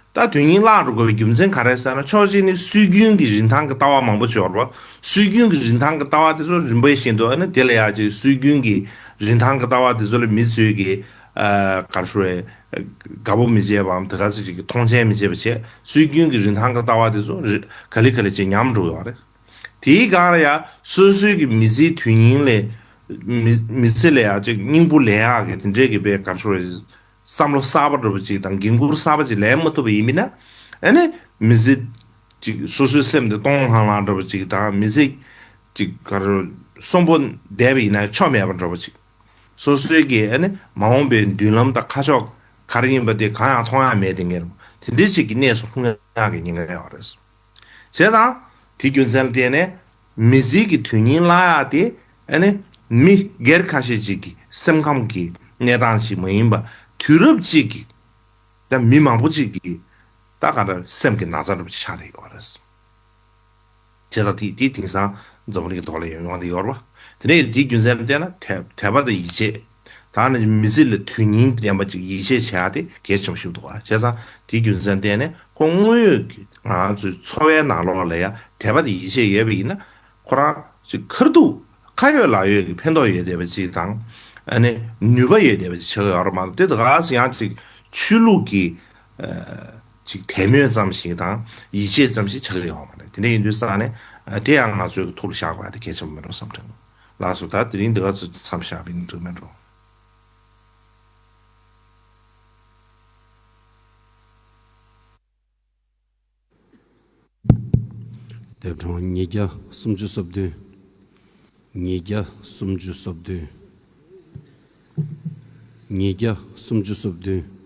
ད་དོན་སྙིང་བརླག་འགྲོ་དགོས་པའི་རྒྱུ་མཚན་ག་རེ་ཟེར་ན། ཕྱོགས་གཅིག་ནས་སྲོལ་རྒྱུན་གྱི་རིན་ཐང་གི་ལྟ་བ་མང་པོ་ཅིག་ཡོད་རེད་པ། སྲོལ་རྒྱུན་གྱི་རིན་ཐང་གི་ལྟ་བ་དེ་ཚོ་རིམ་པ་བཞིན་དུ། ཨ་ནི་དེ་ལ་ཡང་ཅིག་སྲོལ་རྒྱུན་གྱི་རིན་ཐང་གི་ལྟ་བ་དེ་ཚོ་ལ་མི་ཚོས་ཀྱི་ཨ་ག་རེ་ཟེར་དགོས་རེད། དགའ་པོ་མི་བྱེད་པའམ་དེ་ག་ཚོད་ཅིག་གི་མཐོང་ཆེན་མི་བྱེད་པ་བྱས། སྲོལ་རྒྱུན་གྱི་རིན་ཐང་གི་ལྟ་བ་དེ་ཚོ་རེ་ག་ལེ་ག་ལེ་ཅིག་ཉམས་འགྲོ་ཡོད་རེད། དེའི་སྒང་ལ་ཡང་སོ་སོའི་གི་མི་ཚེའི་དོན་སྙིང་ལས། མི་མི་ཚེ་ལ་ཡང་ཅིག་སྙིང་པོ་ལེན་ཡག་གི་དེ་འདྲའི་གི་བའི་ག་རེ་ཟེར་དགོས་རེད། བསམ་བློ་གསར་པ་འདྲ་པོ་ཅིག་དང་འགན་ཁུར་གསར་པ་ཅིག་ལེན་མ་ཐུབ་པ་ཡིན་པ་ཡིན་ན། ཨ་ནི་མི་ཚེ་ཅིག་སོ་སོའི་སེམས་དེ་སྟོང་ལྷང་ལྷང་འདྲ་པོ་ཅིག་དང་། མི་ཚེ་ཅིག་ག་རེ་གསོན་པོ་བསྡད་པ་ཡིན་ན་ཆོ་མེད་པ་འདྲ་པོ་ཅིག་སོ་སོའི་གི་ཨ་ནི་མ་འོངས་པའི་མདུན་ལམ་དང་ཁ་ཕྱོགས་ག་རེ་ཡིན་པ་དེ་གང་ཡང་མཐོང་ཡག་མེད་དེ་ངེར་དེ་འདྲའི་ཅིག་གི་གནས་སུ་ལྷུང་ཡག་གི་ཉེན་ཁ་ཡོད་རེད། བྱས་ཙང་དེའི་རྒྱུ་མཚན་ལ་བརྟེན་ནས་མི་ཚེ་གི་དོན་སྙིང་བརླག་ཡག་དེ་ཨ་ནི་མི་སྒེར་ཁ་ཤས་ཅིག་གི་སེམས་ཁམས་ཀྱི་གནས་སྟངས་ཤིག་མ་ཡིན་པ། དུས་རབས་གཅིག་གི་ད་མི་མང་པོ་ཅིག་གི་ད་ག་འདྲ་སེམས་ཀྱི་ན་ཚ་འདྲ་པོ་ཅིག་ཆགས་བསྡད་ཡོད་རེད། བྱས་ཙང་དེ་དེ་དེང་སང་འཛམ་བུ་གླིང་གི་ཐོག་ལ་ཡང་ཡོང་བསྡད་ཡོད་རེད་པ། དེ་ནས་དེའི་རྒྱུ་མཚན་ལ་བལྟས་ན་དད་དད་པ་དང་ཡིད་ཆེས། ད་ནི་མི་ཚེ་ལ་དོན་སྙིང་ལྡན་པ་ཅིག་ཡིད་ཆེས་བྱེད་ཡག་དེ་གལ་ཆེན་པོ་ཞིག་འདུག་ག་བྱས་ཙང་དེའི་རྒྱུ་མཚན་བལྟས་ནས་ཁོ་དངོས་ཡོད་ཀྱི་ང་རང་ཚོའི་འཚོ་བའི་ནང་ལོགས་ལ་ཡང་དད་པ་དང་ཡིད་ཆེས་ཡོད་པ་ཡིན་ན། ཁོ་རང་ཅིག་ཁ་ཐུག་ཁ་ཡོད་ལག་ཡོད་ཀྱི་ཕན་ཐོགས་ཡོད་བསྡད་པ་ཅིག་དང་། ཨ་ནི་ནུས་པ་ཡོད་བསྡད་པ་ཅིག་ཆགས་ཀྱི་ཡོད་རེད་མ་གཏོགས། དེ་ད་ག་སེ་ཡང་ཅིག་ཆོས་ལུགས་ཀྱི་ཨ་ ཅིག་དད་མོས་ཙམ་ཞིག་དང་ཡིད་ཆེས་ཙམ་ཞིག་ཆགས་ཀྱི་ཡོད་མ་རེད། དེ་འདྲ་ཡིན་དུས་ཙང་ནས་དེ་ཡང་ང་ཚོའི་ཐུགས་ལ་བཞག་དགོས་ཡ་དེ་གལ་ཆེན་པོ་མེད་འགྲོ་བསམ་དྲན་འདུག་ལགས་སོ། ད་དེ་རིང་འདི་ག་ཚོད་མཚམས་བཞག་པ་ཡིན་འགྲིག་མེད་འགྲོ། དེབ་གྲངས་ཉིས་བརྒྱ་སུམ་ཅུ་སོ་བདུན། ཉིས་བརྒྱ་སུམ་ཅུ་སོ་བདུན། ཉིས་བརྒྱ་སུམ་ཅུ་སོ་བདུན།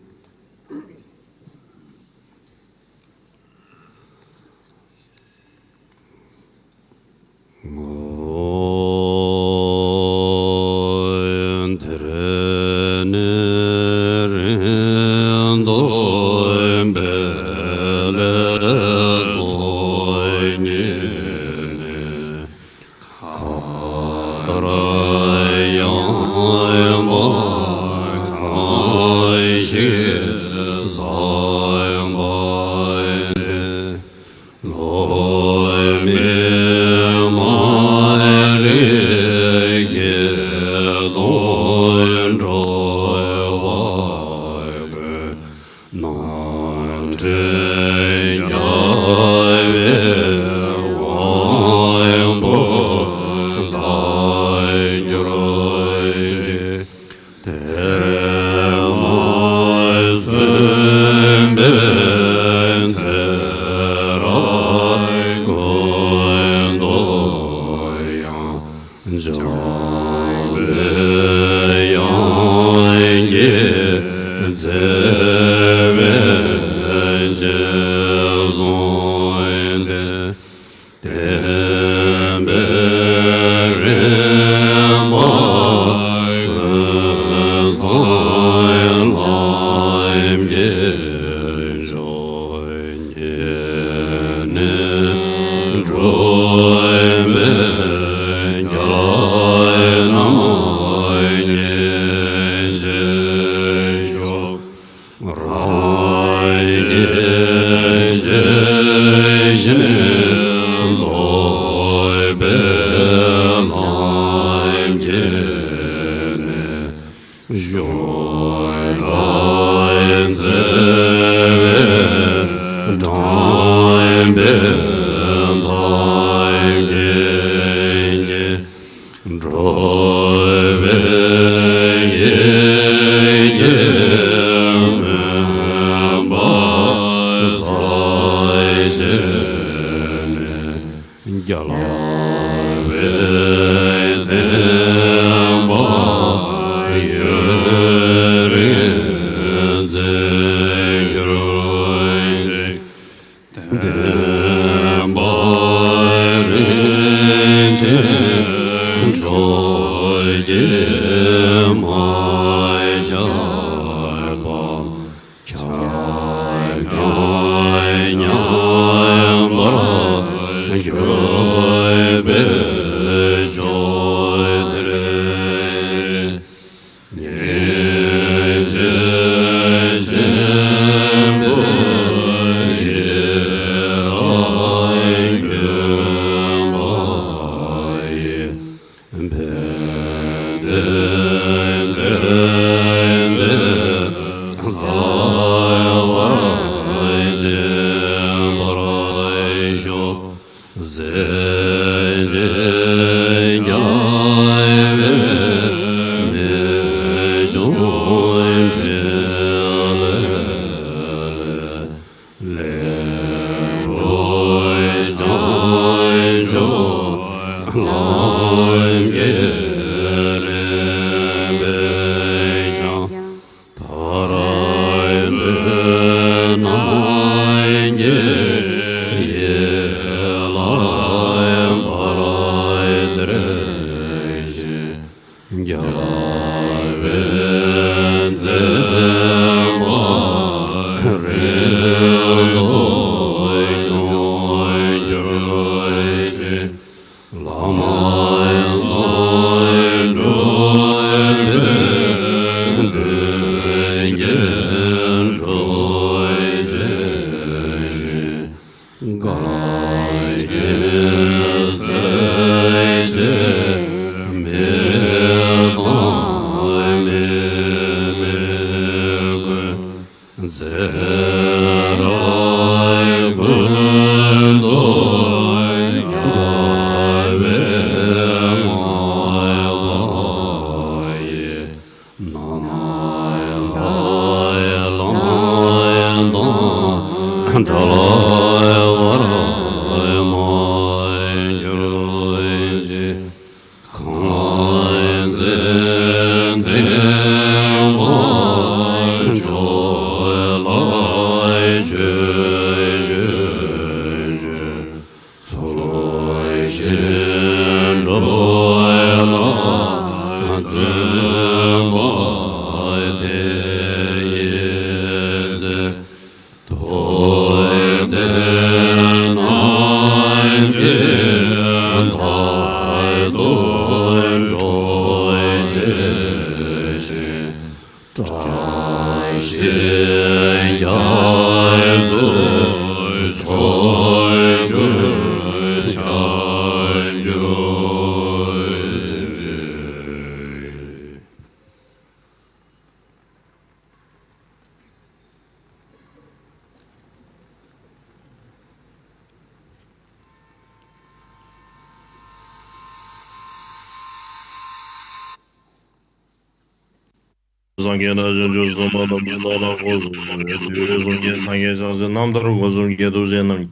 སངས་རྒྱས་དང་བྱང་ཆུབ་སེམས་དཔའ་རྣམས་ཀྱིས་བདག་ལ་དགོངས་སུ་གསོལ། དུས་གསུམ་གྱི་སངས་རྒྱས་བྱང་སེམས་རྣམ་ཐར་སྒོ་གསུམ་གྱི་ཐུགས་རྗེ་རྣམས་ཀྱིས།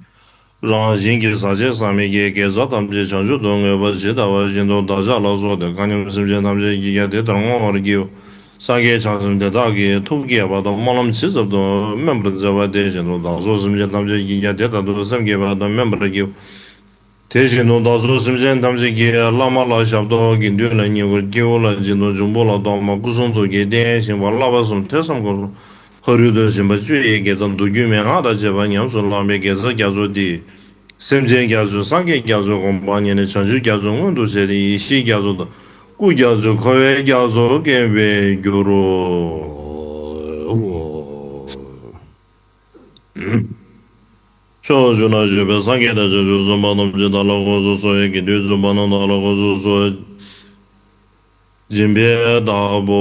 རང་བཞིན་གྱིས་ཟག་བཅས་ཟག་མེད་ཀྱི་དགེ་རྩ་ཐམས་ཅད་བྱང་ཆུབ་ཏུ་བསྔོས་པ་ཇི་ལྟ་བ་བཞིན་དུ་བདག་ཅག་ལ་སོགས་ཏེ་མཁའ་མཉམ་སེམས་ཅན་ཐམས་ཅད་ཀྱིས་ཀྱང་དེ་ལྟར་བསྔོ་བར་བགྱིའོ། སངས་རྒྱས་བྱང་སེམས་དེ་དག་གི་ཐུགས་བསྐྱེད་པ་དང་སྨོན་ལམ་ཇི་ཙམ་དུ་སྨིན་པར་མཛད་པ་དེ་བཞིན་དུ་བདག་སོགས་སེམས་ཅན་ཐམས་ཅད་ཀྱིས་ཀྱང་དེ་ལྟར་དུ་སེམས་བསྐྱེད་པ་དང་སྨིན་པར་བགྱིའོ། དེ་བཞིན་དུ་བདག་སོགས་སེམས་ཅན་ཐམས་ཅད་ཀྱིས་བླ་མ་ལ་ཞབས་ཏོག། དགེ་འདུན་ལ་བསྙེན་བཀུར། སྐྱེས་བུ་ལ་སྦྱིན་གཏོང་། འབྱུང་པོ་ལ་གཏོར་མ། སྐུ་གསུང་ཐུགས་ཀྱི་རྟེན་བཞེངས་པ། བསླབ་པ་གསུམ་ཐོས་བསམ་སྒོམ་གསུམ་ཕ་རོལ་ཏུ་ཕྱིན་པ་བཅུ་ཡི་དགེ་རྩ་མདོ་རྒྱུད་མན་ངག་དང་བཅས་པ་ཉམས་སུ་བླངས་པའི་དགེ་རྩ་རྒྱ་མཚོ་འདིས། སེམས་ཅན་རྒྱ་མཚོའི་སངས་རྒྱས་རྒྱ་མཚོའི་དགོངས་པ་ཉིད་ནས་བྱང་ཆུབ་རྒྱ་མཚོ་མངོན་དུ་བྱས་ཏེ་ཡེ་ཤེས་རྒྱ་མཚོ་དང་སྐུ་རྒྱ་མཚོའི་ཁ་བའི་རྒྱ་མཚོ་སྐྱེ་བར་འགྱུར་རོ། ཕྱོགས་བཅུ་ན་བཞུགས་པའི་སངས་རྒྱས་དང་བྱང་ཆུབ་སེམས་དཔའ་རྣམས་ཀྱིས་བདག་ལ་དགོངས་སུ་གསོལ། དགེ་འདུན་བཙུན་པ་རྣམས་བདག་ལ་དགོངས་སུ་གསོལ། སྦྱིན་པའི་བདག་པོ་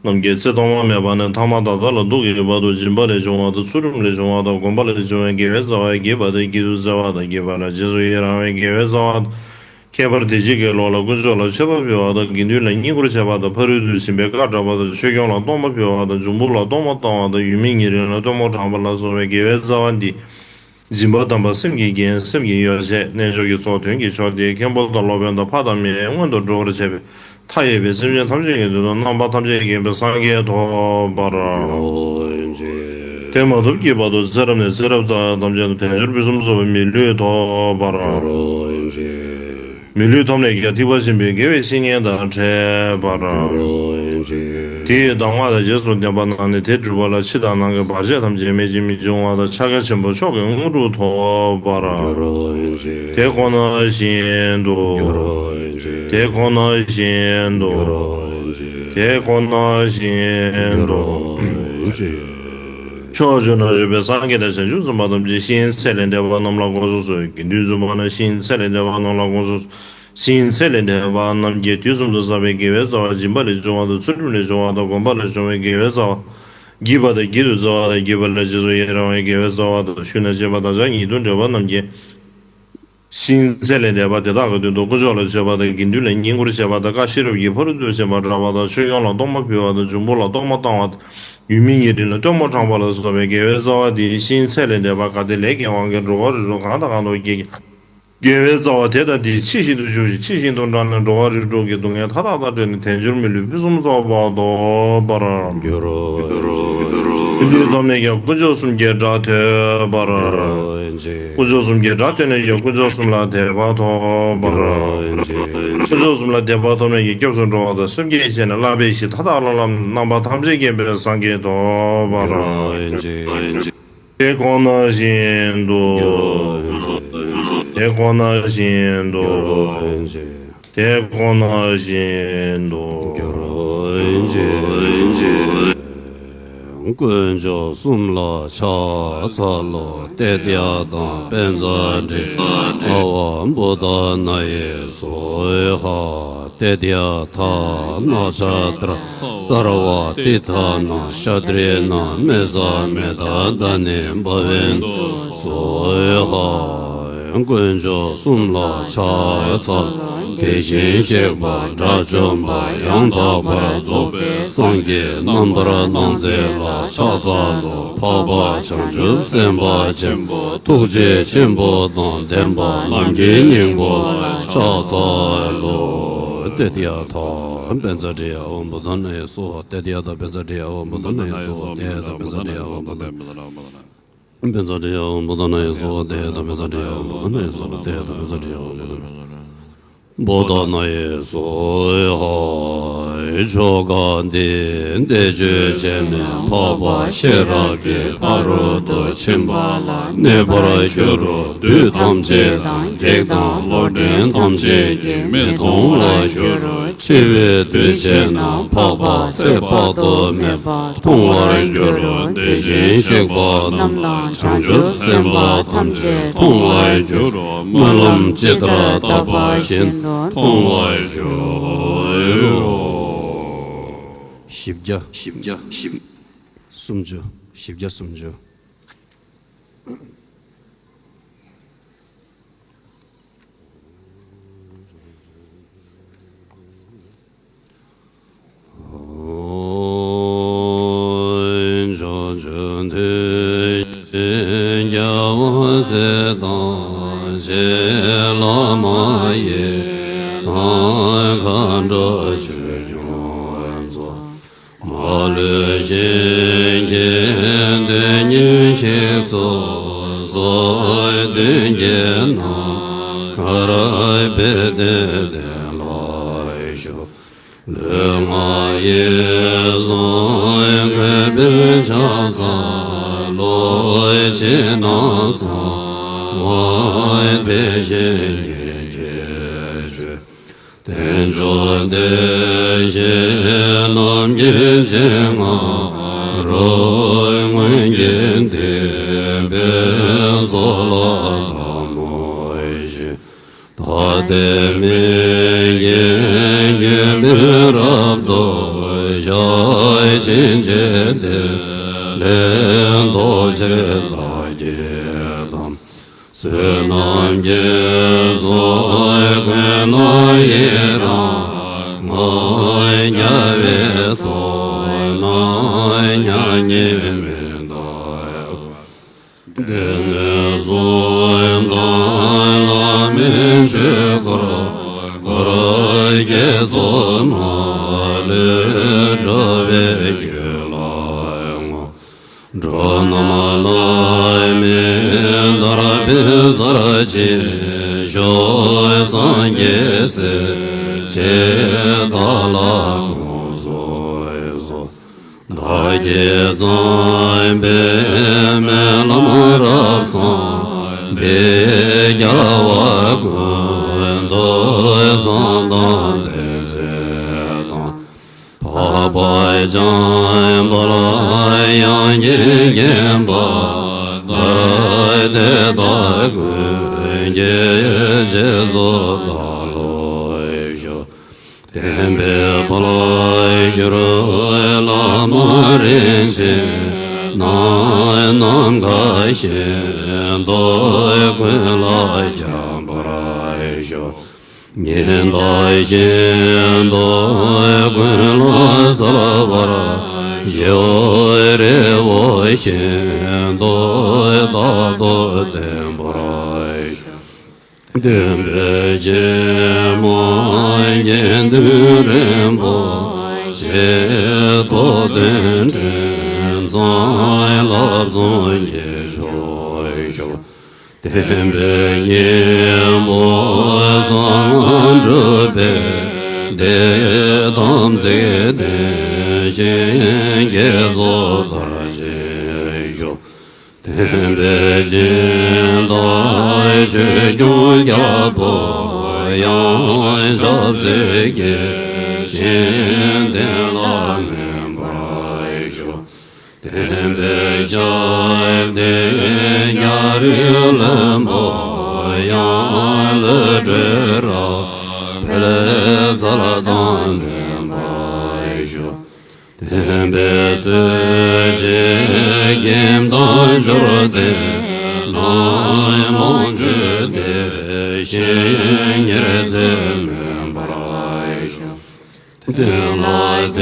རྣམས་ཀྱིས་ཚེ་ཐོག་མ་མེད་པ་ནས་ཐ་མ་ད་ལྟ་ལ་ཐུག་གི་བར་དུ་སྦྱིན་པ་ལས་བྱུང་བ་དང་ཚུལ་ཁྲིམས་ལས་བྱུང་བ་དང་སྒོམ་པ་ལས་བྱུང་བའི་དགེ་བའི་རྩ་བ་བགྱིས་པ་དང་བགྱིད་དུ་སྩལ་བ་དང་བགྱིས་པ་ལ་རྗེས་སུ་ཡི་རང་བའི་དགེ་བའི་རྩ་བ་དང་། ཁྱད་པར་དེ་གཅིག་གི་ལོགས་ལ་དཀོན་མཆོག་ལ་མཆོད་པ་ཕུལ་བ་དང་། དགེ་འདུན་ལ་བསྙེན་བཀུར་བྱས་པ་དང་། ཕ་རོལ་ཏུ་ཕྱིན་པའི་བཀའ་བསྒྲགས་པ་དང་། ཆོས་སྐྱོང་ལ་གཏོར་མ་ཕུལ་བ་དང་། འབྱུང་པོ་ལ་གཏོར་མ་གཏོང་བ་དང་། ཡུལ་མི་ཉེ་རིང་ལ་སྟོན་མོ་དྲངས་པ་ལ་སོགས་པའི་དགེ་བའི་རྩ་བ་འདིས། སྦྱིན་པ་དམ་པ་སེམས་ཀྱི་རྒྱན། སེམས་ཀྱི་ཡོ་བྱད། རྣལ་འབྱོར་གྱི་ཚོགས། དོན་གྱི་མཆོག་སྟེ། མཁན་པོ་དང་སློབ་དཔོན་དང་ཕ་དང་མའི་མངོན་དུ་འགྲོ་བར་བྱེད་པའི་མཐའ་ཡས་པའི་སེམས་ཅན་ཐམས་ཅད་ཀྱི་དོན་དུ་རྣམ་པ་ཐམས་ཅད་མཁྱེན་པའི་སངས་རྒྱས་ཐོབ་པར། དེ་མ་ཐོབ་ཀྱི་བར་དུ་ཚེ་རབས་ནས་ཚེ་རབས་ཐམས་ཅད་དུ་དལ་འབྱོར་ཕུན་སུམ་ཚོགས་པའི་མི་ལུས་ཐོབ་པར། མི་ལུས་ཐོབ་ནས་ཀྱང་ཐེག་པ་ཆེན་པོའི་དགེ་བའི་བཤེས་གཉེན་དང་འཕྲད་པར། དེའི་གདམས་ངག་དང་རྗེས་སུ་བསྟན་པ་གནང་ནས་དེ་སྒྲུབ་པ་ལ་ཕྱི་དང་ནང་གི་བར་ཆད་ཐམས་ཅད་མེད་ཅིང་མི་འབྱུང་བ་དང་། ཕྱག་རྒྱ་ཆེན་པོ་མཆོག་གི་དངོས་གྲུབ་ཐོབ་པར། དེ་ཁོ་ན་བཞིན་དུ། དེ་ཁོ་ན་བཞིན་དུ། དེ་ཁོ་ན་བཞིན་དུ། ཕྱོགས་བཅུ་ན་བཞུགས་པའི་སངས་རྒྱས་དང་བྱང་ཆུབ་སེམས་དཔའ་རྣམས་ཀྱིས་ཤིང་ཚད་ལས་འདས་པ་རྣམས་ལ་དགོངས་སུ་གསོལ། དགེ་འདུན་བཙུན་པ་རྣམས་ཤིང་ཚད་ལས་འདས་པ་རྣམས་ལ་དགོངས་སུ་གསོལ། ཤིང་ཚད་ལས་འདས་པ་རྣམས་ཀྱིས་དུས་གསུམ་དུ་བསགས་པའི་དགེ་བའི་རྩ་བ། སྦྱིན་པ་ལས་བྱུང་བ་དང་ཚུལ་ཁྲིམས་ལས་བྱུང་བ་དང་སྒོམ་པ་ལས་བྱུང་བའི་དགེ་བའི་རྩ་བ། བགྱིས་པ་དང་བགྱིད་དུ་སྩལ་བ་དང་བགྱིས་པ་ལ་རྗེས་སུ་ཡི་རང་བའི་དགེ་བའི་རྩ་བ་དང་། ཤུལ་ན་སྐྱེས་པ་བདག་ཅག་ཉིད་དུ་འབྲེལ་བ་རྣམས་ཀྱིས། ཤིང་ཚད་ལས་འདས་པ་དེ་དག་གི་དོན་དུ་དཀོན་མཆོག་ལ་མཆོད་པ་དང་དགེ་འདུན་ལ་བསྙེན་བཀུར་བྱེད་པ་དང་། བཀའ་ཤེས་རབ་ཀྱི་ཕ་རོལ་ཏུ་ཕྱིན་པ་བསྒྲགས་པ་དང་། ཆོས་སྐྱོང་ལ་གཏོར་མ་ཕུལ་བ་དང་། འབྱུང་པོ་ལ་གཏོར་མ་བཏང་བ་དང་། ཡུལ་མི་ཉེ་རིང་ལ་སྟོན་མོ་དྲངས་པ་ལ་སོགས་པའི་དགེ་བའི་རྩ་བ་འདིས་ཤིང་ཚད་ལས་འདས་པ་ག་དེ་ལས་ཀྱང་དབང་གིས་འགྲོ་བ་རིགས་དྲུག་གང་དང་གང་དུ་སྐྱེས་ཀྱང་། དགེ་བའི་རྩ་བ་དེ་དག་འདིས་ཕྱི་བཞིན་དུ་ཞུགས་ཤིང་ཕྱི་བཞིན་དུ་འབྲངས་ནས་འགྲོ་བ་རིགས་དྲུག་གི་སྡུག་བསྔལ་མཐའ་དག་དང་བྲལ་ནས་དལ་འབྱོར་མི་ལུས་ཕུན་སུམ་ཚོགས་པ་ཐོབ་པར། འགྱུར་རོ། མི་ལུས་ཐོབ་ནས་ཀྱང་དཀོན་མཆོག་གསུམ་གྱི་སྒྲ་ཐོས་པར། འགྱུར་རོ། དཀོན་མཆོག་གསུམ་གྱི་སྒྲ་ཐོས་ནས་ཀྱང་དཀོན་མཆོག་གསུམ་ལ་དད་པ་ཐོབ་པར། དཀོན་མཆོག་གསུམ་ལ་དད་པ་ཐོབ་ནས་ཀྱང་སྐྱབས་སུ་འགྲོ་བ་དང་། སེམས་བསྐྱེད་བྱས་ནས་བསླབ་པའི་གཞི་མཐའ་དག་ལ་བསླབས་ནས་རྣམ་པ་ཐམས་ཅད་མཁྱེན་པའི་སངས་རྒྱས་ཐོབ་པར། དེ་ཁོ་ན་བཞིན་དུ། དེ་ཁོ་ན་བཞིན་དུ། དེ་ཁོ་ན་བཞིན་དུ། དཀོན་མཆོག་གསུམ་ལ་ཕྱག་འཚལ་ལོ། ཏདྱ་ཐཱ། པཉྩ་དྲི་ཨ་ཝ་བོ་དྷ་ན་ཡེ་སྭཱ་ཧཱ། ཏདྱ་ཐཱ། རྣམ་ཕྱག་ཏུ་ར་སརྦ་ཏི་ཐཱ་ན་ཤ་ཏྲི་ན་མེ་ས་མེ་ཏ་ད་ནི་བྷ་ཝན་ཏུ་སྭཱ་ཧཱ། དཀོན་མཆོག་གསུམ་ལ་ཕྱག་འཚལ་ལོ། དེ་བཞིན་གཤེགས་པ་དགྲ་བཅོམ་པ་ཡང་དག་པར་རྫོགས་པའི་སངས་རྒྱས་རྣམ་པར་སྣང་མཛད་ལ་ཕྱག་འཚལ་ལོ། འཕགས་པ་བྱང་ཆུབ་སེམས་དཔའ་ཆེན་པོ་ཐུགས་རྗེ་ཆེན་པོ་དང་ལྡན་པ་ལམ་གྱི་སྙིང་པོ་ལ་ཕྱག་འཚལ་ལོ། ཏདྱ་ཐཱ། བཛྲ་ཏདྱ་ཧཱུྃ་བོ་དྷ་ནཱ་ཡེ་སྭཱ་ཧཱ། ཏདྱ་ཐཱ། བཛྲ་ཏདྱ་ཧཱུྃ་བོ་དྷ་ནཱ་ཡེ་སྭཱ་ཧཱ། ཏདྱ་ཐཱ། བཛྲ་ཏདྱ་ཧཱུྃ་བོ་དྷ་ནཱ་ཡེ་སྭཱ་ཧཱ། ཏདྱ་ཐཱ། བཛྲ་ཏདྱ་ཧཱུྃ་བོ་དྷ་ནཱ་ཡེ་སྭཱ་ཧཱ། ཏདྱ་ཐཱ། བཛྲ་ཏདྱ་ཧཱུྃ་བོ་དྷ་ནཱ་ཡེ་སྭཱ་ཧཱ། ཏདྱ་ཐཱ། བཛྲ་ཏདྱ་ཧཱུྃ་བོ་དྷ་ནཱ་ཡེ་སྭཱ་ཧཱ། ཆོ་ག་འདི་བཟླས་བརྗོད་བྱས་ནས་འཕགས་པ་ཤེས་རབ་ཀྱི་ཕ་རོལ་ཏུ་ཕྱིན་པ་ལ་གནས་པར་འགྱུར་རོ། བདུད་ཐམས་ཅད་དང་བགེགས་དང་ལོག་འདྲེན་ཐམས་ཅད་ཀྱིས་མི་ཐོང་བར་འགྱུར་རོ། འཆི་བའི་དུས་བྱས་ན་འཕགས་པ་ཚེ་དཔག་ཏུ་མེད་པ་མཐོང་བར་འགྱུར་རོ། དེ་བཞིན་གཤེགས་པ་རྣམས་དང་བྱང་ཆུབ་སེམས་དཔའ་ཐམས་ཅད་མཐོང་བར་འགྱུར་རོ། སྨོན་ལམ་ཇི་ལྟར་བཏབ་པ་བཞིན་དུ་མཐོང་བར་འགྱུར་རོ། བཞི་བརྒྱ། བཞི་བརྒྱ། བཞི། སུམ་ཅུ། བཞི་བརྒྱ་སུམ་ཅུ། ཕྱོགས་བཅུ་དུས་བཞིར་རྒྱལ་བ་སྲས་དང་རྗེ་བླ་མ་ཡི་དམ་མཁའ་འགྲོ་ཆོས་སྐྱོང་ཚོགས། མ་ལུས་ཞིང་གི་དོན་གཉེར་ཞིག་སོགས་སོགས་མདུན་གྱི་ནམ་མཁར་ཕེབས་ཏེ་བདེ་ལ་བཞུགས། ལུས་ངག་ཡིད་གསུམ་གུས་པས་ཕྱག་འཚལ་ལོ། ཕྱི་ནང་གསང་བ་དེ་བཞིན་ཉིད་ཀྱི་སྤྱོད། དལ་འབྱོར་བདེ་གཤེགས་རྣམས་ཀྱི་སྤྱན་སྔར། རོལ་མངོན་གྱི་བསྟོད་པའི་ཚོགས་ལ་དད་མོས་ཤིང་། ད་ལྟའི་མི་དགེ་བསྙེན་པའི་རབ་ཏུ་བཤགས། ཕྱིན་ཆད་དེ་ལས་ལྡོག་ཕྱིར་བདག་བསྐྱེད་དམ། བསོད་ནམས་ཀྱི་མཚོ་ཀུན་ཏུ་ཡི་རང་ངོ་། རྒྱལ་བའི་ཚོགས་རྣམས་མྱ་ངན་མི་འདའ་བར། སྡེ་སྣོད་གསུམ་དང་བླ་མའི་ཆོས་འཁོར། འཁོར་དགེ་ཚོགས་མ་ལུས་འགྲོ་བའི་རྒྱུ་ལ་བསྔོ། འགྲོ་རྣམས་བླ་མེད་དར་བའི་ས་ཆེན་ཞུགས། སངས་རྒྱས་སྲས་བཅས་བདག་ལ་དགོངས་སུ་གསོལ། བདག་བསྐྱེད་བརྩམས་པའི་སྨོན་ལམ་རབ་བཟང་པོས། རྒྱལ་བ་ཀུན་ཏུ་བཟང་དང་ལྡན་ཚུལ་དང་། འཕགས་པ་འཇམ་དཔལ་དབྱངས་ཀྱིས་མཁྱེན་པ་ལྟར། དེ་དག་ཀུན་གྱི་རྗེས་སུ་བདག་སློབ་ཤོག། བསྟན་པའི་དཔལ་གྱུར་བླ་མ་རིན་ཆེན་རྣམས། ནམ་མཁའ་བཞིན་དུ་ཀུན་ལ་ཁྱབ་པར་ཤོག། ཉི་ཟླ་བཞིན་དུ་ཀུན་ལ་གསལ་བར་ཤོག། རི་བོ་བཞིན་དུ་རྟག་ཏུ་བརྟན་པར་ཤོག། སྟོན་པའི་སྤྱན་སྔར་དགེ་འདུན་རིན་པོ་ཆེ། ཐུབ་བསྟན་ཁྲི་འཛིན་བསླབ་གསུམ་གྱི་མཆོག་ཤོག། བསྟན་པའི་སྙིང་པོ་གསང་སྔགས་འགྲུབ་པའི་སྡེ། དམ་ཚིག་ལྡན་ཞིང་བསྐྱེད་རྫོགས་མཐར་ཕྱིན་ཤོག། བསྟན་པའི་སྦྱིན་བདག་ཆོས་སྐྱོང་རྒྱལ་པོ་ཡང་། ཆབ་སྲིད་དགེ་ཞིང་བསྟན་ལ་སྨིན་པར་ཤོག། བསྟན་པའི་ཞབས་བརྟན་རྒྱ་རི་བློན་པོ་ཡང་། བློ་གྲོས་རབ་འཕེལ་རྩ་ ལ་དང་ལྡན་པར་ཤོག། དམ་པའི་ཚུལ་གྱིས་ཁྱིམ་དང་འབྱོར་ལྡན་ལ་ལོངས་སྤྱོད་དེ་བས་གཞན་ཉེར་འཚེ་མེད་པར་ཤོག། དོན་ལ་དད་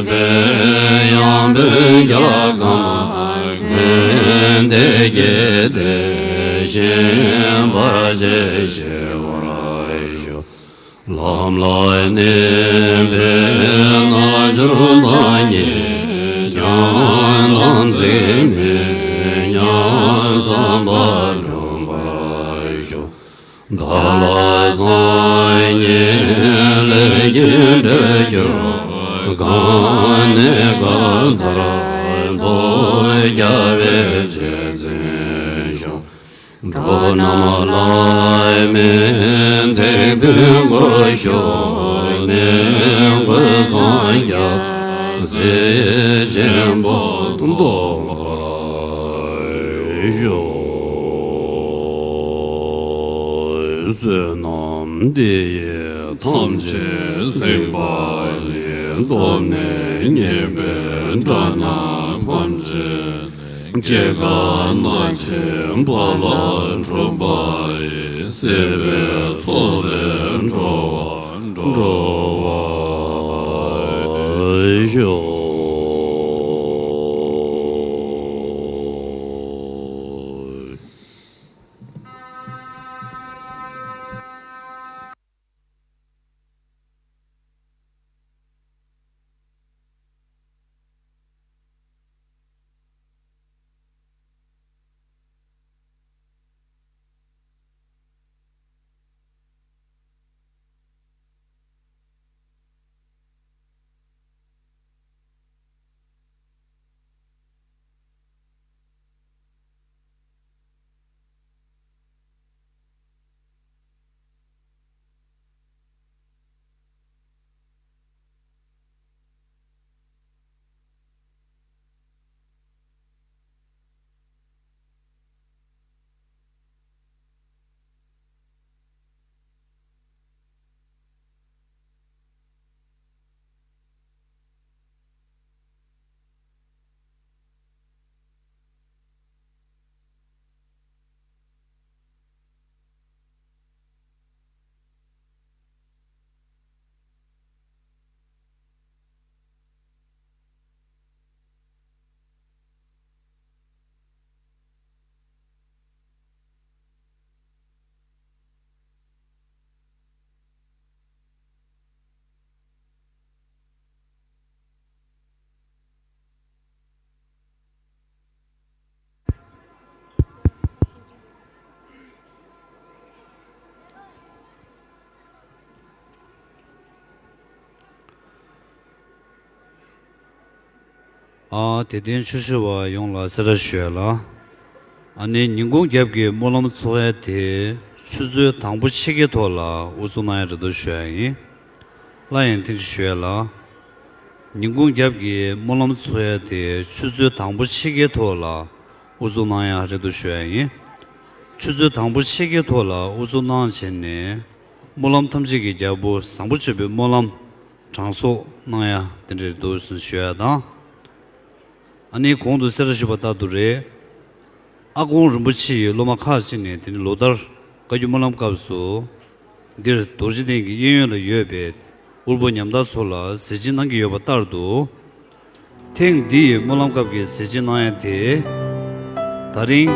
པའི་ཡང་དཔོན་རྒྱལ་ཁམས་ཀུན་དེ་སྐྱེད་དེ་གཞན་བར་ཆད་ཞི་བར་ཤོག། ལམ་ལ་གནས་པའི་རྣལ་འབྱོར་དག་ཉིད་ཀྱང་དམ་ཚིག་མེད་ཉམས་བསམ་པ་འགྲུབ་པར་ཤོག། བདག་ལ་སངས་རྒྱས་ལས་ཀྱི་འབྲེལ་གྱུར་གང་གནས་གང་དར་ཐོབ་རྒྱལ་བའི་རྗེ་བཙུན་ཤོག། འགྲོ་རྣམས་ལ་སྨན་ཐེག་པའི་སྒོ་ཕྱོགས་ནས་འགོད་སངས་རྒྱས་སྲས་ཆེན་པོ་ཐོབ་པར་ཤོག། བསོད་ནམས་འདི་ཡིས་ཐམས་ཅད་གཟིགས་པ་ཉིད། ཐོབ་ནས་ཉེས་པའི་དགྲ་རྣམས་ཕམ་བྱས་ནས། སྐྱེ་རྒ་ན་འཆིའི་རྦ་རླབས་འཁྲུགས་པ་ཡི། སྲིད་པའི་མཚོ་ལས་འགྲོ་བ་སྒྲོལ་བར་ཤོག། ཨ། དད་ལྡན་ཆོས་ཞུ་བ་ཡོངས་ལ་གསལ་བསྒྲགས་ཞུ་ཡ་ལ། ཨ་ནི་ཉིན་གུང་རྒྱབ་ཀྱི་སྨོན་ལམ་ཚོགས་ཡ་དེ་ཆུ་ཚོད་དང་པོ་ཕྱེད་ཀའི་ཐོག་ལ་དབུ་འཛུགས་གནང་ཡ་རེད་འདུག་ཞུ་ཡ་ཡིན། སླར་ཡང་ཐེངས་ཤིག་ཞུ་ཡ་ལ། ཉིན་གུང་རྒྱབ་ཀྱི་སྨོན་ལམ་ཚོགས་ཡ་དེ་ཆུ་ཚོད་དང་པོ་ཕྱེད་ཀའི་ཐོག་ལ་དབུ་འཛུགས་གནང་ཡ་རེད་འདུག་ཞུ་ཡ་ཡིན། ཆུ་ཚོད་དང་པོ་ཕྱེད་ཀའི་ཐོག་ལ་དབུ་འཛུགས་གནང་བྱས་ནས། སྨོན་ལམ་ཐམས་ཅད་ཀྱི་རྒྱལ་པོ་བཟང་པོ་སྤྱོད་པའི་སྨོན་ལམ་གྲངས་གསོག་གནང་ཡ་དེ་འདྲ་རེད་འདུག་ཞུ་ཡ་དང་། ཨ་ནི་གོང་དུ་གསལ་བསྒྲགས་ཞུས་པ་ལྟར་དུ་རེད། ཨ་དཀོན་རིན་པོ་ཆེ་ཡི་སློབ་མ་ཁག་ཅིག་ནས་དེ་ནི་ལོ་ལྟར་བཀའ་བརྒྱུད་སྨོན་ལམ་སྐབས་སུ། འདིར་རྡོ་རྗེ་གདན་གྱི་གཡས་གཡོན་ལ་ཡོད་པའི་དབུལ་པོ་ཉམ་ཐག་ཚོ་ལ་ཟས་སྦྱིན་གནང་གི་ཡོད་པ་ལྟར་དུ། ཐེངས་འདི་ཡི་སྨོན་ལམ་སྐབས་ཀྱི་ཟས་སྦྱིན་གནང་ཡ་དེ། ད་རིང་